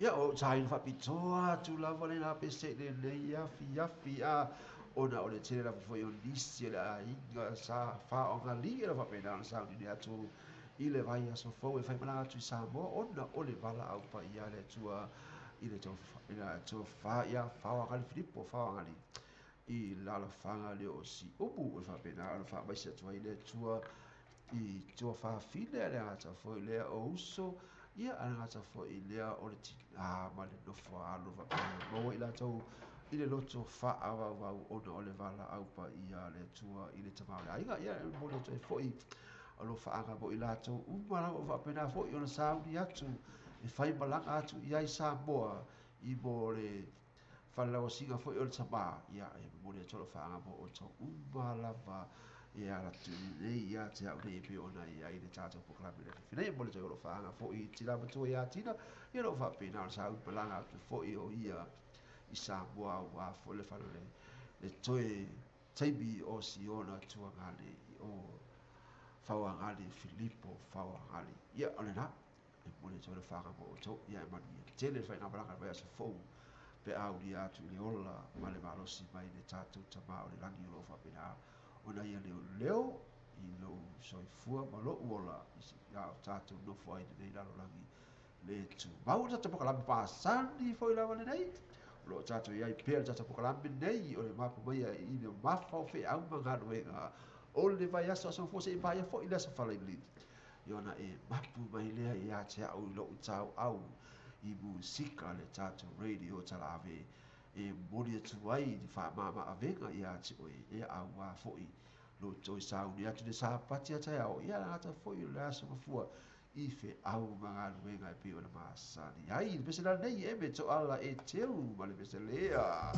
Ia o saina faapitoa atu lava le lapese i lenei afiafi a ona o le tele lava foi o nisi o le aiga sa faaaogalia e faapena ona sauniuni atu i le vaiaso fou e faimalaga atu i Samoa ona o le valaau paia a le Atua i le tofa ia Faoagali Filipo Faoagali i lalafaga lea o Siumu e faapena ona faamaise atu ai le Atua i tuafafine a le agata foi lea o uso ia a le agata foi lea o le tinā ma le nofo a alo faapena maua i latou i le loto faaavauvau ona o le valaau paia a le Atua i le tama o le aiga. Ia e momoli atu ai foi alofaaga mo i latou uma lava o faapena foi ona sauni atu e faimalaga atu i ai Samoa i mo le falelauasiga foi o le tama. Ia e momoli atu alofaaga mo outou uma lava e ala atu nei ia te au nei e pei ona i ai le tatou polokalame le afiafi nei. E momoli atu ai alofaaga foi i tina matua ia Tina, ia loo faapena ona sauni malaga atu foi o ia i Samoa aua foi le fale le toe taimi o siona tuagali o Faoagali Filipo Faoagali. Ia o lena e momoli atu ai alofaaga mo outou. Ia e manuia tele le faigamalaga le vaiaso fou pe aulia atu i le ola ma le malosi mai le tatou tama o le lagi o loo faapena ona ia leoleo i lou soifua ma lou ola ia o tatou nofo ai lenei lalolagi le tumau. O le tatou polokalame pasani foi lava lenei o loo tatou iai pea le tatou polokalame nei o le mapu mai i le mafa o feau ma galuega o le vaiaso aso fou seia paia foi le aso Falaili. Ia ona e mapu mai lea ia te au i lou tauau i musika le tatou radio talaave e momoli atu ai le faamamaavega ia te oe e auā foi lo toe sauni atu le sapati a taeao ia lagata foi o le aso mafua i feau ma galuega e pei ona masani ai le pese lenei e me toala e teu ma le pese lea.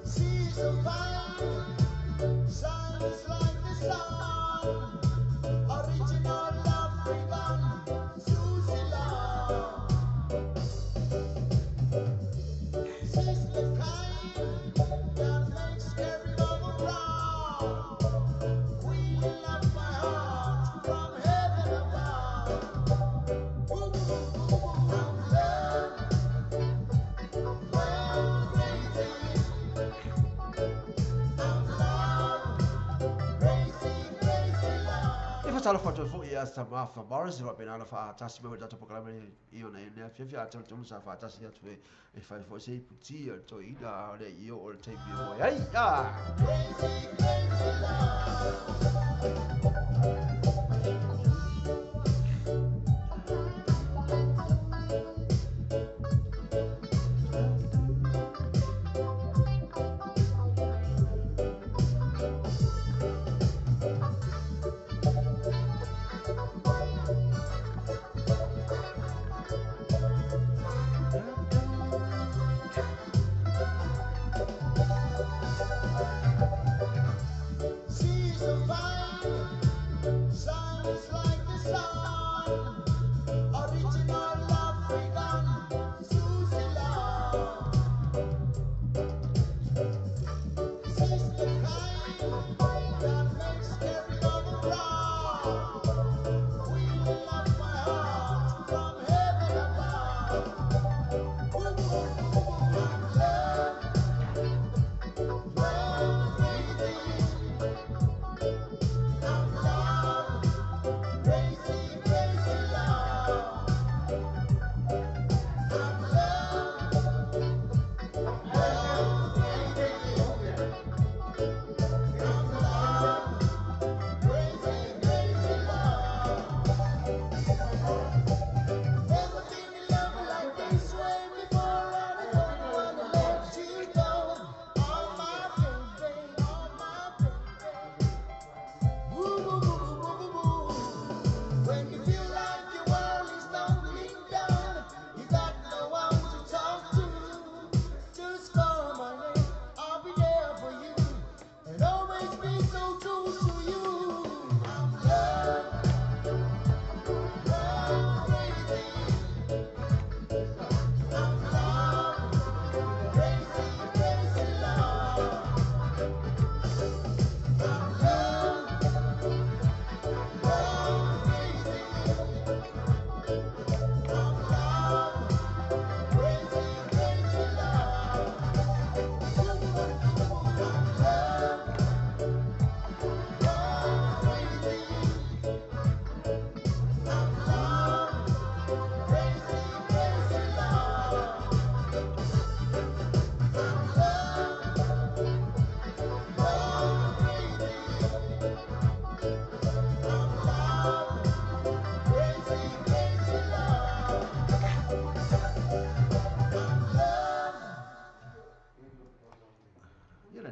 She's a fine, shines like the sun. Original African, Susie Love. She's the kind that makes every mama proud. Queen of my heart, from heaven above. Ooh, ooh, ooh, I'm love, well crazy. I'm love, crazy, crazy love. E fatalofa atu ai foi ia Samantha Morris e faapena ona faatasi mai foi le tatou polokalame i ona e le afiafi a tolotolu sa faatasi atu e fai foi se iputi o le toeina a o le i oo o le taimi e moe ai. Crazy, crazy love. She's a fine, shines like the sun.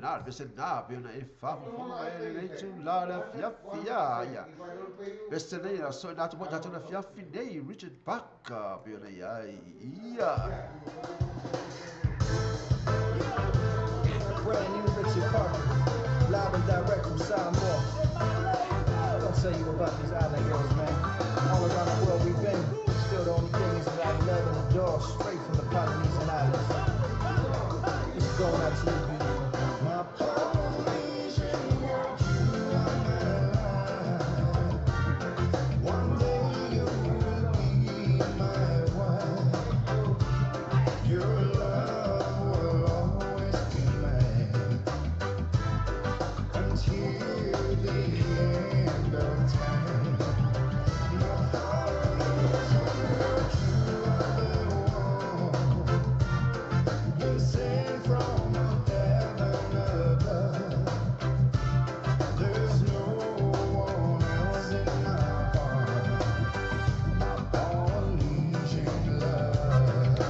lena le pese lena pe ona e faafofoga mai ai lenei itulā o le afiafi a ia pese nei aso i latou foi tatou le afiafi nei Richard Parker pe ona i ai ia. Brand new Richard Parker, live and direct from Samoa. Don't tell you about these island girls, man. All around the world we've been. Still the only thing is that I love and adore straight from the Polynesian Islands. This is going out to you, beautiful. My Polynesian girl, you are my life. One day you will be my wife. Your love will always be mine until the end of time. My Polynesian girl, you are the one been sent from heaven above. There's no one else in my heart. My Polynesian love.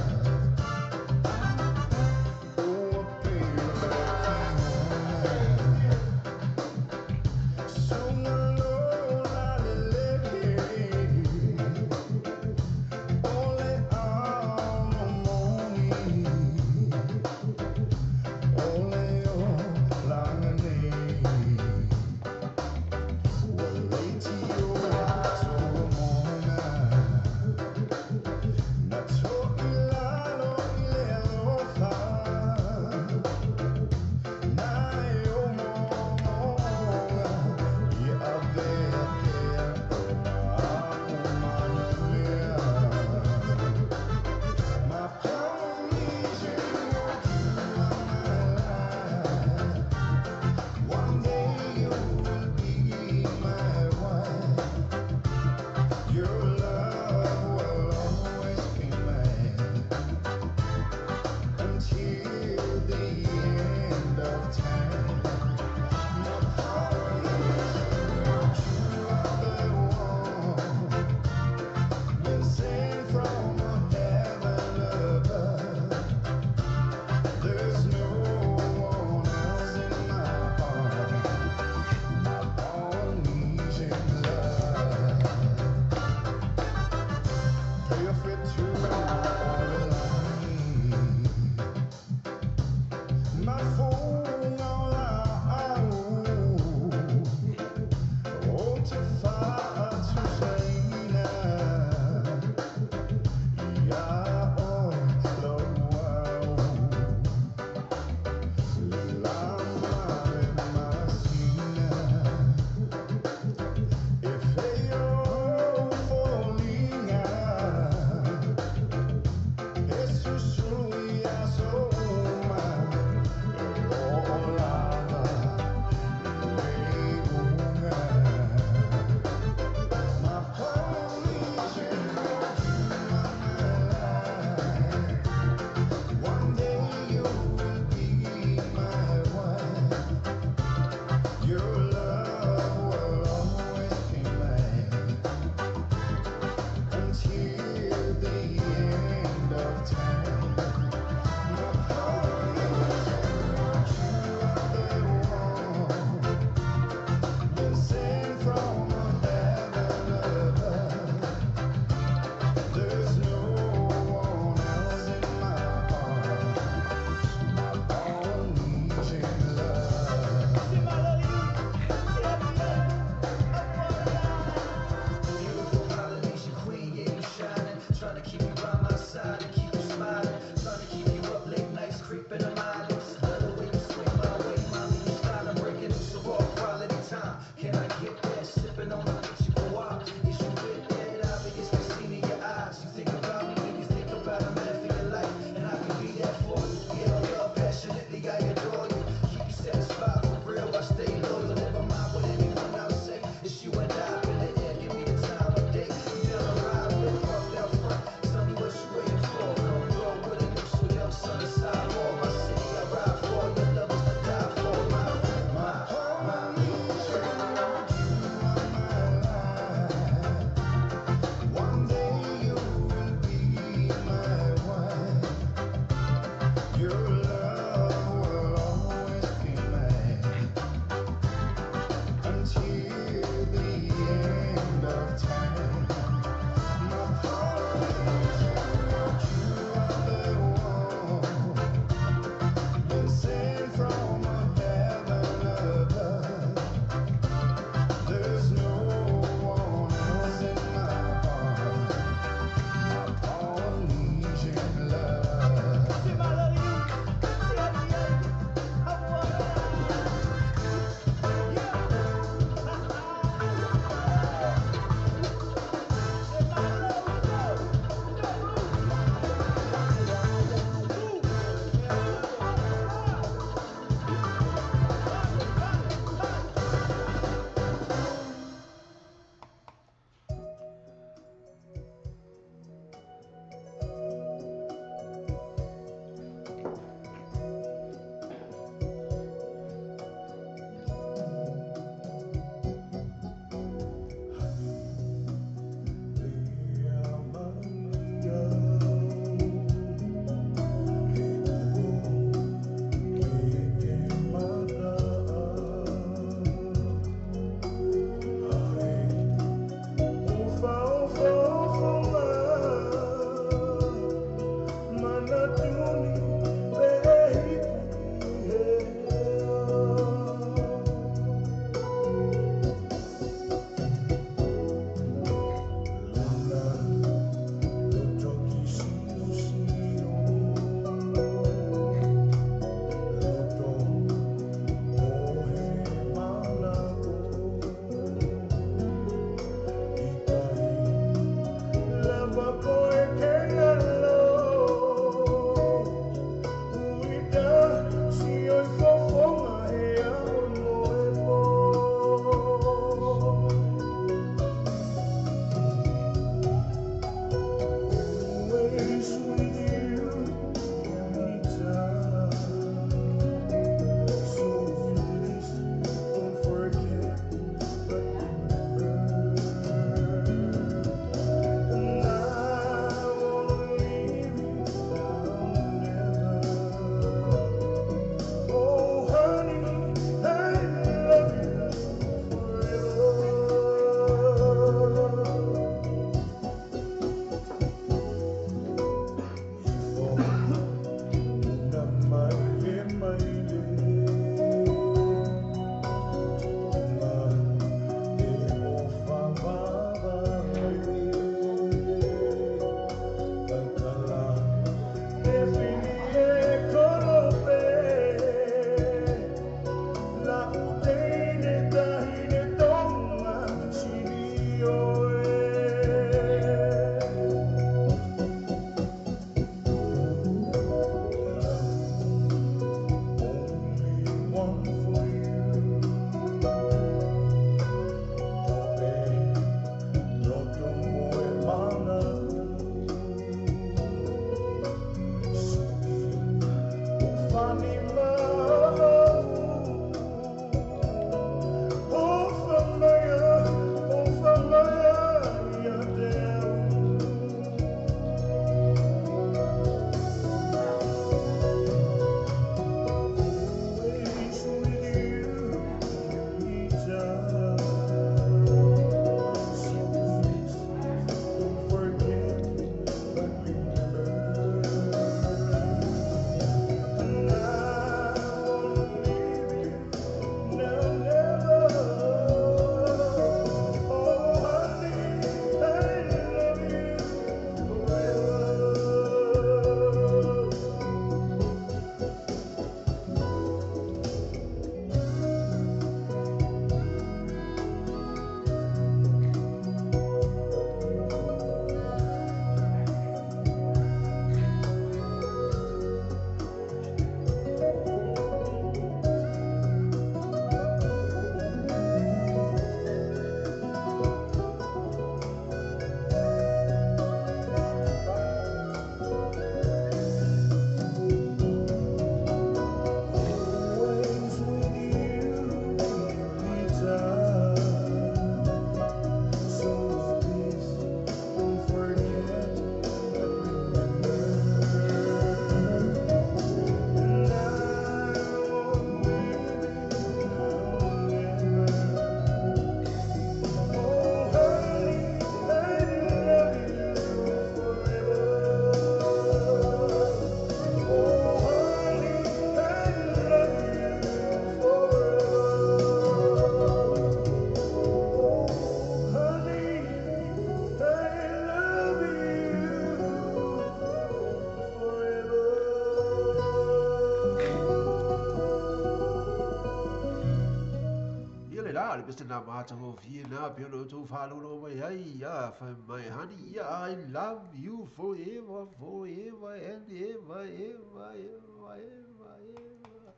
Le na mata ho fie na pe lo tu fa lo lo mai ai ya fa mai honey ya I love you forever forever and ever ever ever ever ever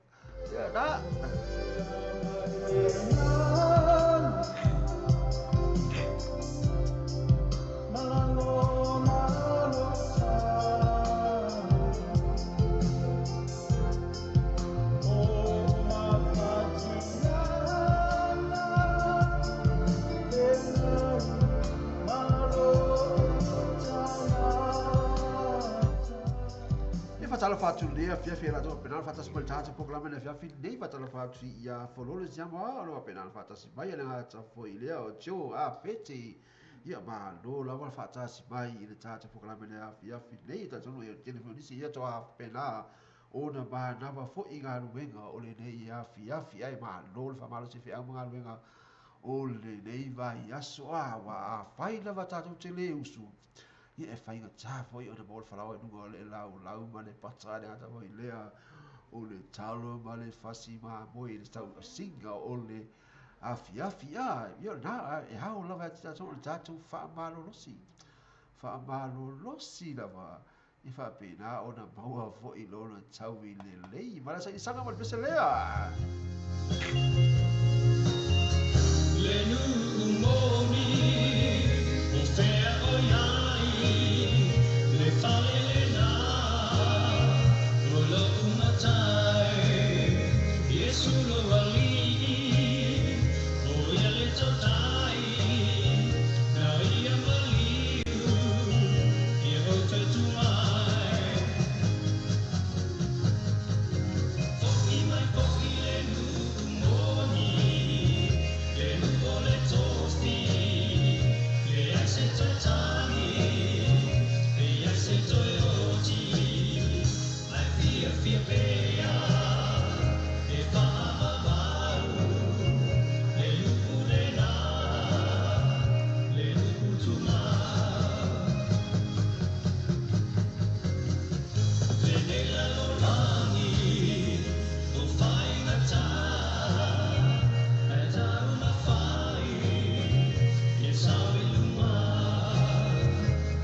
ya na. Fatalo fatu le fia fia la to penal fata spoltata programma le fia fi nei fatalo fatu ia fololo siamo a lo penal fata si vai le ta fo ile o jo a pete Ia malo lava le faatasi mai i le tatou polokalame le afiafi nei talitonu e tele foi nisi ia toa faapena ona manava foi galuega o lenei afiafi ae malo le faamalosi feau ma galuega o lenei vaiaso a ua afai lava tatou te le usu ia e faigata foi ona maua le falaoa i luga o le laulau ma le pata le gata foi lea o le talo ma le fasi mamoe i le tauasiga o le afiafi a ia na e ao lava ia te tatou o le tatou faamalolosi faamalolosi lava e faapena ona maua foi lona taui lelei ma le sailisaga ma le pese lea. Le nu'u moni o fea o iai le fale lena o lo'u matai Iesu lo alii o ia le tautai na ia maliu ia ou toe tumai. Fo'i mai fo'i le nu'u moni le nu'u o le tofi leai se toe tagi leai se toe oti ae fiafia pea e faavavau le nu'u lena le nu'u tumau. Lenei lalolagi o faigata ae taumafai e sao i luma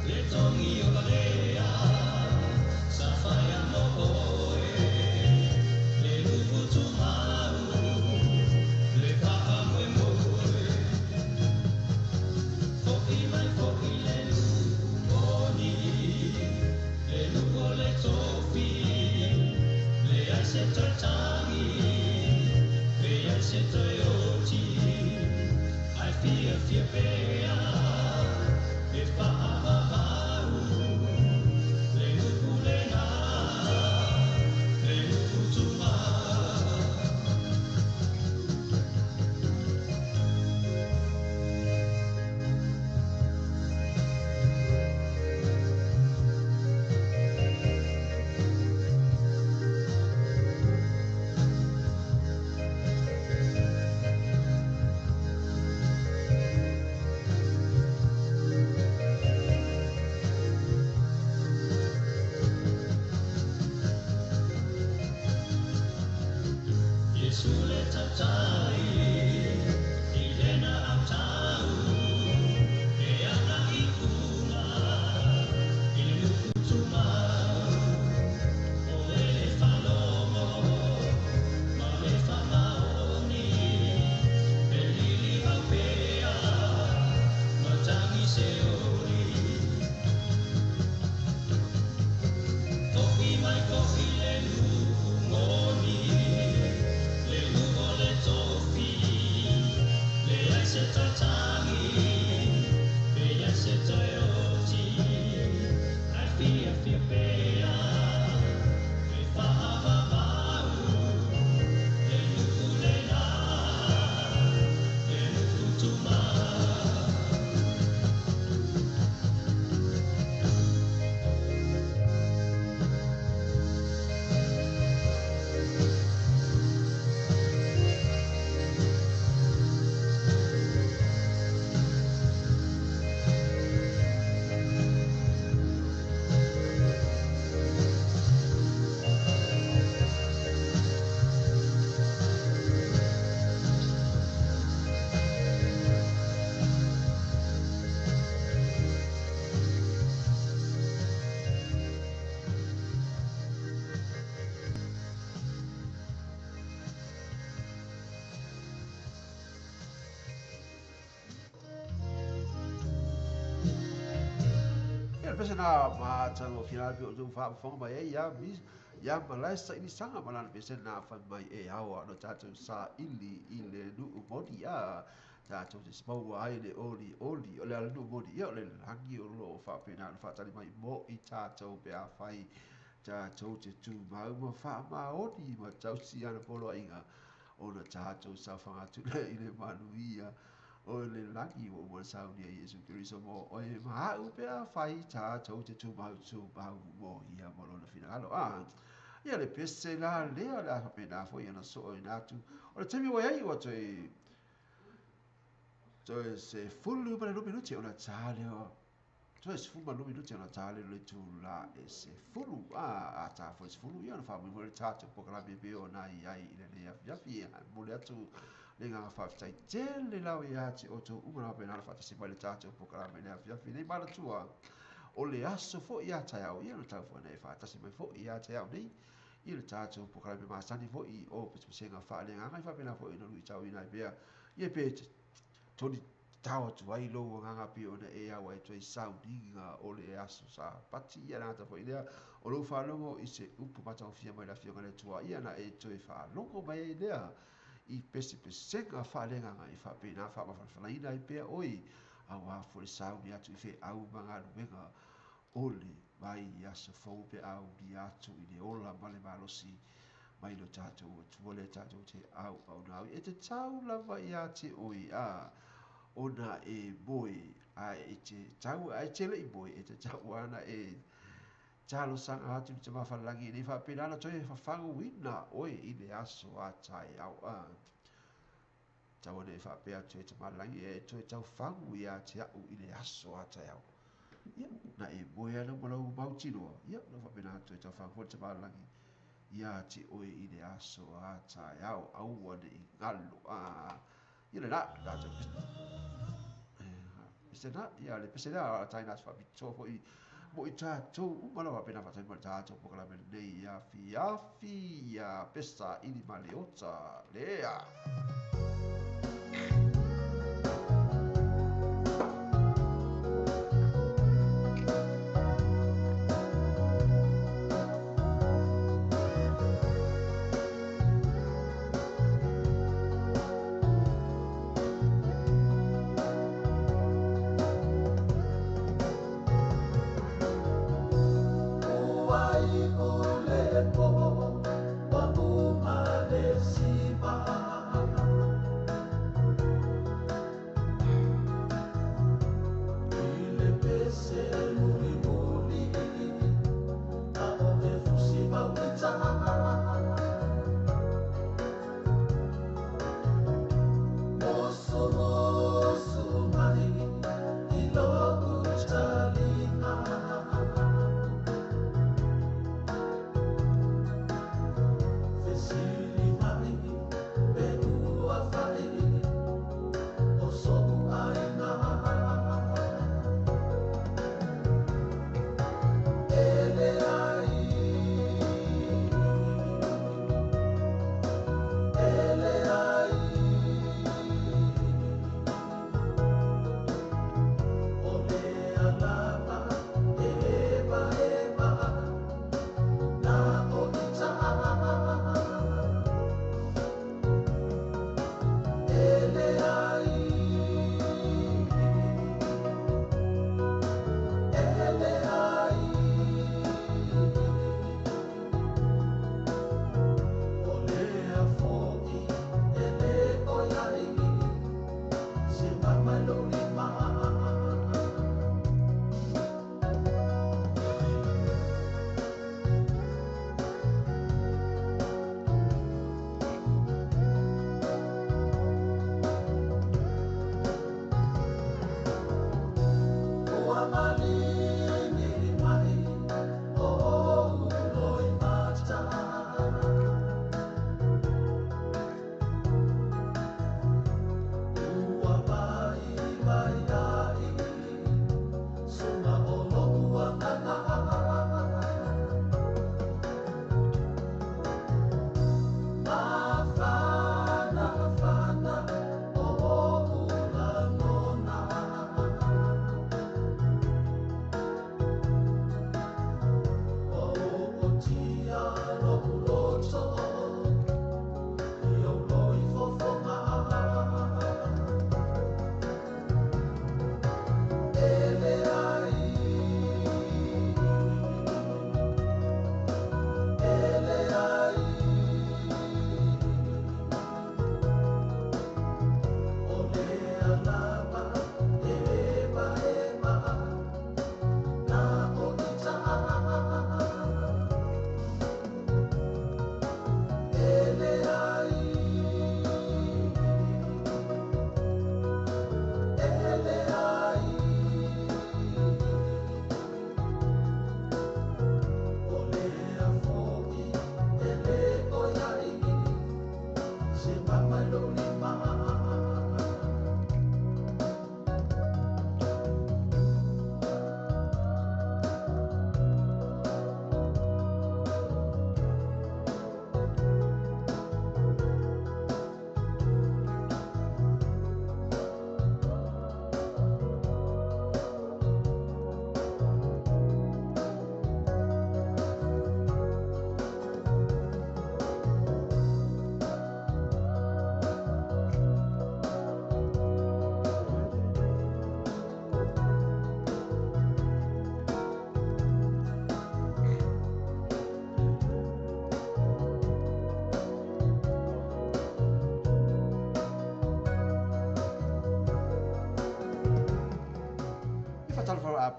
le togi o valea sa faia mo oe le nu'u tumau le faamoemoe. Fo'i mai fo'i le nu'u moni le nu'u o le tofi leai se toe tagi leai se toe oti ae fiafia pea e faavavau le nu'u lena le nu'u tumau. Iesu le tautai i lena autau e ana i uga i le nu'u tumau o e le faalogo ma le faamaoni e lilivau pea ma tagi se oli. Fo'i mai fo'i le nu'u moni le nu'u o le tofi leai se toe tagi leai se toe oti ae fiafia pea e faavavau le nu'u lena le nu'u tumau. Ia le pese na matagofie ai pe o tou faafofoga mai ai ia ia malae sailisaga ma lana pese na fai mai e ao ona tatou saili i le nu'u moni a tatou te maua ai le olioli o le ala nu'u moni ia o le lagi o loo faapena ona faatali mai mo i tatou pe afai tatou te tumau ma faamaoni ma tausi ana poloaiga ona tatou saofaga atu lea i le manuia O le lagi ua uma ona saunia e Iesu Keriso mo oe ma a'u pe afai tatou te tumau tumau mo ia ma lona finagalo. A ia le pese la lea o le a faapena foi ona sooina atu. O le taimi ua i ai ua toe toe 12 minute ona ta lea. Toe 12 minute ona ta lea o le itula e 10. A ta foi le 10 ia ona faamoemoe le tatou polokalame e pei ona i ai i lenei afiafi. E momoli atu le agaga faafetai tele lava ia te outou uma na faapena ona faatasi mai le tatou polokalame i le afiafi nei. Manatua, o le aso foi ia taeao ia ona tau foi ona e faatasi mai foi ia te au nei i le tatou polokalame masani foi o pesepesega faaleagaga e faapena foi ona luitauina ai pea ia pe toli tao atu ai lou agaga pei ona e au ai toe sauniga o le aso Sapati. Ia le gata foi lea o lou faalogo i se upu matagofie mai le Afioga i le Atua, ia na e toe faalogo mai ai lea i pesepesega faaleagaga e faapena faamafanafanaina ai pea oe auā foi le sauni atu i feau ma galuega o le vai aso fou pe a ulia atu i le ola ma le malosi mai lo tatou Atua lea tatou te auauna ai. E te tau lava ia te oe a ona e moe a e te tau a e te le'i moe e te tau ana e talosaga atu i le Tama Falelagi nei faapena ona toe fafaguina oe i le aso a taeao. A tau ana e faapea atu e Tama Lagi e toe taufagu ia te a'u i le aso a taeao. Ia, na e moe ana ma lau mautinoa, ia, na faapena toe taufagu foi le Tama Lagi ia te oe i le aso a taeao. Aua ne'i galo. A ia le la tatou pese na, ia le pese lea a taina atu faapitoa foi mo i tatou uma lava faapena faatasi mai le tatou polokalame lenei afiafi ia pesa ili ma le ota lea.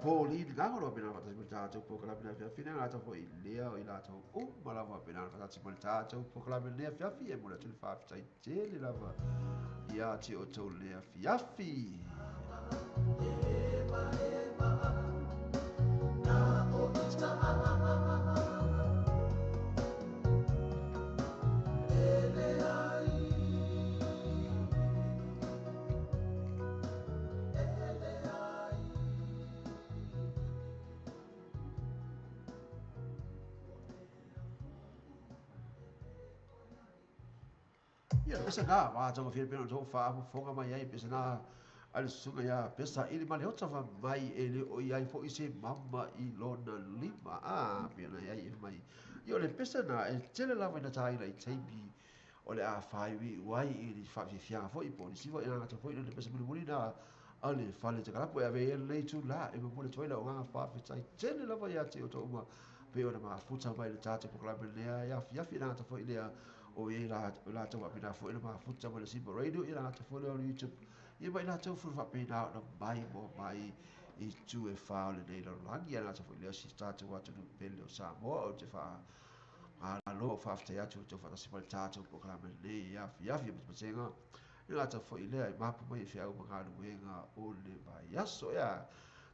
Pauline Gago lo faapena ona faatasi mai le tatou polokalame le afiafi nei latou foi lea o i latou uma lava faapena ona faatasi mai le tatou polokalame lenei afiafi e momoli atu le faafetai tele lava ia te outou le afiafi. Ia, pesa na, matou mafia pena tou faafofoga mai ai, pesa na a le susuga ia Pesa ili ma le ota fa mai e le o i ai foi se mama i lona lima. A, pei ona i ai e mai. Ia, o le pesa na, e tele lava ina taina i taimi o le a faaiuiu ai i ni faafiafiaga foi po o nisi foi agaga foi le pesa mulimuli na a le fale takalapu e ave ai lenei itulā e momoli atu ai lau agaga faafetai tele lava ia te outou uma pei ona mafuta mai le tatou polokalame lea e afiafi le tagata foi lea o i ai latou faapena foi ona mafuta mai le Simba Radio ia le tagata foi lea o le YouTube ia ma i latou foi faapena ona mai moa mai i itu e fa o lenei lalolagi ia le tagata foi lea o si tatou atunuu pele o Samoa. Ou te fa malo faafetai atu outou faatasi mai le tatou polokalame lenei e afiafi e matematsega le tagata foi lea e mapu mai e feau ma galuega o le vaiaso ia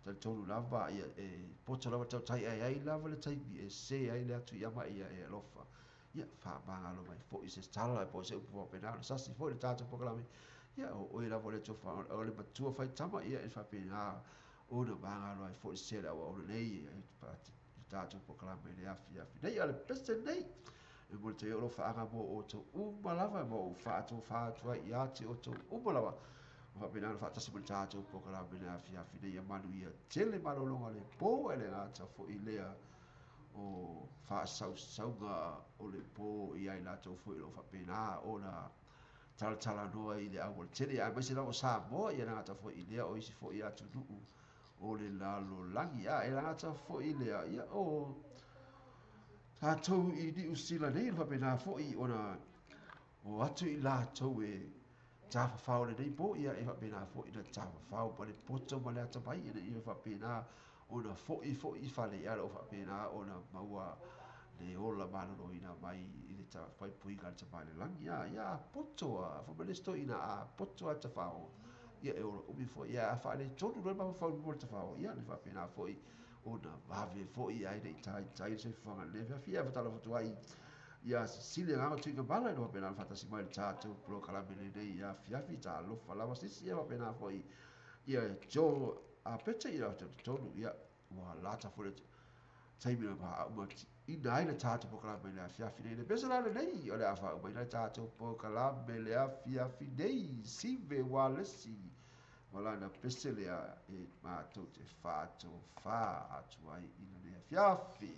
talitonu lava ia e poto lava tautai ai ai lava le taimi e se ai le atu ia mai ia e alofa ia faamagalo mai foi se tala po o se upu faapena ona sasi foi le tatou polokalame ia o oe lava o le atu o le matua faitama ia e faapena ona magalo ai foi se le auauna nei le tatou polokalame le afiafi nei a le pese nei e mo le te o lo faaga mo outou uma lava mo ou faatofa atu ai ia te outou uma lava o faapena ona faatasi ma le tatou polokalame le afiafi nei ia manuia tele malologa le po e le gata foi lea o faasausauga o le po ia i latou foi o lo o faapena ona talatalanoa i le aualatele aemaise lava o Samoa ia le gata foi i lea o isi foi atunuu o le lalolagi a e gata foi lea ia o tatou i Niu Sila nei faapena foi ona o atu i latou e tafafao lenei po ia e faapena foi na tafafao ma le poto ma le atamai ina ia faapena ona foi foi i fale ia o faapena ona maua le ola maloloina mai i le puipuiga a le Tama i le Lagi ia ia a poto a faamalesto ina a poto a tafao ia e ola umi foi ia a faaletonu loa le mafaufau mo le tafao ia le faapena foi ona vave foi ai le taitai le soifuaga le fiafia fatalofa ai ia sisili agaga tuiga mala i le faapena faatasi mai le tatou polokalame lenei ia afiafi talofa lava sisi ia faapena foi ia jo a pete ia totonu ia ua lata foi le taimi na faauma ina ai le tatou polokalame le afiafi nei. Le pesa la lenei o le a faauma ina le tatou polokalame le afiafi nei Sive Walesi ma lana pese lea e matou te faatofā atu ai i lenei afiafi.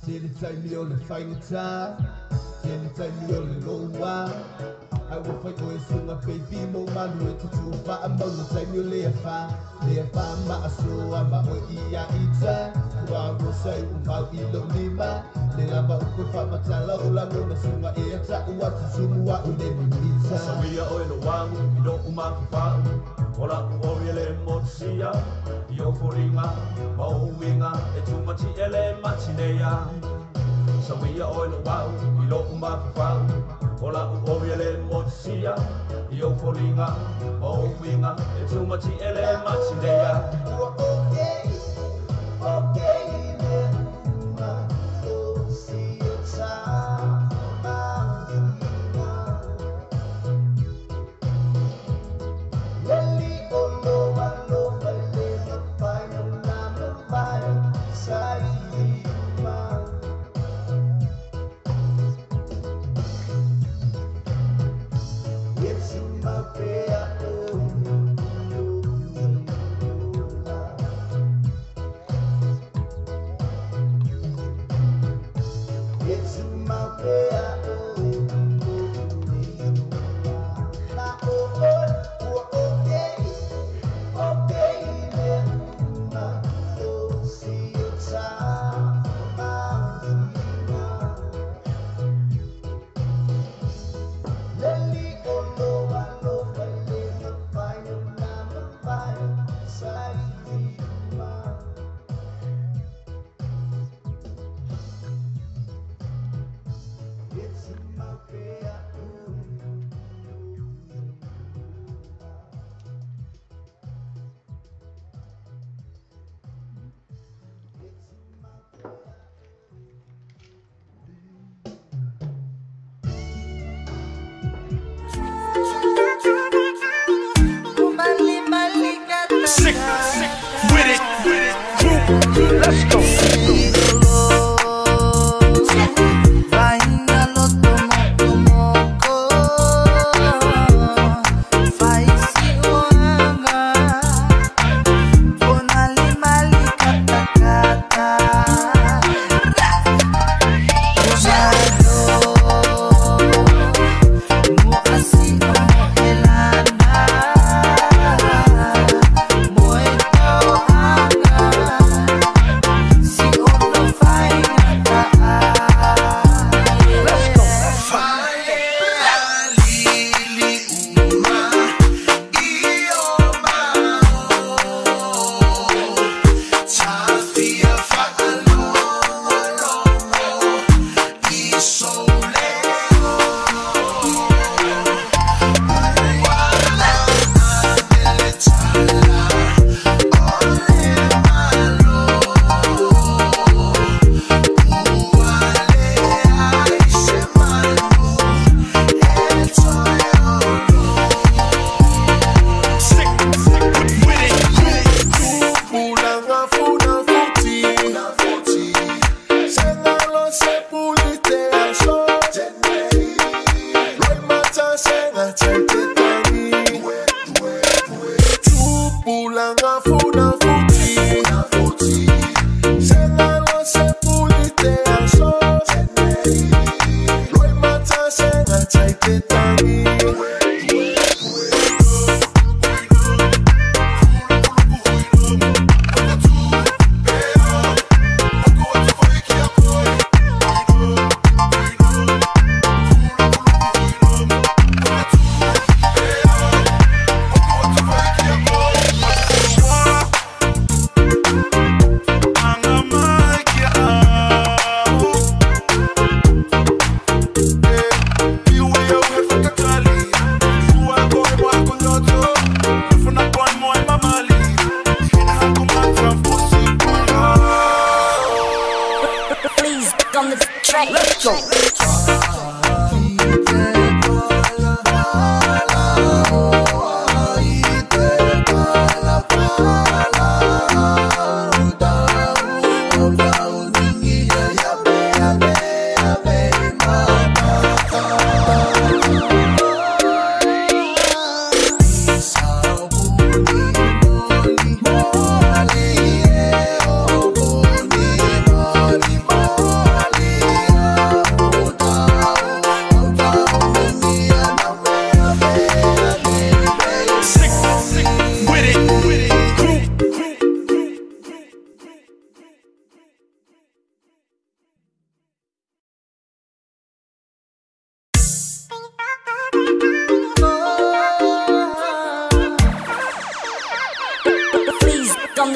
Tele taimi o le faigata, tele taimi o le loa. Ai ua fai oe suga baby mo malu e tutu faamauna taimi o le afa, le afa maasoa ma oe ia ita. Ua rosa i umau i lou lima, le lava upu e faamatala o lagona suga e ata'u atu sumu a'u le mimita. Sawia oe lo wangu i lo umafafa'u O la'u ori e le motusia I ou foliga ma ou uiga e tumati'e le matineia. Sawia oe lo wa'u i lo'u mafafa'u O la'u ori e le motusia I ou foliga ma ou uiga e tumati'e le matineia. Ua okay, okay le uma o si o tamāina. Leli o lo alofa i le mafai ona mamae sa i uma. E tumau pea oe ola. E tumau pea oe ola. Na o oe ua okay, okay le uma o si o tamāina. Leli o lo alofa i le mafai ona mamae sa i uma. E tumau pea oe. Sick with it, crew. Let's go. Sick with it, crew.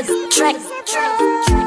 on the track.